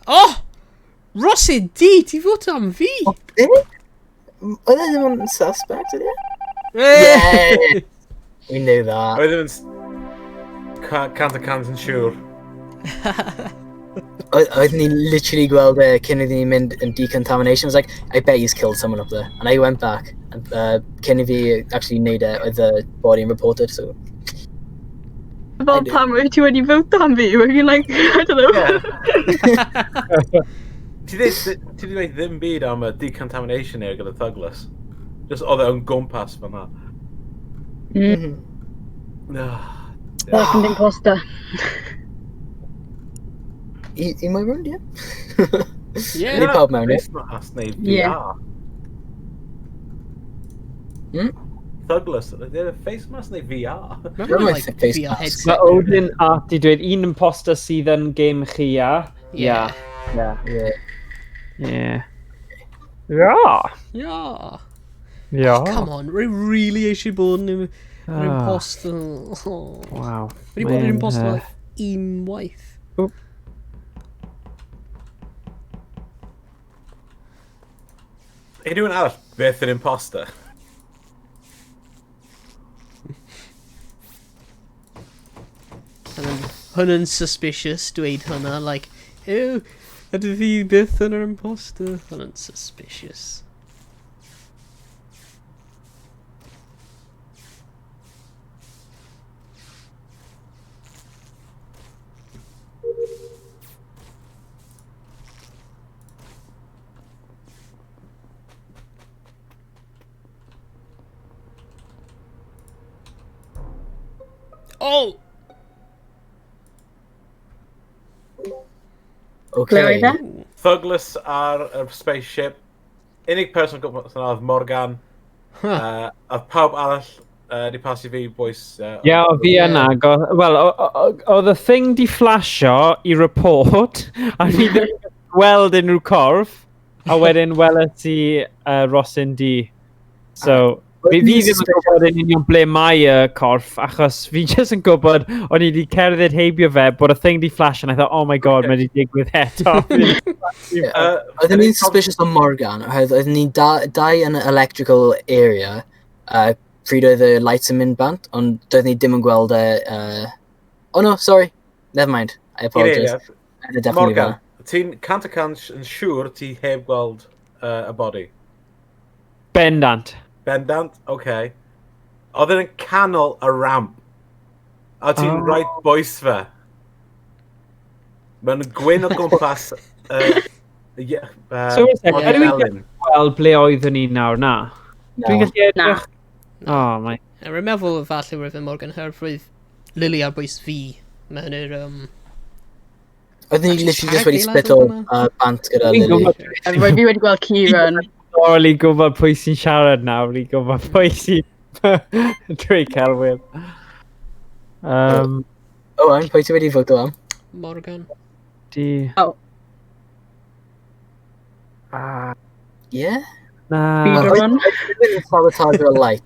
Oh! Rossi D, ti fod am fi! Eh? Oedd e ddim yn suspect, ydy e? Yeah! We knew that. Oedd ddim yn... Cant y cant yn siŵr. Oeddwn ni literally gweld e cyn iddyn ni mynd yn decontamination. I was like, I bet he's killed someone up there. And I went back. And cyn i fi actually neud e, oedd the body yn reported, so... Fel pam wyt ti wedi vote am fi? Roedd fi'n like, I don't know. Yeah. Ti di dweud ddim byd am y decontamination area gyda Douglas. Just oedd e o'n gwmpas fan'na. Second imposter. I my round, yeah? Yeah. Ni pawb mewn, ie? Face mask neu VR. Yeah. Hmm? Douglas, ydy e face mask neu VR? Remember, Dwi'n like, face VR mask. headset. Mae Odin Art di dweud un imposter sydd yn game chi, ia? Yeah. Yeah. Yeah. Yeah. Yeah. Yeah. Yeah. Come on, rwy really eisiau bod yn Ah. imposter. Oh. Wow. Wedi bod yn Mae'n, imposter like unwaith. Unrhyw un arall beth yn imposter? And then hwn yn suspicious dweud hwnna, like, ew, ydw fi byth yn yr imposter. Hwn yn suspicious. Oh! Okay. Ble oedd e? Douglas ar y spaceship. Unig person gwmpas yna oedd Morgan. Huh. A pawb arall di pasu fi, boys. Ie, o fi yna. Wel, oedd y thing di flasio i report, a fi ddim yn gweld unrhyw corff, a wedyn weles i Rosin D. So, fi ddim yn gwybod yn union ble mae y corff, achos fi jyst yn gwybod o'n i wedi cerdded heibio fe, bod y thing di flash, and I thought, oh my god, mae wedi digwydd eto. Oedden ni'n suspicious o Morgan, oherwydd oedden ni'n dau yn y electrical area, pryd oedd y lights yn mynd bant, ond doedden ni ddim yn gweld e... Oh no, sorry, never mind, I apologise. Oedd e definitely Morgan, fan'na. ti'n 100% yn siŵr ti heb gweld y body? Bendant. Bendant, oce. Okay. Oedd e'n canol y ramp. A ti'n Oh. right boes fe. Mae'n gwyn o gwmpas... Yeah, So, wait a second, body ydw i'n melyn. Wel, ble oeddwn ni nawr, na? No. Dwi'n gallu Na. edrych... Oh, my... A rwy'n meddwl falle roedd y Morgan Herb roedd Lily ar bwys fi mewn i'r... Oedden ni literally just wedi Adeilad split o oedd hwnna? bant gyda Fi'n Lily. gwybod A Roedd fi wedi gweld Kieran. Thoroughly gwybod pwy sy'n siarad nawr, i gwybod pwy sy'n dweud celwydd. Owen, pwy ti wedi voto am? Morgan. D. Oh. Ah, Yeah? na. Speedrun. Dwi'n sabotage y light.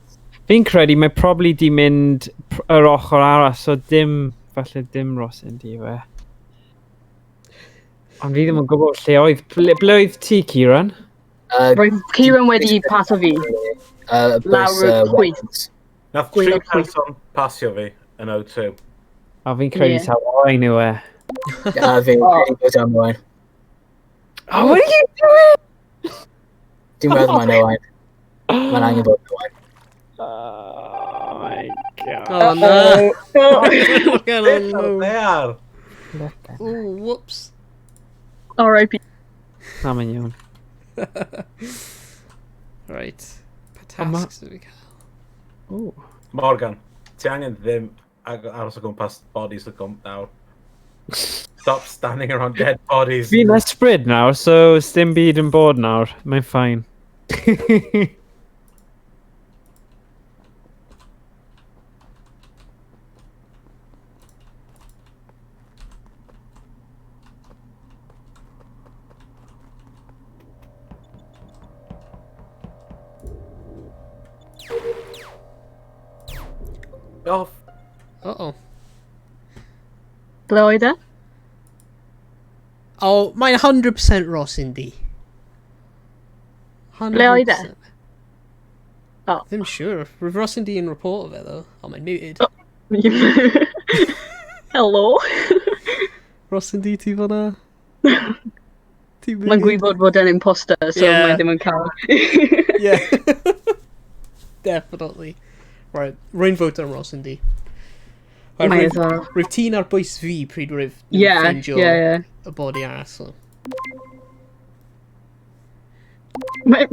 Fi'n credu mae probably di mynd yr ochr arall, so dim, falle dim Ross yn di fe. Ond fi ddim yn gwybod lle oedd. Ble oedd ti, Kieran? Roedd Kieran wedi paso fi. Lawr Lawr y chwith. Nath tri Gwaelod chwith. person pasio fi yn O2. A fi'n credu Ie. taw Owain yw e. A fi wedi bod am Owain. Oh, what are you doing? Dwi'n meddwl mae'n Owain. Mae'n angen bod yn Owain. Oh my god. Oh, na. Oh. Get on low. They are. Oh, whoops. R.I.P. Na, mae'n iawn. Right. Pa Ond ma- tasks do we cael? Ooh. Morgan, ti angen ddim aros o gwmpas bodies o gwmp nawr. Stop standing around dead bodies. Fi'n ysbryd nawr, so sdim byd yn bod nawr. Mae'n fine. Off. Uh-oh. Ble oedd e? Oh, mae'n 100% Ross Indy. 100%. Ble oedd e? Oh. Ddim siŵr. Roedd Ross Indy yn report o fe, though. Oh, mae'n muted. Oh. Hello. Ross Indy, ti fan'na? Ti'n Mae'n muted? gwybod bod e'n imposter, so Yeah. mae ddim yn cael. Yeah. Definitely. Right, rwy'n vote am Ross Indy. Right, Mae rwyf, as well. rwyf ti'n ar bwys fi pryd rwyf yn Yeah, ffeindio yeah, yeah. y body arall. So. Mae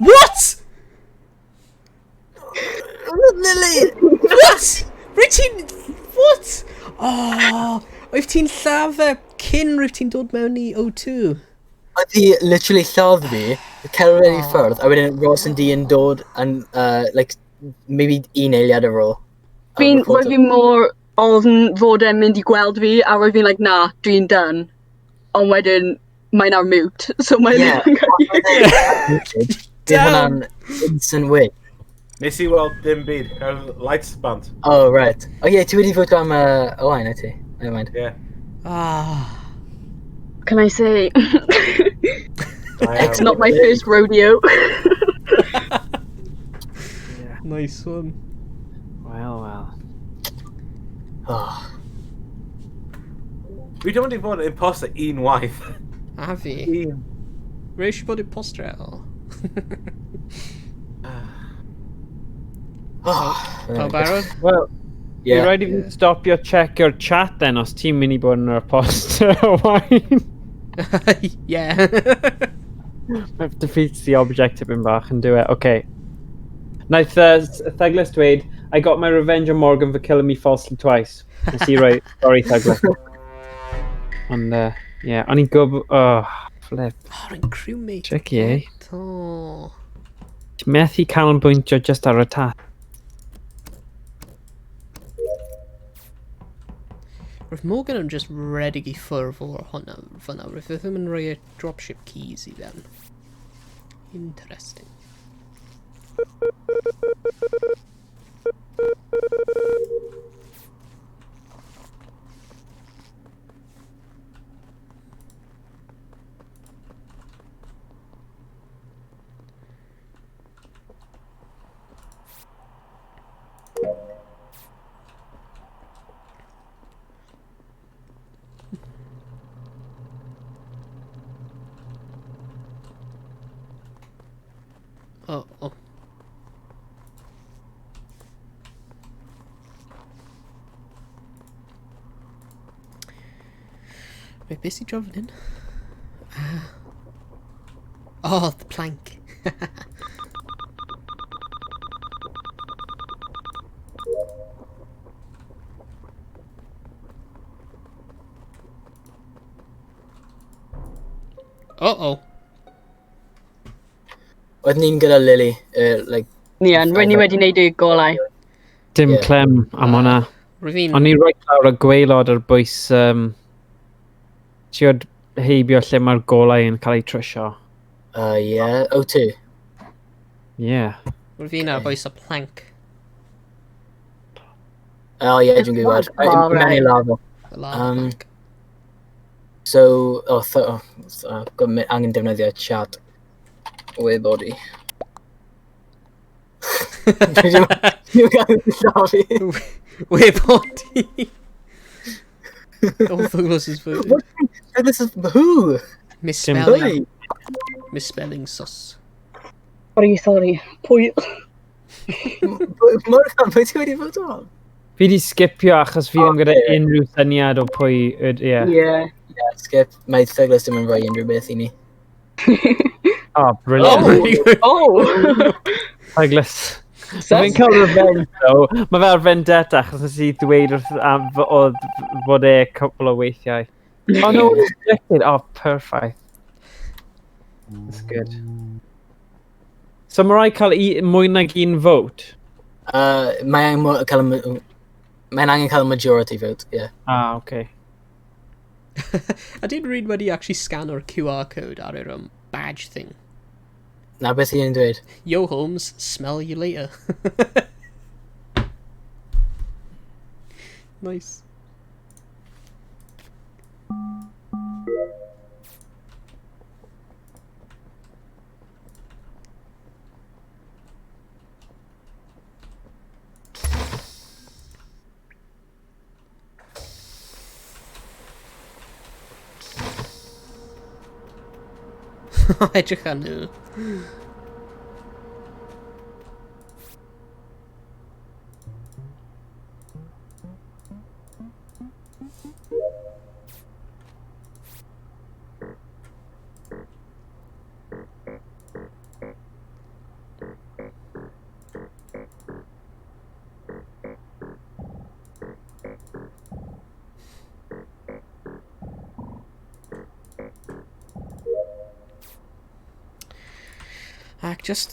What? Lily! What? Rwyt ti'n... What? Oh, oedd ti'n lladd fe cyn rwyt ti'n dod mewn i O2. Oedd hi literally lladd fi, cerdded i ffwrdd, a wedyn Ross and D yn dod yn, like, maybe un eiliad ar ôl. A Fi'n, recordo. roedd fi mor ofn fod e'n mynd i gweld fi, a roedd fi'n like, na, dwi'n done. Ond wedyn, mae'n ar mute, so mae'n Yeah. ddim yn gallu. Bydd hwnna'n instant win. Nes i weld dim byd. Cael lights bant. Oh, right. Oh, yeah, ti wedi fod am Owain, wyt ti? Never mind. Yeah. Ah. Can I say, I it's not my first rodeo. Nice one. Well, well. Oh. Fi ddim wedi bod yn imposter un waith. A fi. Un. Rwy eisiau bod imposter eto. Oh. Pawb barod? Well, yeah. Yeah. Rhaid i fi stopio check your chat then os ti'n mynd i bod yn yr imposter Owain. Yeah. That defeats the objective yn bach and do it. Okay. Naeth Thuglas dweud, I got my revenge on Morgan for killing me falsely twice. Nes i roi, sorry Thuglas. Ond, yeah, o'n i'n gwybod, oh, flip. Oh, rwy'n crewmate. Tricky, eh? Oh. Ti'n methu canolbwyntio just ar y tas. Roedd Morgan yn just redig i ffwrdd o'r hwnna fyna. Roedd e ddim yn rhoi y dropship keys i fewn. Interesting. Oh, oh. Wait, beth sy'n drofyn hyn? Ah. Oh, the plank. Uh-oh. Oeddwn ni'n gyda Lily, like... Ni yn, rydyn ni wedi gwneud y golau. Dim Ie. clem am hwnna. Rwy fi'n... O'n i reit lawr y gwaelod ar bwys... Tiod heibio lle mae'r golau yn cael ei trwsio. Yeah, O2. Yeah. Rwy fi'n ar bwys y plank. Oh, yeah, dwi'n gwybod. Oh, Mewn i right. lava. Y lava plank. So, oh, angen defnyddio chat. We're body. Dwi'n gael llafu. We're body. Oh, Douglas is voted. What? This is who? Misspelling. Who? Misspelling sus. Sorry, sorry. Pwy? Morgan, pwy ti wedi fod on? Fi di skipio achos fi ddim gyda Ocê. unrhyw syniad o pwy... Ie. Yeah. Yeah, skip. Mae Douglas ddim yn rhoi unrhyw beth i ni. Oh, brilliant. Oh! Douglas. Sus. Fi'n cael revenge, though. Mae fe ar vendetta achos nes i ddweud wrth am oedd fod e cwpl o weithiau. Oh no, rejected. Oh, perfect. That's good. So mae rhaid cael mwy nag un vote? Mae angen cael mae'n angen cael y majority vote, yeah. Ah, okay. I did read wedi actually scan o'r QR code ar yr badge thing. Na beth i'n dweud? Yo Holmes, smell you later. Nice. Edrych ar nhw. Ac just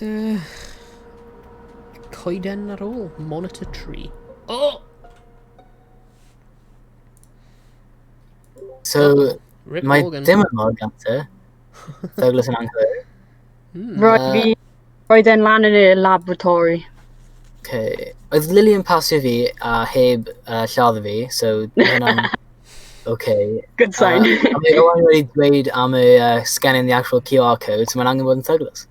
coeden ar ôl. Monitor tree. Oh! So, Rip mae Morgan. dim yn Morgan te. Douglas yn anghywir. Roedd fi... Roedd e'n lan yn y laboratory. Okay. Oedd Lily yn pasio fi a heb lladd fi, so mae hwnna'n okay. Good sign. A mae Owain wedi dweud am y scanning the actual QR code, so mae'n angen bod yn Douglas.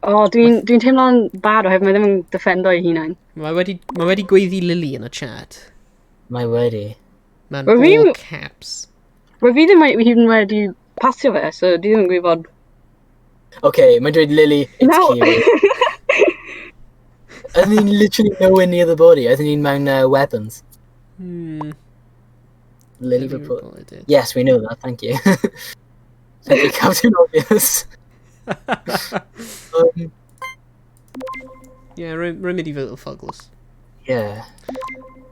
Oh, dwi'n dwi teimlo'n bad oherwydd mae ddim yn defendo ei hunain. Mae wedi gweiddi Lily yn y chat. Mae wedi. Mae'n Wel, all caps. Roedd fi ddim hyd yn wedi pasio fe, so dwi ddim yn gwybod. Okay, mae'n dweud Lily, it's No. Kiri. Oedden ni'n literally nowhere near the body. Oedden ni'n mewn weapons. Lily Lily report. reported it. Yes, we know that, thank you. Thank you, Captain Obvious. Yeah, rwy'n mynd i fod o Fugles. Yeah.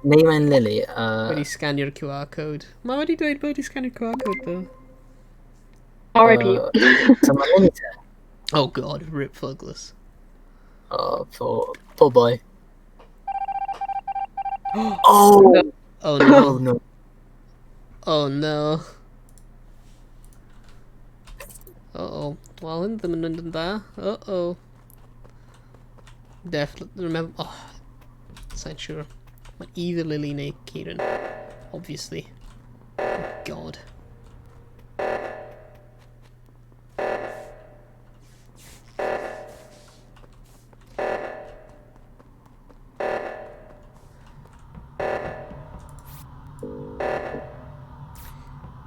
Neu mae'n Lily. Wedi sganio'r QR code. Mae wedi dweud bod wedi sganio'r QR code, though. R.I.P. So mae'n Lily te. Oh god, rip Fugles. Oh, poor boy. Oh! Oh no. Oh no. Oh no. Uh-oh. Well, yn ddim yn mynd yn dda. Uh-oh. Definitely remember... Oh. Sa'n siŵr. Mae either Lily neu Kieran. Obviously. Oh god.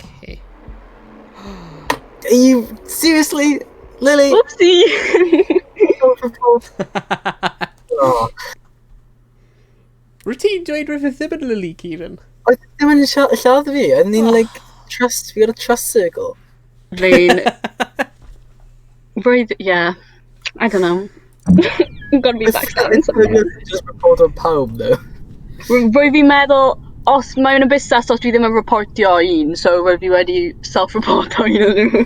Okay. Are you seriously, Lily? Whoopsie! Oh. Rwyt ti'n dweud rhywbeth ddim yn Lily, Kieran? Oedd ddim yn lladd fi. Oedden ni'n like trust, we got a trust circle. Fi'n... Roedd, yeah. I don't know. I'm gonna be backstabbing someone. Just report on pawb, though. Roedd fi'n meddwl, os mae'n y busnes os dwi ddim yn reportio un, so roedd fi wedi self-reporto un ohonyn nhw.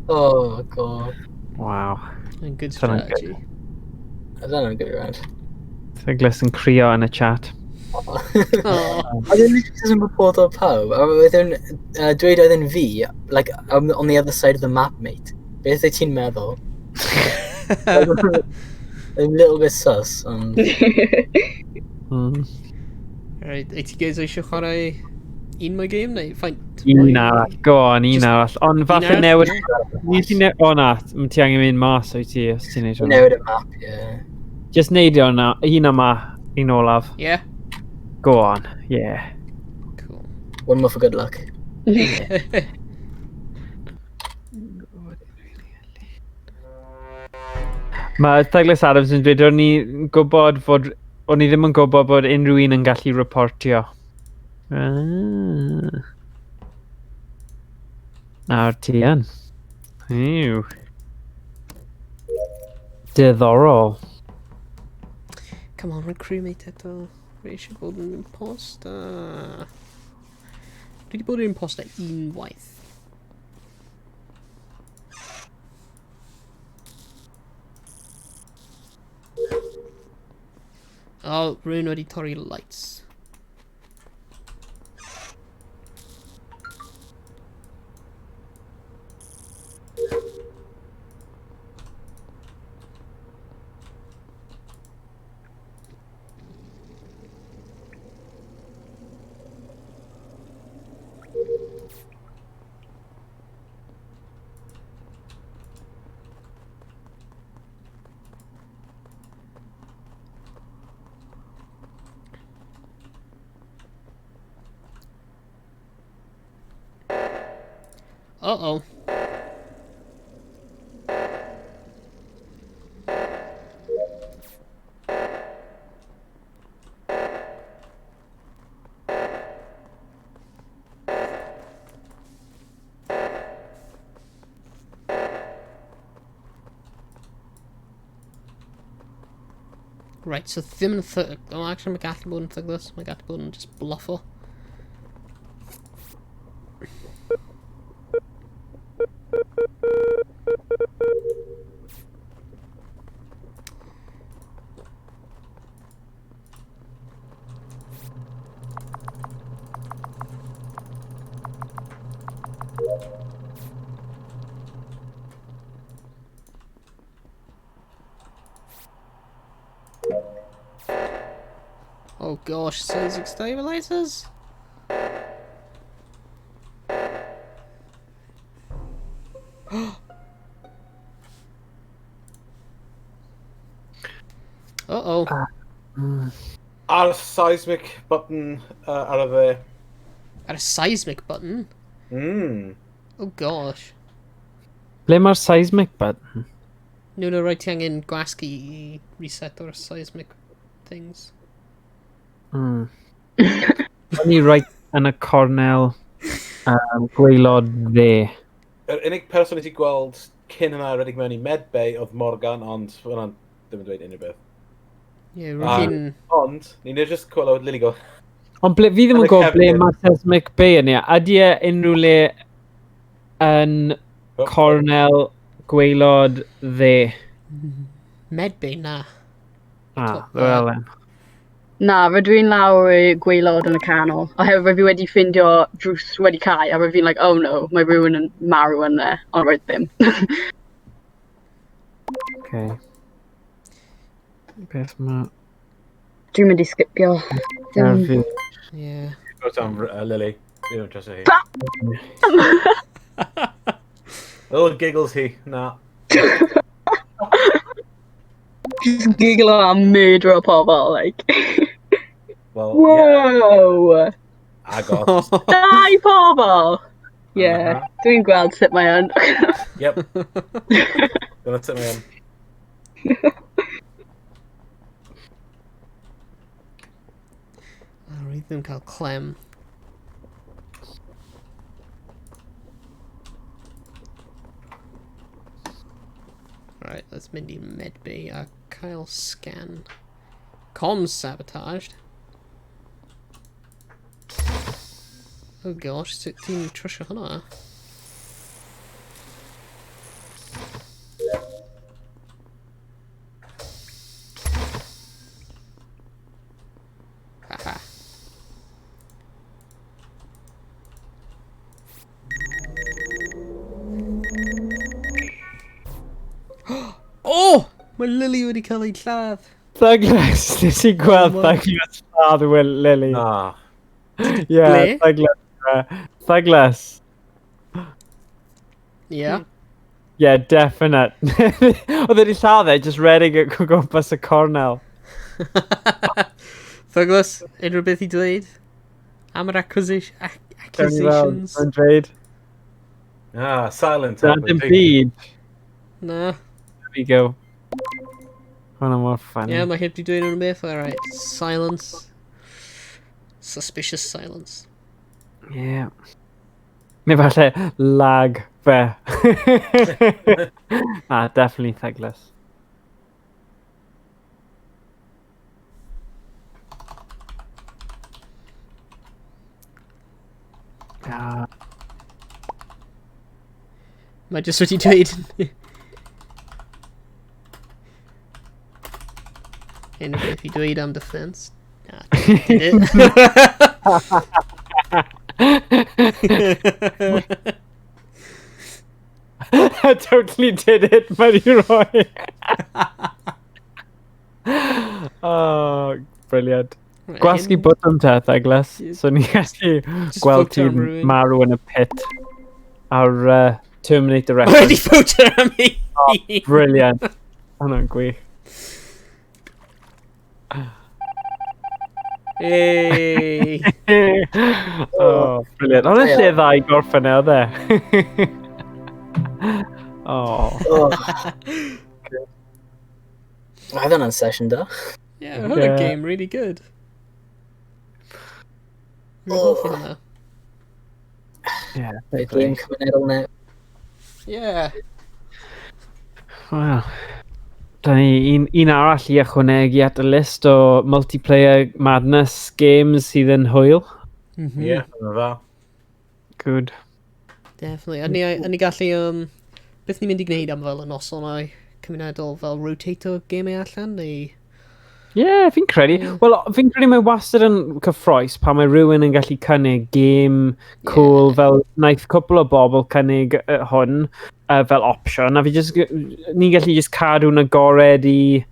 Oh, God. Wow. And good Sound good. strategy. I don't know, good round. Douglas yn crio yn y chat. Oh. Oedd e'n literally just yn report o pawb. A oedd e'n dweud oedd e'n fi, like, I'm on the other side of the map, mate. Beth wyt ti'n meddwl? A little bit sus, ond... Right, wyt ti guys eisiau chwarae un mwy game neu faint? Un arall, go on, un Just arall. Ond falle arall, newid... ie. Ni ti ne... O na, ti angen mynd mas o'i ti os ti'n neud hwnna. Newid y map, ie. Just neud hwnna, un yma, un olaf. Yeah. Go on, yeah. Cool. One more for good luck. Mae Douglas Adams yn dweud, o'n i'n gwybod fod... O'n i ddim yn gwybod bod unrhyw un yn gallu reportio. Ah. Nawr ti yn. Ew. Diddorol. Come on, mae crewmate eto. Fi eisiau bod yn imposter. Dwi wedi bod yn imposter unwaith. Oh, rhywun wedi torri lights. Uh-oh. Right, so ddim yn thug... Oh, actually, mae gallu bod yn thugless. Mae gallu bod yn just bluffer. Oh gosh, seismic stabilizers? Uh-oh. Ar y seismic button ar y dde. Ar y seismic button? Oh gosh. Ble mae'r seismic button? No, no, right, ti angen gwasgu i reset o'r seismic things. O'n i right yn y cornel gwaelod dde. Yr unig person i ti gweld cyn hynna redeg mewn i medbay oedd Morgan, ond hwnna'n ddim yn dweud unrhyw beth. Ie, rwy'n... Ond, ni'n just clywed Lily go, Ond ble, fi ddim Yn yn y gwybod ble cefndir. mae seismic bay yn e. Ydy e unrhyw le yn Oh. cornel gwaelod dde? Medbay, na. Ah, wel then. Na, rydw i'n lawr i gwaelod yn y canol. Oherwydd fi wedi ffindio drws wedi cau, a rydw i'n like, oh no, mae rhywun yn marw yn there, ond roedd ddim. Okay. Beth mae... Dwi'n mynd i skipio. Ddim... Fi... Yeah. Go down, Lily. We don't trust her here. Little giggles hi. Na. Just giggle am murder o pobl, like. Well, yeah. Whoa! Agos. Dau pobl! Yeah, dwi'n gweld sut mae yn. Yep. Dyna sut mae yn. Oh, rwy ddim cael clem. Right, let's mynd i medbay a cael scan. Comms sabotaged. Oh gosh, sut ti'n trwsio hwnna? Mae Lily wedi cael ei lladd. Douglas, nes i gweld Oh, Douglas lladd Will Lily. Na. Yeah, Ble? Douglas. Douglas. Yeah. Yeah, definite. Oedd wedi lladd e, just redeg o gwmpas y cornel. Douglas, unrhyw beth i dweud? Am yr accusations? Mae'n dweud. Ah, silent. Na, dim byd. Na. There we go. Hwna mor funny. Yeah, mae heb di dweud unrhyw beth. Alright. Silence. Suspicious silence. Yeah. Neu falle lag fe. Ah, definitely Douglas. Ah, Mae jyst wedi dweud... Unrhyw beth i dweud am defense? Na, did it. I totally did it, Mary Roy. Oh, brilliant. Right, Gwasgu hyn- bwtwm te, Douglas. Ie. So ni'n gallu Just gweld vote am ti'n rhywun. marw yn y pit ar Terminator Wedi reference. vote am i! Brilliant. Hwna'n gwych. Hey! Oh, brilliant. Hwna'n lle dda i gorffen e, oedd e? Oh. Oh. Oedd hwnna'n session da. Yeah, hwnna'n Yeah. game really good. Rwy'n hoffi hwnna. Yeah. Mae game cymunedol neu. Yeah. Wel, da ni un arall i ychwanegu at y list o multiplayer madness games sydd yn hwyl. Ie, yna dda. Good. Definitely. A ni gallu, beth ni'n mynd i gwneud am fel y noson o'i cymunedol fel rotato gemau allan, neu... Ie, yeah, fi'n credu. Wel, fi'n credu mae wastad yn cyffroes pan mae rhywun yn gallu cynnig game cool Ie. fel wnaeth cwpl o bobl cynnig hwn fel opsiwn, a fi just, ni'n gallu just cadw'n agored i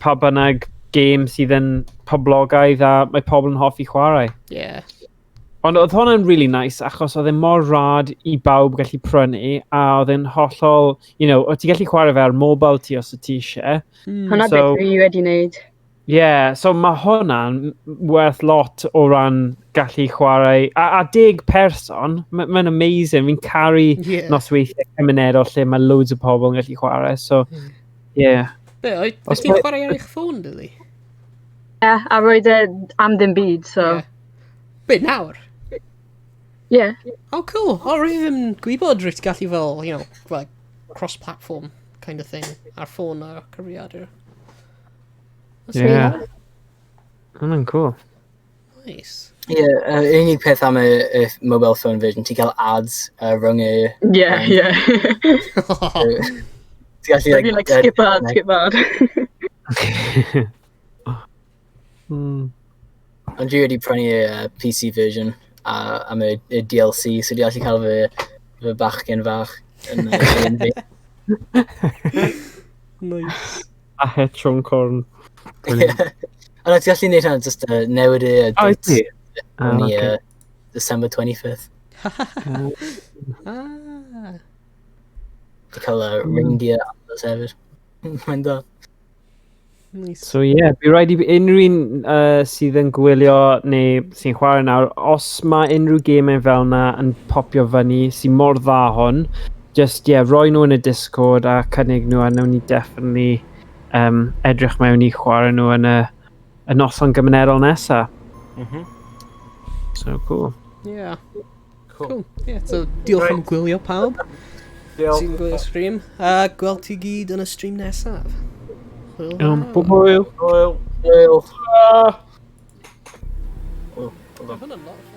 pa bynnag game sydd yn poblogaidd a mae pobl yn hoffi chwarae. Yeah. Ond oedd hwnna'n really nice achos oedd e mor rad i bawb gallu prynu a oedd e'n hollol, o ti'n gallu chwarae fe ar mobile ti os y ti eisiau. Hwna So- beth fi wedi wneud. Yeah, so mae hwnna'n werth lot o ran gallu chwarae. A 10 person, mae'n amazing. Fi'n caru nosweithiau cymunedol lle mae loads o pobl yn gallu chwarae. So, yeah. Be, oed Os ti'n mae- chwarae ar eich ffôn, dydi? Ie, a roedd e am ddim byd, so... Yeah. Be, nawr? Yeah. Oh, cool. O, rwy ddim yn gwybod rwyt ti'n gallu fel, like, cross-platform kind of thing, ar ffôn a cyfrifiadur. That's really Yeah. Hwnna'n cool. nice. Ie, yr unig peth am y mobile phone version, ti'n cael ads rhwng y... Yeah, yeah. Ti'n gallu, I'd be like, skip ad, skip ad. Ond dwi wedi prynu y PC version am y DLC, so dwi gallu cael fy bachgen fach yn yn fi. Nice. A het Sean Corn. Ie. Ond ti'n gallu neud hwnna, just newid y Oh, date ti? Ah, yn i, okay. December 25th. Ah. Ti'n cael reindeer antlers hefyd. Mae'n da. Nice. So ie, yeah, bydd rhaid i unrhyw un sydd yn gwylio neu sy'n chwarae nawr, os mae unrhyw gemau fel yna yn popio fyny sy'n mor dda hwn, just ie, yeah, roi nhw yn y Discord a cynnig nhw a nawn ni definitely edrych mewn i chwarae nhw yn y noson gymunedol nesa. So cool. Yeah. Cool. Cool. Yeah, so diolch am gwylio pawb Diolch. sy'n gwylio stream. A gweld ti gyd yn y stream nesaf. Hwyl fawr. Hwyl. Hwyl. Hwyl. Ah. Hwyl. Mae hwnna'n lot.